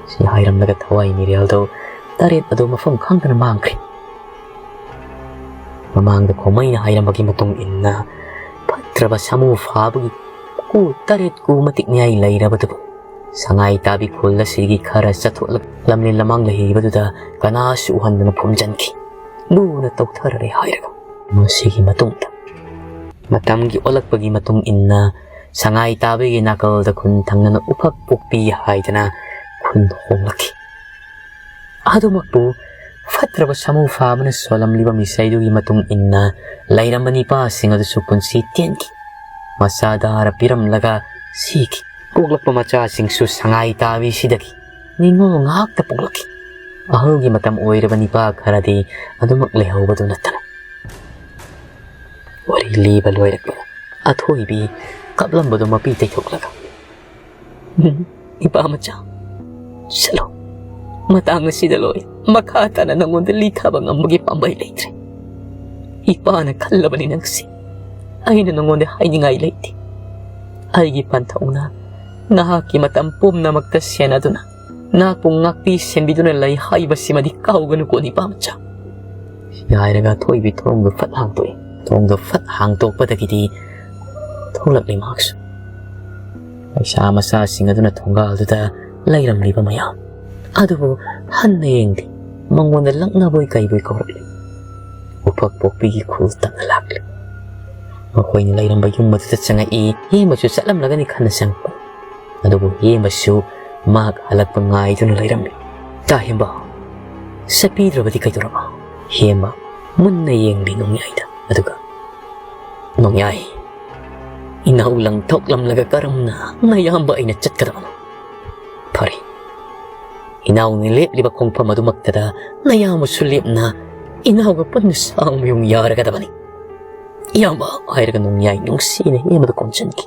ꯁꯤ ꯍꯥꯏꯔꯝꯂꯒ ꯊꯋꯥꯏ ꯃꯤꯔꯦꯜꯗꯣ ꯇꯔꯦꯠ ꯑꯗꯨ ꯃꯐꯝ ꯈꯪꯗꯅ ꯃꯥꯡꯈ꯭ꯔꯦ꯫ ꯃꯃꯥꯡꯗ ꯈꯣꯃꯩꯅ ꯍꯥꯏꯔꯝꯕꯒꯤ ꯃꯇꯨꯡ ꯏꯟꯅ, ꯐꯠꯇ꯭ꯔꯕ ꯁꯥꯃꯨ ꯐꯥꯕꯒꯤ ꯀꯨ ꯇꯔꯦꯠ ꯀꯨ ꯃꯇꯤꯛ ꯃꯌꯥꯏ ꯂꯩꯔꯕꯗꯨꯕꯨ ꯁꯉꯥꯏ ꯇꯥꯕꯤ ꯈꯨꯜ ꯑꯁꯤꯒꯤ ꯈꯔ ꯆꯠꯊꯣꯛꯂꯒ ꯂꯝꯂꯦꯟ ꯂꯃꯥꯡ ꯂꯩꯔꯤꯕꯗꯨꯗ ꯀꯅꯥꯁꯨ ꯎꯍꯟꯗꯅ ꯐꯨꯝꯖꯤꯟꯈꯤ꯫ ꯂꯨꯅ ꯇꯧꯊꯔꯔꯦ ꯍꯥꯏꯔꯒ꯫ ꯃꯁꯤꯒꯤ ꯃꯇꯨꯡꯗ ꯃꯇꯝꯒꯤ ꯑꯣꯜꯂꯛꯄꯒꯤ ꯃꯇꯨꯡ ꯏꯟꯅ ꯁꯉꯥꯏ ꯇꯥꯕꯤꯒꯤ ꯅꯥꯀꯜꯗ ꯈꯨꯟ ꯊꯪꯅꯅ ꯎꯐꯛ ꯄꯣꯛꯄꯤ ꯍꯥꯏꯗꯅ ꯈꯨꯟ ꯍꯣꯡꯂꯛꯈꯤ꯫ ꯑꯗꯨꯃꯛꯄꯨ ꯐꯠꯇ꯭ꯔꯕ ꯁꯥꯃꯨ ꯐꯥꯕꯅ ꯁꯣꯜꯂꯝꯂꯤꯕ ꯃꯤꯁꯩꯗꯨꯒꯤ ꯃꯇꯨꯡ ꯏꯟꯅ ꯂꯩꯔꯝꯕ ꯅꯤꯄꯥꯁꯤꯡ ꯑꯗꯨꯁꯨ ꯄꯨꯟꯁꯤ ꯇꯦꯟꯈꯤ꯫ ꯃꯆꯥ ꯗꯥꯔ ꯄꯤꯔꯝꯂꯒ ꯁꯤꯈꯤ꯫ ꯄꯣꯛꯂꯛꯄ ꯃꯆꯥꯁꯤꯡꯁꯨ ꯁꯉꯥꯏ ꯇꯥꯕꯤꯁꯤꯗꯒꯤ ꯅꯤꯡꯉꯣꯜ ꯉꯥꯛꯇ ꯄꯣꯛꯂꯛꯈꯤ꯫ ꯑꯍꯜꯒꯤ ꯃꯇꯝ ꯑꯣꯏꯔꯕ ꯅꯤꯄꯥ ꯈꯔꯗꯤ ꯑꯗꯨꯃꯛ ꯂꯩꯍꯧꯕꯗꯨ ꯅꯠꯇꯅ꯫ ꯋꯥꯔꯤ ꯂꯤꯕ ꯂꯣꯏꯔꯛꯄꯗ ꯑꯊꯣꯏꯕꯤ ꯀꯞꯂꯝꯕꯗꯣ ꯃꯄꯤ ꯇꯩꯊꯣꯛꯂꯒ, "ꯎꯝ, ꯏꯄꯥ ꯃꯆꯥ, ꯆꯠꯂꯣ꯫ ꯃꯇꯥꯡ ꯑꯁꯤꯗ ꯂꯣꯏ꯫ ꯃꯈꯥ ꯇꯥꯅ ꯅꯪꯉꯣꯟꯗ ꯂꯤꯊꯕ ꯉꯝꯕꯒꯤ ꯄꯥꯝꯕꯩ ꯂꯩꯇ꯭ꯔꯦ꯫ ꯏꯄꯥꯅ ꯈꯜꯂꯕꯅꯤ ꯅꯪꯁꯤ꯫ ꯑꯩꯅ ꯅꯪꯉꯣꯟꯗ ꯍꯥꯏꯅꯤꯡꯉꯥꯏ ꯂꯩꯇꯦ꯫ ꯑꯩꯒꯤ ꯄꯟꯊꯧꯅ ꯅꯍꯥꯛꯀꯤ ꯃꯇꯝ ꯄꯨꯝꯅꯃꯛꯇ ꯁꯦꯟꯅꯗꯨꯅ ꯅꯍꯥꯛꯄꯨ ꯉꯥꯛꯄꯤ ꯁꯦꯟꯕꯤꯗꯨꯅ ꯂꯩ ꯍꯥꯏꯕꯁꯤꯃꯗꯤ ꯀꯥꯎꯒꯅꯨꯀꯣ, ꯏꯄꯥ ꯃꯆꯥ"꯫ ꯁꯤ ꯍꯥꯏꯔꯒ ꯑꯊꯣꯏꯕꯤ ꯊꯣꯡꯗꯣ ꯐꯠ ꯍꯥꯡꯇꯣꯛꯏ꯫ ꯊꯣꯡꯗꯣ ꯐꯠ ꯍꯥꯡꯇꯣꯛꯄꯗꯒꯤꯗꯤ ꯊꯣꯛꯂꯛꯂꯤ ꯃꯍꯥꯛꯁꯨ꯫ ꯂꯩꯁꯥ ꯃꯆꯥꯁꯤꯡ ꯑꯗꯨꯅ ꯊꯣꯡꯒꯥꯜꯗꯨꯗ ꯂꯩꯔꯝꯂꯤꯕ ꯃꯌꯥꯝ ꯑꯗꯨꯕꯨ ꯍꯟꯅ ꯌꯦꯡꯗꯦ꯫ ꯃꯉꯣꯟꯗ ꯂꯛꯅꯕꯣꯏ ꯀꯩꯕꯣꯏ ꯀꯧꯔꯛꯂꯤ꯫ ꯎꯐꯛ ꯄꯣꯛꯄꯤꯒꯤ ꯈꯨꯜ ꯇꯝꯅ ꯂꯥꯛꯂꯤ꯫ ꯃꯈꯣꯏꯅ ꯂꯩꯔꯝꯕ ꯌꯨꯝ ꯑꯗꯨꯗ ꯆꯪꯉꯛꯏ꯫ ꯍꯦꯃꯁꯨ ꯆꯠꯂꯝꯂꯒꯅꯤ ꯈꯟꯅ ꯆꯪꯉꯛꯄ꯫ ꯑꯗꯨꯕꯨ ꯍꯦꯃꯁꯨ ꯃꯍꯥꯛ ꯍꯜꯂꯛꯄ ꯉꯥꯏꯗꯨꯅ ꯂꯩꯔꯝꯃꯤ꯫ "ꯇꯥ ꯍꯦꯝꯕ, ꯆꯠꯄꯤꯗ꯭ꯔꯕꯗꯤ ꯀꯩꯗꯧꯔꯕ?" ꯍꯦꯃ ꯃꯨꯟꯅ ꯌꯦꯡꯂꯤ ꯅꯣꯡꯌꯥꯏꯗ꯫ ꯑꯗꯨꯒ, "ꯅꯣꯡꯌꯥꯏ, ꯏꯅꯥꯎ ꯂꯪꯊꯣꯛꯂꯝꯂꯒ ꯀꯔꯝꯅ ꯅꯌꯥꯝꯕ ꯑꯩꯅ ꯆꯠꯀꯗꯕꯅꯣ? ꯐꯔꯦ, ꯏꯅꯥꯎꯅ ꯂꯦꯞꯂꯤꯕ ꯈꯣꯡꯐꯝ ꯑꯗꯨꯃꯛꯇꯗ ꯅꯌꯥꯝꯕꯁꯨ ꯂꯦꯞꯅ ꯏꯅꯥꯎꯒ ꯄꯨꯟꯅ ꯁꯥꯡꯃꯌꯨꯡ ꯌꯥꯔꯒꯗꯕꯅꯤ, ꯏꯌꯥꯝꯕ" ꯍꯥꯏꯔꯒ ꯅꯣꯡꯌꯥꯏ ꯅꯨꯡꯁꯤꯅ ꯍꯦꯃꯗ ꯀꯣꯟꯁꯤꯟꯈꯤ꯫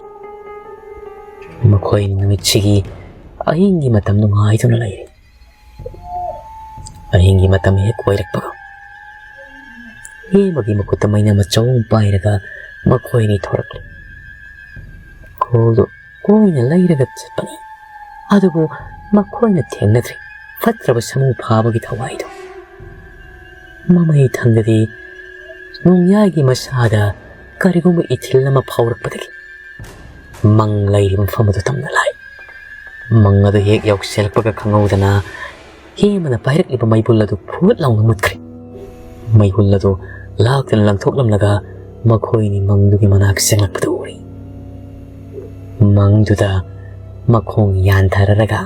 ꯃꯈꯣꯏ ꯅꯨꯃꯤꯠꯁꯤꯒꯤ ꯑꯍꯤꯡꯒꯤ ꯃꯇꯝꯗꯨ ꯉꯥꯏꯗꯨꯅ ꯂꯩꯔꯤ꯫ ꯑꯍꯤꯡꯒꯤ ꯃꯇꯝ ꯍꯦꯛ ꯑꯣꯏꯔꯛꯄꯒ ꯍꯦꯃꯒꯤ ꯃꯈꯨꯠꯇ ꯃꯩꯅꯝ ꯑꯆꯧꯕ ꯄꯥꯏꯔꯒ ꯃꯈꯣꯏ ꯑꯅꯤ ꯊꯣꯔꯛꯂꯦ꯫ ꯈꯨꯜꯗꯨ ꯀꯣꯏꯅ ꯂꯩꯔꯒ ꯆꯠꯄꯅꯤ꯫ ꯑꯗꯨꯕꯨ ꯃꯈꯣꯏꯅ ꯊꯦꯡꯅꯗ꯭ꯔꯦ ꯐꯠꯇ꯭ꯔꯕ ꯁꯥꯃꯨ ꯐꯥꯕꯒꯤ ꯊꯋꯥꯏꯗꯨ꯫ ꯃꯃꯩ ꯊꯪꯗꯗꯤ ꯅꯣꯡꯌꯥꯏꯒꯤ ꯃꯁꯥꯗ ꯀꯔꯤꯒꯨꯝꯕ ꯏꯊꯤꯜ ꯑꯃ ꯐꯥꯎꯔꯛꯄꯗꯒꯤ ꯃꯪ ꯂꯩꯔꯤꯕ ꯃꯐꯝ ꯑꯗꯨ ꯇꯝꯅ ꯂꯥꯛꯏ꯫ ꯃꯪ ꯑꯗꯨ ꯍꯦꯛ ꯌꯧꯁꯤꯜꯂꯛꯄꯒ ꯈꯪꯍꯧꯗꯅ ꯍꯦꯃꯅ ꯄꯥꯏꯔꯛꯂꯤꯕ ꯃꯩꯕꯨꯜ ꯑꯗꯨ ꯐꯨꯠ ꯂꯥꯎꯅ ꯃꯨꯠꯈ꯭ꯔꯦ꯫ ꯃꯩꯕꯨꯜ ꯑꯗꯨ ꯂꯥꯛꯇꯅ ꯂꯪꯊꯣꯛꯂꯝꯂꯒ ꯃꯈꯣꯏꯅꯤ ꯃꯪꯗꯨꯒꯤ ꯃꯅꯥꯛ ꯆꯪꯂꯛꯄꯗꯨ ꯎꯔꯦ꯫ ꯃꯪꯗꯨꯗ ꯃꯈꯣꯡ ꯌꯥꯟꯊꯔꯔꯒ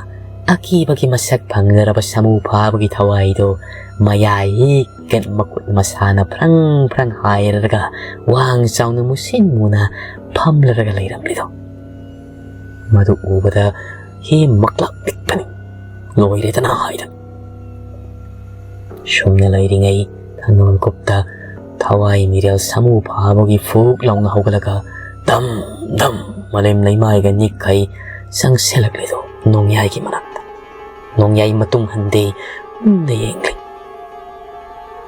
ꯑꯀꯤꯕꯒꯤ ꯃꯁꯛ ꯐꯪꯖꯔꯕ ꯁꯥꯃꯨ ꯐꯥꯕꯒꯤ ꯊꯋꯥꯏꯗꯨ ꯃꯌꯥꯏ ꯍꯤꯛꯀꯠ ꯃꯈꯨꯠ ꯃꯁꯥꯅ ꯐ꯭ꯔꯪ ꯐ꯭ꯔꯪ ꯍꯥꯏꯔꯒ ꯋꯥꯡ ꯆꯥꯎꯅ ꯃꯨꯁꯤꯟ ꯃꯨꯅ ꯐꯝꯂꯔꯒ ꯂꯩꯔꯝꯂꯤꯗꯣ꯫ ꯃꯗꯨ ꯎꯕꯗ ꯍꯦ ꯃꯛꯂꯥꯛ ꯄꯤꯛꯄꯅꯤ꯫ ꯂꯣꯏꯔꯦꯗꯅ ꯍꯥꯏꯗꯅ꯫ ꯁꯨꯝꯅ ꯂꯩꯔꯤꯉꯩ ꯊꯪꯅꯕ ꯃꯤꯀꯨꯞꯇ ꯊꯋꯥꯏ ꯃꯤꯔꯦꯜ ꯁꯥꯃꯨ ꯐꯥꯕꯒꯤ ꯐꯨꯛ ꯂꯥꯎꯅ ꯍꯧꯒꯠꯂꯒ ꯗꯝ ꯗꯝ ꯃꯥꯂꯦꯝ ꯂꯩꯃꯥꯏꯒ ꯅꯤꯛꯈꯩ ꯆꯪꯁꯤꯜꯂꯛꯂꯤꯗꯣ ꯅꯣꯡꯌꯥꯏꯒꯤ ꯃꯅꯥꯛꯇ꯫ ꯅꯣꯡꯌꯥꯏ ꯃꯇꯨꯡ ꯍꯟꯗꯦ, ꯃꯨꯟꯅ ꯌꯦꯡꯂꯤ꯫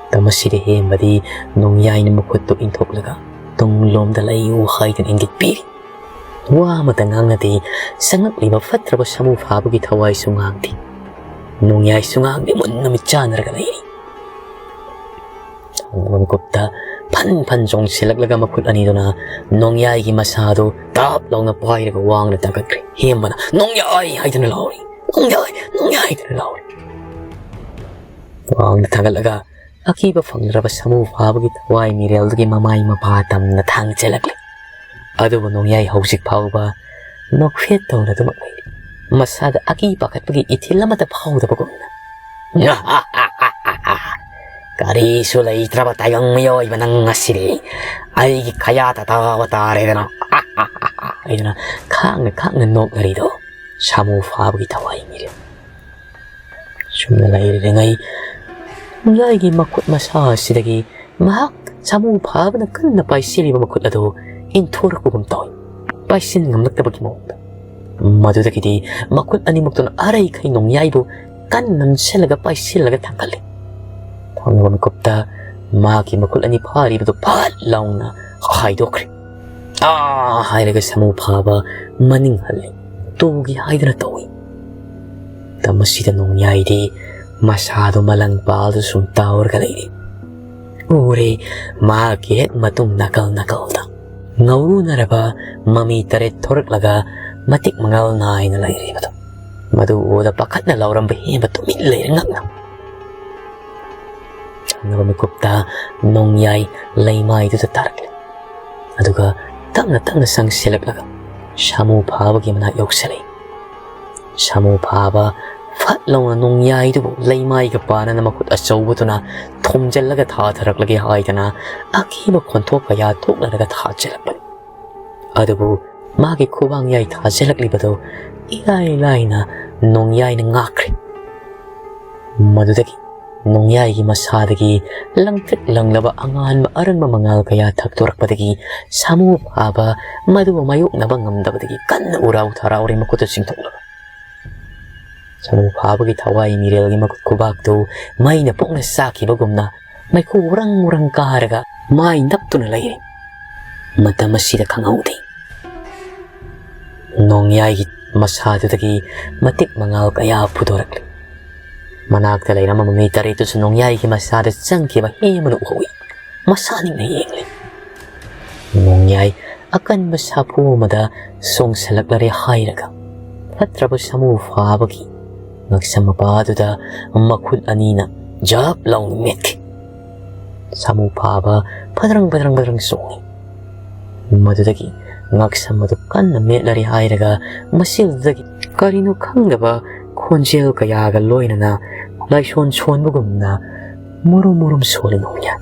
ꯃꯇꯝ ꯑꯁꯤꯗ ꯍꯦꯝꯕꯗꯤ ꯅꯣꯡꯌꯥꯏꯅ ꯃꯈꯨꯠꯇꯨ ꯏꯟꯊꯣꯛꯂꯒ ꯇꯨꯡꯂꯣꯝꯗ ꯂꯩꯌꯨ ꯍꯥꯏꯗꯨꯅ ꯏꯪꯒꯤꯠ ꯄꯤꯔꯤ꯫ ꯋꯥ ꯑꯃꯇ ꯉꯥꯡꯅꯗꯦ꯫ ꯆꯪꯂꯛꯂꯤꯕ ꯐꯠꯇ꯭ꯔꯕ ꯁꯥꯃꯨ ꯐꯥꯕꯒꯤ ꯊꯋꯥꯏꯁꯨ ꯉꯥꯡꯗꯦ꯫ ꯅꯣꯡꯌꯥꯏꯁꯨ ꯉꯥꯡꯗꯦ, ꯃꯨꯟꯅ ꯃꯤꯠ ꯆꯥꯟꯅꯔꯒ ꯂꯩꯔꯤ꯫ ꯊꯣꯡꯕ ꯃꯤꯀꯨꯞꯇ ꯐꯟ ꯐꯟ ꯆꯣꯡꯁꯤꯜꯂꯛꯂꯒ ꯃꯈꯨꯠ ꯑꯅꯤꯗꯨꯅ ꯅꯣꯡꯌꯥꯏꯒꯤ ꯃꯁꯥꯗꯨ ꯇꯥꯞ ꯂꯥꯎꯅ ꯄꯥꯏꯔꯒ ꯋꯥꯡꯅ ꯊꯥꯡꯒꯠꯈ꯭ꯔꯦ꯫ ꯍꯦꯝꯕꯅ "ꯅꯣꯡꯌꯥꯏ" ꯍꯥꯏꯗꯨꯅ ꯂꯥꯎꯔꯤ꯫ "ꯅꯣꯡꯌꯥꯏ! ꯅꯣꯡꯌꯥꯏ!" ꯍꯥꯏꯗꯨꯅ ꯂꯥꯎꯔꯤ꯫ ꯋꯥꯡꯅ ꯊꯥꯡꯒꯠꯂꯒ ꯑꯀꯤꯕ ꯐꯪꯗ꯭ꯔꯕ ꯁꯥꯃꯨ ꯐꯥꯕꯒꯤ ꯊꯋꯥꯏ ꯃꯤꯔꯦꯜꯗꯨꯒꯤ ꯃꯃꯥꯏ ꯃꯄꯥ ꯇꯝꯅ ꯊꯥꯡꯖꯜꯂꯛꯂꯤ꯫ ꯑꯗꯨꯕꯨ ꯅꯣꯡꯌꯥꯏ ꯍꯧꯖꯤꯛ ꯐꯥꯎꯕ ꯅꯣꯛꯐꯦꯠ ꯇꯧꯅ ꯑꯗꯨꯃꯛ ꯂꯩꯔꯤ꯫ ꯃꯁꯥꯗ ꯑꯀꯤ ꯄꯥꯈꯠꯄꯒꯤ ꯏꯊꯤꯜ ꯑꯃꯠꯇ ꯐꯥꯎꯗꯕꯒꯨꯝꯅ꯫ "ꯀꯔꯤꯁꯨ ꯂꯩꯇ꯭ꯔꯕ ꯇꯥꯏꯕꯪ ꯃꯤꯑꯣꯏꯕ ꯅꯪ ꯑꯁꯤꯗꯤ ꯑꯩꯒꯤ ꯈꯌꯥꯠꯇ ꯇꯥꯕ ꯇꯥꯔꯦꯗꯅ" ꯍꯥꯏꯗꯨꯅ ꯈꯥꯡꯅ ꯈꯥꯡꯅ ꯅꯣꯛꯅꯔꯤꯗꯣ ꯁꯥꯃꯨ ꯐꯥꯕꯒꯤ ꯊꯋꯥꯏ ꯃꯤꯔꯦꯜ꯫ ꯁꯨꯝꯅ ꯂꯩꯔꯤꯉꯩ ꯅꯣꯡꯌꯥꯏꯒꯤ ꯃꯈꯨꯠ ꯃꯁꯥ ꯑꯁꯤꯗꯒꯤ ꯃꯍꯥꯛ ꯁꯥꯃꯨ ꯐꯥꯕꯅ ꯀꯟꯅ ꯄꯥꯏꯁꯤꯜꯂꯤꯕ ꯃꯈꯨꯠ ꯑꯗꯨ ꯏꯟꯊꯣꯔꯛꯄꯒꯨꯝ ꯇꯧꯏ, ꯄꯥꯏꯁꯤꯟ ꯉꯝꯂꯛꯇꯕꯒꯤ ꯃꯑꯣꯡꯗ꯫ ꯃꯗꯨꯗꯒꯤꯗꯤ ꯃꯈꯨꯠ ꯑꯅꯤꯃꯛꯇꯨꯅ ꯑꯔꯩꯈꯩ ꯅꯣꯡꯌꯥꯏꯕꯨ ꯀꯟꯅ ꯅꯝꯁꯤꯜꯂꯒ ꯄꯥꯏꯁꯤꯜꯂꯒ ꯊꯥꯡꯒꯠꯂꯤ꯫ ꯊꯥꯡꯒꯠꯄ ꯃꯤꯀꯨꯞꯇ ꯃꯍꯥꯛꯀꯤ ꯃꯈꯨꯠ ꯑꯅꯤ ꯐꯥꯔꯤꯕꯗꯨ ꯐꯠ ꯂꯥꯎꯅ ꯍꯥꯏꯗꯣꯛꯈ꯭ꯔꯦ꯫ "ꯑꯥ!" ꯍꯥꯏꯔꯒ ꯁꯥꯃꯨ ꯐꯥꯕ ꯃꯅꯤꯡ ꯍꯜꯂꯤ꯫ "ꯇꯨꯒꯦ" ꯍꯥꯏꯗꯨꯅ ꯇꯧꯏ꯫ ꯃꯇꯝ ꯑꯁꯤꯗ ꯅꯣꯡꯌꯥꯏꯗꯤ ꯃꯁꯥꯗꯨ ꯃꯂꯪ ꯄꯥꯜꯗꯨ ꯁꯨꯝ ꯇꯥꯎꯔꯒ ꯂꯩꯔꯤ꯫ ꯎꯔꯦ, ꯃꯍꯥꯛꯀꯤ ꯍꯦꯛ ꯃꯇꯨꯡ ꯅꯥꯀꯜ ꯅꯥꯀꯜꯗ ꯉꯧꯔꯨꯅꯔꯕ ꯃꯃꯤ ꯇꯔꯦꯠ ꯊꯣꯔꯛꯂꯒ ꯃꯇꯤꯛ ꯃꯉꯥꯜ ꯅꯥꯏꯅ ꯂꯩꯔꯤꯕꯗꯨ꯫ ꯃꯗꯨ ꯎꯕꯗ ꯄꯥꯈꯠꯅ ꯂꯥꯎꯔꯝꯕ ꯍꯦꯟꯕ ꯇꯨꯃꯤꯟ ꯂꯩꯔꯦ ꯉꯛꯅ꯫ ꯆꯪꯅꯕ ꯃꯤꯀꯨꯞꯇ ꯅꯣꯡꯌꯥꯏ ꯂꯩꯃꯥꯏꯗꯨꯗ ꯇꯥꯔꯛꯂꯦ꯫ ꯑꯗꯨꯒ ꯇꯞꯅ ꯇꯞꯅ ꯆꯪꯁꯤꯜꯂꯛꯂꯒ ꯁꯥꯃꯨ ꯐꯥꯕꯒꯤ ꯃꯅꯥꯛ ꯌꯧꯁꯤꯜꯂꯛꯏ꯫ ꯁꯥꯃꯨ ꯐꯥꯕ ꯐꯠ ꯂꯥꯎꯅ ꯅꯣꯡꯌꯥꯏꯗꯨꯕꯨ ꯂꯩꯃꯥꯏꯒ ꯄꯥꯅꯅ ꯃꯈꯨꯠ ꯑꯆꯧꯕꯗꯨꯅ ꯊꯣꯝꯖꯤꯜꯂꯒ ꯊꯥꯊꯔꯛꯂꯒꯦ ꯍꯥꯏꯗꯅ ꯑꯀꯤꯕ ꯈꯣꯟꯊꯣꯛ ꯀꯌꯥ ꯊꯣꯛꯅꯔꯒ ꯊꯥꯖꯤꯜꯂꯛꯄꯅꯤ꯫ ꯑꯗꯨꯕꯨ ꯃꯥꯒꯤ ꯈꯨꯕꯥꯡ ꯌꯥꯏ ꯊꯥꯖꯤꯜꯂꯛꯂꯤꯕꯗꯨ ꯏꯂꯥꯏ ꯂꯥꯏꯅ ꯅꯣꯡꯌꯥꯏꯅ ꯉꯥꯛꯈ꯭ꯔꯦ꯫ ꯃꯗꯨꯗꯒꯤ ꯅꯣꯡꯌꯥꯏꯒꯤ ꯃꯁꯥꯗꯒꯤ ꯂꯪꯇ꯭ꯔꯤꯛ ꯂꯪꯂꯕ ꯑꯉꯥꯟꯕ ꯑꯔꯪꯕ ꯃꯉꯥꯜ ꯀꯌꯥ ꯊꯛꯇꯣꯔꯛꯄꯗꯒꯤ ꯁꯥꯃꯨ ꯐꯥꯕ ꯃꯗꯨꯕꯨ ꯃꯥꯌꯣꯛꯅꯕ ꯉꯝꯗꯕꯗꯒꯤ ꯀꯟꯅ ꯎꯔꯥꯎ ꯊꯔꯥꯎꯔꯦ, ꯃꯈꯨꯠꯇ ꯆꯤꯡꯊꯣꯛꯂꯒ꯫ ꯁꯥꯃꯨ ꯐꯥꯕꯒꯤ ꯊꯋꯥꯏ ꯃꯤꯔꯦꯜꯒꯤ ꯃꯈꯨꯠ ꯈꯨꯕꯥꯛꯇꯨ ꯃꯩꯅ ꯄꯣꯛꯅ ꯆꯥꯛꯈꯤꯕꯒꯨꯝꯅ ꯃꯩꯈꯨ ꯎꯔꯪ ꯎꯔꯪ ꯀꯥꯔꯒ ꯃꯥꯏ ꯅꯞꯇꯨꯅ ꯂꯩꯔꯦ꯫ ꯃꯇꯝ ꯑꯁꯤꯗ ꯈꯪꯍꯧꯗꯦ, ꯅꯣꯡꯌꯥꯏꯒꯤ ꯃꯁꯥꯗꯨꯗꯒꯤ ꯃꯇꯤꯛ ꯃꯉꯥꯜ ꯀꯌꯥ ꯐꯨꯗꯣꯔꯛꯂꯤ꯫ ꯃꯅꯥꯛꯇ ꯂꯩꯔꯝꯕ ꯃꯃꯤ ꯇꯔꯦꯠꯇꯨꯁꯨ ꯅꯣꯡꯌꯥꯏꯒꯤ ꯃꯁꯥꯗ ꯆꯪꯈꯤꯕ ꯍꯦ ꯑꯃꯅ ꯎꯍꯧꯏ꯫ ꯃꯁꯥ ꯅꯤꯡꯅ ꯌꯦꯡꯂꯤ꯫ ꯅꯣꯡꯌꯥꯏ ꯑꯀꯟꯕ ꯁꯥꯐꯨ ꯑꯃꯗ ꯆꯣꯡꯁꯤꯜꯂꯛꯂꯔꯦ ꯍꯥꯏꯔꯒ ꯐꯠꯇ꯭ꯔꯕ ꯁꯥꯃꯨ ꯐꯥꯕꯒꯤ ꯉꯛꯁꯝ ꯃꯄꯥꯗꯨꯗ ꯃꯈꯨꯠ ꯑꯅꯤꯅ ꯖꯞ ꯂꯥꯎꯅ ꯃꯦꯠꯈꯤ꯫ ꯁꯥꯃꯨ ꯐꯥꯕ ꯐꯗ꯭ꯔꯪ ꯐꯗ꯭ꯔꯪ ꯐꯗ꯭ꯔꯪ ꯆꯣꯡꯏ꯫ ꯃꯗꯨꯗꯒꯤ ꯉꯛꯁꯝ ꯑꯗꯨ ꯀꯟꯅ ꯃꯦꯠꯂꯔꯦ ꯍꯥꯏꯔꯒ ꯃꯁꯤꯗꯒꯤ ꯀꯔꯤꯅꯣ ꯈꯪꯗꯕ ꯈꯣꯟꯖꯦꯜ ꯀꯌꯥꯒ ꯂꯣꯏꯅꯅ ꯂꯥꯏꯁꯣꯟ ꯁꯣꯟꯕꯒꯨꯝꯅ ꯃꯨꯔꯨꯝ ꯃꯨꯔꯨꯝ ꯁꯣꯜꯂꯤ ꯅꯣꯡꯌꯥꯏ꯫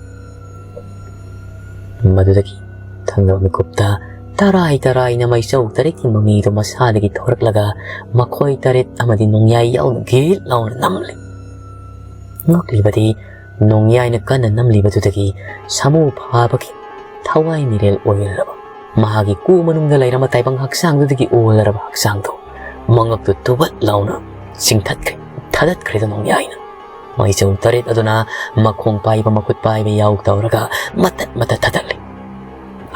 ꯃꯗꯨꯗꯒꯤ ꯊꯪꯅꯕ ꯃꯤꯀꯨꯞꯇ ꯇꯔꯥꯏ ꯇꯔꯥꯏꯅ ꯃꯩꯆꯧ ꯇꯔꯦꯠꯀꯤ ꯃꯃꯤꯗꯨ ꯃꯁꯥꯗꯒꯤ ꯊꯣꯔꯛꯂꯒ ꯃꯈꯣꯏ ꯇꯔꯦꯠ ꯑꯃꯗꯤ ꯅꯣꯡꯌꯥꯏ ꯌꯥꯎꯅ ꯒꯤꯠ ꯂꯥꯎꯅ ꯅꯝꯂꯦ꯫ ꯉꯛꯂꯤꯕꯗꯤ ꯅꯣꯡꯌꯥꯏꯅ ꯀꯟꯅ ꯅꯝꯂꯤꯕꯗꯨꯗꯒꯤ ꯁꯥꯃꯨ ꯐꯥꯕꯒꯤ ꯊꯋꯥꯏ ꯃꯤꯔꯦꯜ ꯑꯣꯏꯔꯔꯕ ꯃꯍꯥꯛꯀꯤ ꯀꯨ ꯃꯅꯨꯡꯗ ꯂꯩꯔꯝꯕ ꯇꯥꯏꯕꯪ ꯍꯛꯆꯥꯡꯗꯨꯗꯒꯤ ꯑꯣꯜꯂꯔꯕ ꯍꯛꯆꯥꯡꯗꯨ ꯃꯉꯛꯇꯨ ꯇꯨꯕꯠ ꯂꯥꯎꯅ ꯆꯤꯡꯊꯠꯈ꯭ꯔꯦ, ꯊꯥꯗꯠꯈ꯭ꯔꯦꯗ ꯅꯣꯡꯌꯥꯏꯅ꯫ ꯃꯩꯆꯧ ꯇꯔꯦꯠ ꯑꯗꯨꯅ ꯃꯈꯣꯡ ꯄꯥꯏꯕ, ꯃꯈꯨꯠ ꯄꯥꯏꯕ ꯌꯥꯎ ꯇꯧꯔꯒ ꯃꯇꯠ ꯃꯇꯠ ꯊꯥꯗꯠꯂꯤ꯫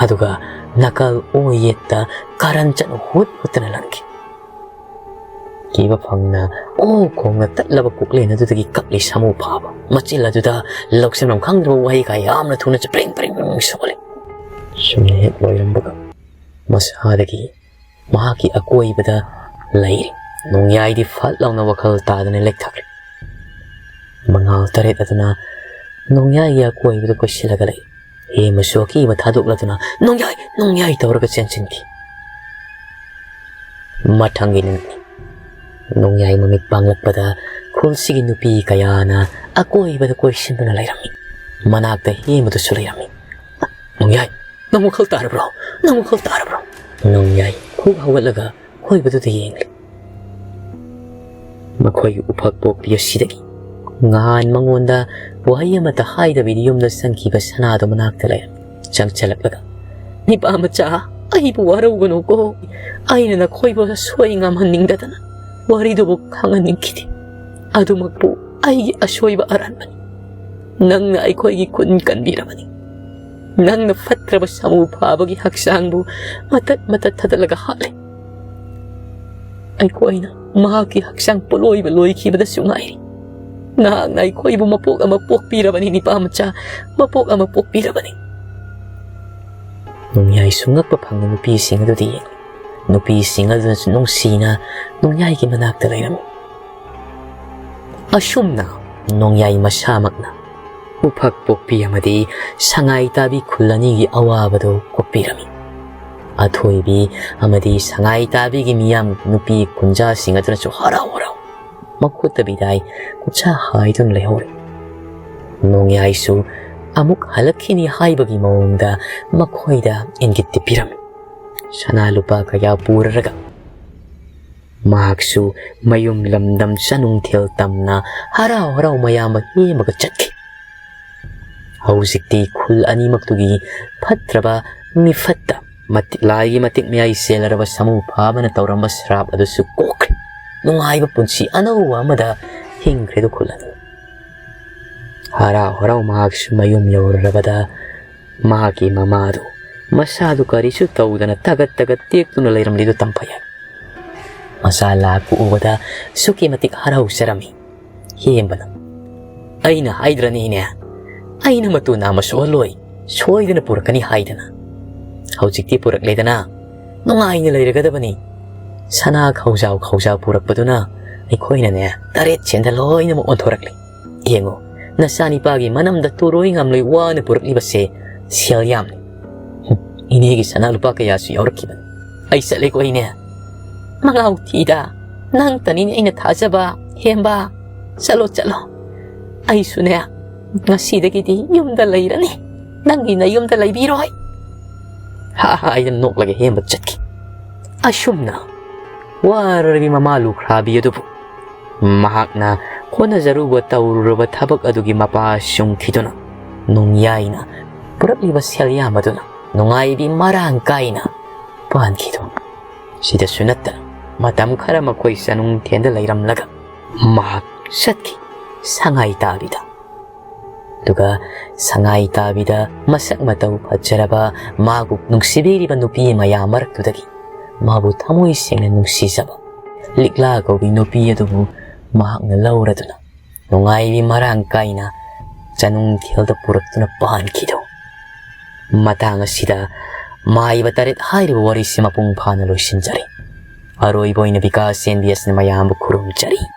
ꯑꯗꯨꯒ ꯅꯥꯀꯜ ꯑꯣꯏ ꯌꯦꯠꯇ ꯀꯥꯔꯟ ꯆꯠꯅ ꯍꯨꯠ ꯍꯨꯠꯇꯅ ꯂꯪꯈꯤ꯫ ꯀꯤꯕ ꯐꯪꯅ ꯑꯣ ꯈꯣꯡꯅ ꯇꯠꯂꯕ ꯀꯣꯛꯂꯦꯟ ꯑꯗꯨꯗꯒꯤ ꯀꯞꯂꯤ ꯁꯥꯃꯨ ꯐꯥꯕ꯫ ꯃꯆꯤꯜ ꯑꯗꯨꯗ ꯂꯧꯁꯤꯟꯐꯝ ꯈꯪꯗ꯭ꯔꯕ ꯋꯥꯍꯩ ꯀꯌꯥ ꯌꯥꯝꯅ ꯊꯨꯅ ꯆꯄ꯭ꯔꯤꯡ ꯄ꯭ꯔꯤꯡ ꯄ꯭ꯔꯤꯡ ꯁꯣꯜꯂꯤ꯫ ꯁꯨꯝꯅ ꯍꯦꯛ ꯂꯣꯏꯔꯝꯕꯒ ꯃꯁꯥꯗꯒꯤ ꯃꯍꯥꯛꯀꯤ ꯑꯀꯣꯏꯕꯗ ꯂꯩꯔꯤ ꯅꯣꯡꯌꯥꯏꯗꯤ ꯐꯠ ꯂꯥꯎꯅ ꯋꯥꯈꯜ ꯇꯥꯗꯅ ꯂꯦꯛꯊꯈ꯭ꯔꯦ꯫ ꯃꯉꯥꯜ ꯇꯔꯦꯠ ꯑꯗꯨꯅ ꯅꯣꯡꯌꯥꯏꯒꯤ ꯑꯀꯣꯏꯕꯗ ꯀꯣꯏꯁꯤꯜꯂꯒ ꯂꯩ꯫ ꯍꯦꯃꯁꯨ ꯑꯀꯤꯕ ꯊꯥꯗꯣꯛꯂꯗꯨꯅ "ꯅꯣꯡꯌꯥꯏ! ꯅꯣꯡꯌꯥꯏ!" ꯇꯧꯔꯒ ꯆꯦꯟꯁꯤꯟꯈꯤ꯫ ꯃꯊꯪꯒꯤ ꯅꯨꯃꯤꯠꯅꯤ꯫ ꯅꯣꯡꯌꯥꯏ ꯃꯃꯤꯠ ꯄꯥꯡꯂꯛꯄꯗ ꯈꯨꯜꯁꯤꯒꯤ ꯅꯨꯄꯤ ꯀꯌꯥꯅ ꯑꯀꯣꯏꯕꯗ ꯀꯣꯏꯁꯤꯟꯗꯨꯅ ꯂꯩꯔꯝꯃꯤ꯫ ꯃꯅꯥꯛꯇ ꯍꯦꯃꯗꯨꯁꯨ ꯂꯩꯔꯝꯃꯤ꯫ "ꯅꯣꯡꯌꯥꯏ! ꯅꯪ ꯋꯥꯈꯜ ꯇꯥꯔꯕ꯭ꯔꯣ? ꯅꯪ ꯋꯥꯈꯜ ꯇꯥꯔꯕ꯭ꯔꯣ?" ꯅꯣꯡꯌꯥꯏ ꯈꯨꯛ ꯍꯧꯒꯠꯂꯒ ꯑꯀꯣꯏꯕꯗꯨꯗ ꯌꯦꯡꯂꯤ꯫ ꯃꯈꯣꯏꯒꯤ ꯎꯐꯛ ꯄꯣꯛꯄꯤ ꯑꯁꯤꯗꯒꯤ ꯉꯍꯥꯟ ꯃꯉꯣꯟꯗ ꯋꯥꯍꯩ ꯑꯃꯠꯇ ꯍꯥꯏꯗꯕꯤꯗ ꯌꯨꯝꯗ ꯆꯪꯈꯤꯕ ꯁꯅꯥꯗꯣ ꯃꯅꯥꯛꯇ ꯂꯩꯔꯝꯃꯤ꯫ ꯆꯪꯁꯤꯜꯂꯛꯂꯒ, "ꯅꯤꯄꯥ ꯃꯆꯥ, ꯑꯩꯕꯨ ꯋꯥꯔꯧꯒꯅꯨꯀꯣ꯫ ꯑꯩꯅ ꯅꯈꯣꯏꯕꯨ ꯑꯁꯣꯏ ꯉꯝꯍꯟꯅꯤꯡꯗꯗꯅ ꯋꯥꯔꯤꯗꯨꯕꯨ ꯈꯪꯍꯟꯅꯤꯡꯈꯤꯗꯦ꯫ ꯑꯗꯨꯃꯛꯄꯨ ꯑꯩꯒꯤ ꯑꯁꯣꯏꯕ ꯑꯔꯥꯟꯕꯅꯤ꯫ ꯅꯪꯅ ꯑꯩꯈꯣꯏꯒꯤ ꯈꯨꯟ ꯀꯟꯕꯤꯔꯕꯅꯤ꯫ ꯅꯪꯅ ꯐꯠꯇ꯭ꯔꯕ ꯁꯥꯃꯨ ꯐꯥꯕꯒꯤ ꯍꯛꯆꯥꯡꯕꯨ ꯃꯇꯠ ꯃꯇꯠ ꯊꯥꯗꯠꯂꯒ ꯍꯥꯠꯂꯦ꯫ ꯑꯩꯈꯣꯏꯅ ꯃꯍꯥꯛꯀꯤ ꯍꯛꯆꯥꯡ ꯄꯣꯠꯂꯣꯏꯕ ꯂꯣꯏꯈꯤꯕꯗꯁꯨ ꯉꯥꯏꯔꯤ꯫ ꯅꯍꯥꯛꯅ ꯑꯩꯈꯣꯏꯕꯨ ꯃꯄꯣꯛ ꯑꯃ ꯄꯣꯛꯄꯤꯔꯕꯅꯤ, ꯅꯤꯄꯥ ꯃꯆꯥ, ꯃꯄꯣꯛ ꯑꯃ ꯄꯣꯛꯄꯤꯔꯕꯅꯤ꯫" ꯅꯣꯡꯌꯥꯏꯁꯨ ꯉꯛꯄ ꯐꯪꯅ ꯅꯨꯄꯤꯁꯤꯡ ꯑꯗꯨꯗ ꯌꯦꯡꯂꯤ꯫ ꯅꯨꯄꯤꯁꯤꯡ ꯑꯗꯨꯅꯁꯨ ꯅꯨꯡꯁꯤꯅ ꯅꯣꯡꯌꯥꯏꯒꯤ ꯃꯅꯥꯛꯇ ꯂꯩꯔꯝꯃꯤ꯫ ꯑꯁꯨꯝꯅ ꯅꯣꯡꯌꯥꯏ ꯃꯁꯥꯃꯛꯅ ꯎꯐꯛ ꯄꯣꯛꯄꯤ ꯑꯃꯗꯤ ꯁꯉꯥꯏ ꯇꯥꯕꯤ ꯈꯨꯜ ꯑꯅꯤꯒꯤ ꯑꯋꯥꯕꯗꯨ ꯀꯣꯛꯄꯤꯔꯝꯃꯤ꯫ ꯑꯊꯣꯏꯕꯤ ꯑꯃꯗꯤ ꯁꯉꯥꯏ ꯇꯥꯕꯤꯒꯤ ꯃꯤꯌꯥꯝ ꯅꯨꯄꯤ ꯀꯨꯟꯖꯥꯁꯤꯡ ꯑꯗꯨꯅꯁꯨ ꯍꯔꯥꯎ ꯍꯔꯥꯎ ꯃꯈꯨꯠꯇ ꯕꯤꯗꯥꯏ ꯀꯨꯞꯁꯥ ꯍꯥꯏꯗꯨꯅ ꯂꯩꯍꯧꯔꯤ꯫ ꯅꯣꯡꯌꯥꯏꯁꯨ ꯑꯃꯨꯛ ꯍꯜꯂꯛꯈꯤꯅꯤ ꯍꯥꯏꯕꯒꯤ ꯃꯑꯣꯡꯗ ꯃꯈꯣꯏꯗ ꯏꯪꯒꯤꯠꯇꯤ ꯄꯤꯔꯝꯃꯤ꯫ ꯁꯅꯥ ꯂꯨꯄꯥ ꯀꯌꯥ ꯄꯨꯔꯔꯒ ꯃꯍꯥꯛꯁꯨ ꯃꯌꯨꯝ ꯂꯝꯗꯝ ꯆꯅꯨꯡꯊꯦꯜ ꯇꯝꯅ ꯍꯔꯥꯎ ꯍꯔꯥꯎ ꯃꯌꯥꯝꯕ ꯍꯦꯝꯃꯒ ꯆꯠꯈꯤ꯫ ꯍꯧꯖꯤꯛꯇꯤ ꯈꯨꯜ ꯑꯅꯤꯃꯛꯇꯨꯒꯤ ꯐꯠꯇ꯭ꯔꯕ ꯃꯤꯐꯠꯇ ꯃꯇꯤ-, ꯂꯥꯏꯒꯤ ꯃꯇꯤꯛ ꯃꯌꯥꯏ ꯆꯦꯜꯂꯔꯕ ꯁꯥꯃꯨ ꯐꯥꯕꯅ ꯇꯧꯔꯝꯕ ꯁ꯭ꯔꯥꯞ ꯑꯗꯨꯁꯨ ꯀꯣꯛꯈ꯭ꯔꯦ꯫ ꯅꯨꯡꯉꯥꯏꯕ ꯄꯨꯟꯁꯤ ꯑꯅꯧꯕ ꯑꯃꯗ ꯍꯤꯡꯈ꯭ꯔꯦꯗꯣ ꯈꯨꯜ ꯑꯅꯤ꯫ ꯍꯔꯥꯎ ꯍꯔꯥꯎ ꯃꯍꯥꯛꯁꯨ ꯃꯌꯨꯝ ꯌꯧꯔꯔꯕꯗ ꯃꯍꯥꯛꯀꯤ ꯃꯃꯥꯗꯨ ꯃꯁꯥꯗꯨ ꯀꯔꯤꯁꯨ ꯇꯧꯗꯅ ꯇꯒꯠ ꯇꯒꯠ ꯇꯦꯛꯇꯨꯅ ꯂꯩꯔꯝꯂꯤꯗꯨ ꯇꯝꯐ ꯌꯥꯏ꯫ ꯃꯆꯥ ꯂꯥꯛꯄ ꯎꯕꯗ ꯑꯁꯨꯛꯀꯤ ꯃꯇꯤꯛ ꯍꯔꯥꯎꯖꯔꯝꯃꯤ꯫ ꯍꯦꯝꯕꯅ, "ꯑꯩꯅ ꯍꯥꯏꯗ꯭ꯔꯅꯦ ꯏꯅꯦ, ꯑꯩꯅ ꯃꯇꯨ ꯅꯥꯝꯃ ꯁꯣꯛꯍꯜꯂꯣꯏ, ꯁꯣꯏꯗꯅ ꯄꯨꯔꯛꯀꯅꯤ ꯍꯥꯏꯗꯅ꯫ ꯍꯧꯖꯤꯛꯇꯤ ꯄꯨꯔꯛꯂꯦꯗꯅ, ꯅꯨꯡꯉꯥꯏꯅ ꯂꯩꯔꯒꯗꯕꯅꯤ꯫ ꯁꯅꯥ ꯈꯧꯖꯥꯎ ꯈꯧꯖꯥꯎ ꯄꯨꯔꯛꯄꯗꯨꯅ ꯑꯩꯈꯣꯏꯅꯅꯦ ꯇꯔꯦꯠ ꯁꯦꯟꯗ ꯂꯣꯏꯅꯃꯛ ꯑꯣꯟꯊꯣꯔꯛꯂꯦ꯫ ꯌꯦꯡꯉꯨ, ꯅꯆꯥꯅꯤꯄꯥꯒꯤ ꯃꯅꯝꯗ ꯇꯨꯔꯣꯏ ꯉꯥꯝꯂꯣꯏ ꯋꯥꯅ ꯄꯨꯔꯛꯂꯤꯕꯁꯦ ꯁꯦꯜ ꯌꯥꯝꯂꯦ꯫ ꯍꯨꯝ, ꯏꯅꯦꯒꯤ ꯁꯅꯥ ꯂꯨꯄꯥ ꯀꯌꯥꯁꯨ ꯌꯥꯎꯔꯛꯈꯤꯕꯅꯤ꯫ ꯑꯩ ꯆꯠꯂꯦꯀꯣ ꯏꯅꯦ꯫ ꯃꯉꯥꯎ ꯊꯤꯗ, ꯅꯪꯇꯅꯤꯅꯦ ꯑꯩꯅ ꯊꯥꯖꯕ, ꯍꯦꯝꯕ꯫ ꯆꯠꯂꯣ, ꯆꯠꯂꯣ꯫ ꯑꯩꯁꯨꯅꯦ, ꯉꯁꯤꯗꯒꯤꯗꯤ ꯌꯨꯝꯗ ꯂꯩꯔꯅꯤ꯫ ꯅꯪꯒꯤ ꯅꯌꯨꯝꯗ ꯂꯩꯕꯤꯔꯣꯏ꯫" ꯍꯥ ꯍꯥ ꯍꯥꯏꯗꯨꯅ ꯅꯣꯛꯂꯒ ꯍꯦꯝꯕ ꯆꯠꯈꯤ꯫ ꯑꯁꯨꯝꯅ ꯋꯥꯔꯔꯕꯤ ꯃꯃꯥ ꯂꯨꯈ꯭ꯔꯥꯕꯤ ꯑꯗꯨꯕꯨ ꯃꯍꯥꯛꯅ ꯍꯣꯠꯅꯖꯔꯨꯕ ꯇꯧꯔꯨꯔꯕ ꯊꯕꯛ ꯑꯗꯨꯒꯤ ꯃꯄꯥ ꯆꯨꯝꯈꯤꯗꯨꯅ ꯅꯨꯡꯌꯥꯏꯅ ꯄꯨꯔꯛꯂꯤꯕ ꯁꯦꯜ ꯌꯥꯝ ꯑꯗꯨꯅ ꯅꯨꯡꯉꯥꯏꯕꯤ ꯃꯔꯥꯡ ꯀꯥꯏꯅ ꯄꯥꯟꯈꯤꯗꯨ꯫ ꯁꯤꯗꯁꯨ ꯅꯠꯇꯅ ꯃꯇꯝ ꯈꯔ ꯃꯈꯣꯏ ꯆꯅꯨꯡꯊꯦꯟꯗ ꯂꯩꯔꯝꯂꯒ ꯃꯍꯥꯛ ꯆꯠꯈꯤ ꯁꯉꯥꯏ ꯇꯥꯕꯤꯗ꯫ ꯑꯗꯨꯒ ꯁꯉꯥꯏ ꯇꯥꯕꯤꯗ ꯃꯁꯛ ꯃꯇꯧ ꯐꯖꯔꯕ ꯃꯥꯕꯨ ꯅꯨꯡꯁꯤꯕꯤꯔꯤꯕ ꯅꯨꯄꯤ ꯃꯌꯥꯝ ꯃꯔꯛꯇꯨꯗꯒꯤ ꯃꯥꯕꯨ ꯊꯃꯣꯏ ꯁꯦꯡꯅ ꯅꯨꯡꯁꯤꯖꯕ ꯂꯤꯛꯂꯥ ꯀꯧꯕꯤ ꯅꯨꯄꯤ ꯑꯗꯨꯕꯨ ꯃꯍꯥꯛꯅ ꯂꯧꯔꯗꯨꯅ ꯅꯨꯡꯉꯥꯏꯕꯤ ꯃꯔꯥꯡ ꯀꯥꯏꯅ ꯆꯅꯨꯡꯊꯦꯜꯗ ꯄꯨꯔꯛꯇꯨꯅ ꯄꯥꯟꯈꯤꯗꯨ꯫ ꯃꯇꯥꯡ ꯑꯁꯤꯗ ꯃꯥꯏꯕ ꯇꯔꯦꯠ ꯍꯥꯏꯔꯤꯕ ꯋꯥꯔꯤꯁꯤ ꯃꯄꯨꯡ ꯐꯥꯅ ꯂꯣꯏꯁꯤꯟꯖꯔꯦ꯫ ꯑꯔꯣꯏꯕ ꯑꯣꯏꯅ ꯕꯤꯀꯥꯁ ꯑꯦꯟ ꯕꯤ ꯑꯦꯁꯅ ꯃꯌꯥꯝꯕꯨ ꯈꯨꯔꯨꯝꯖꯔꯤ꯫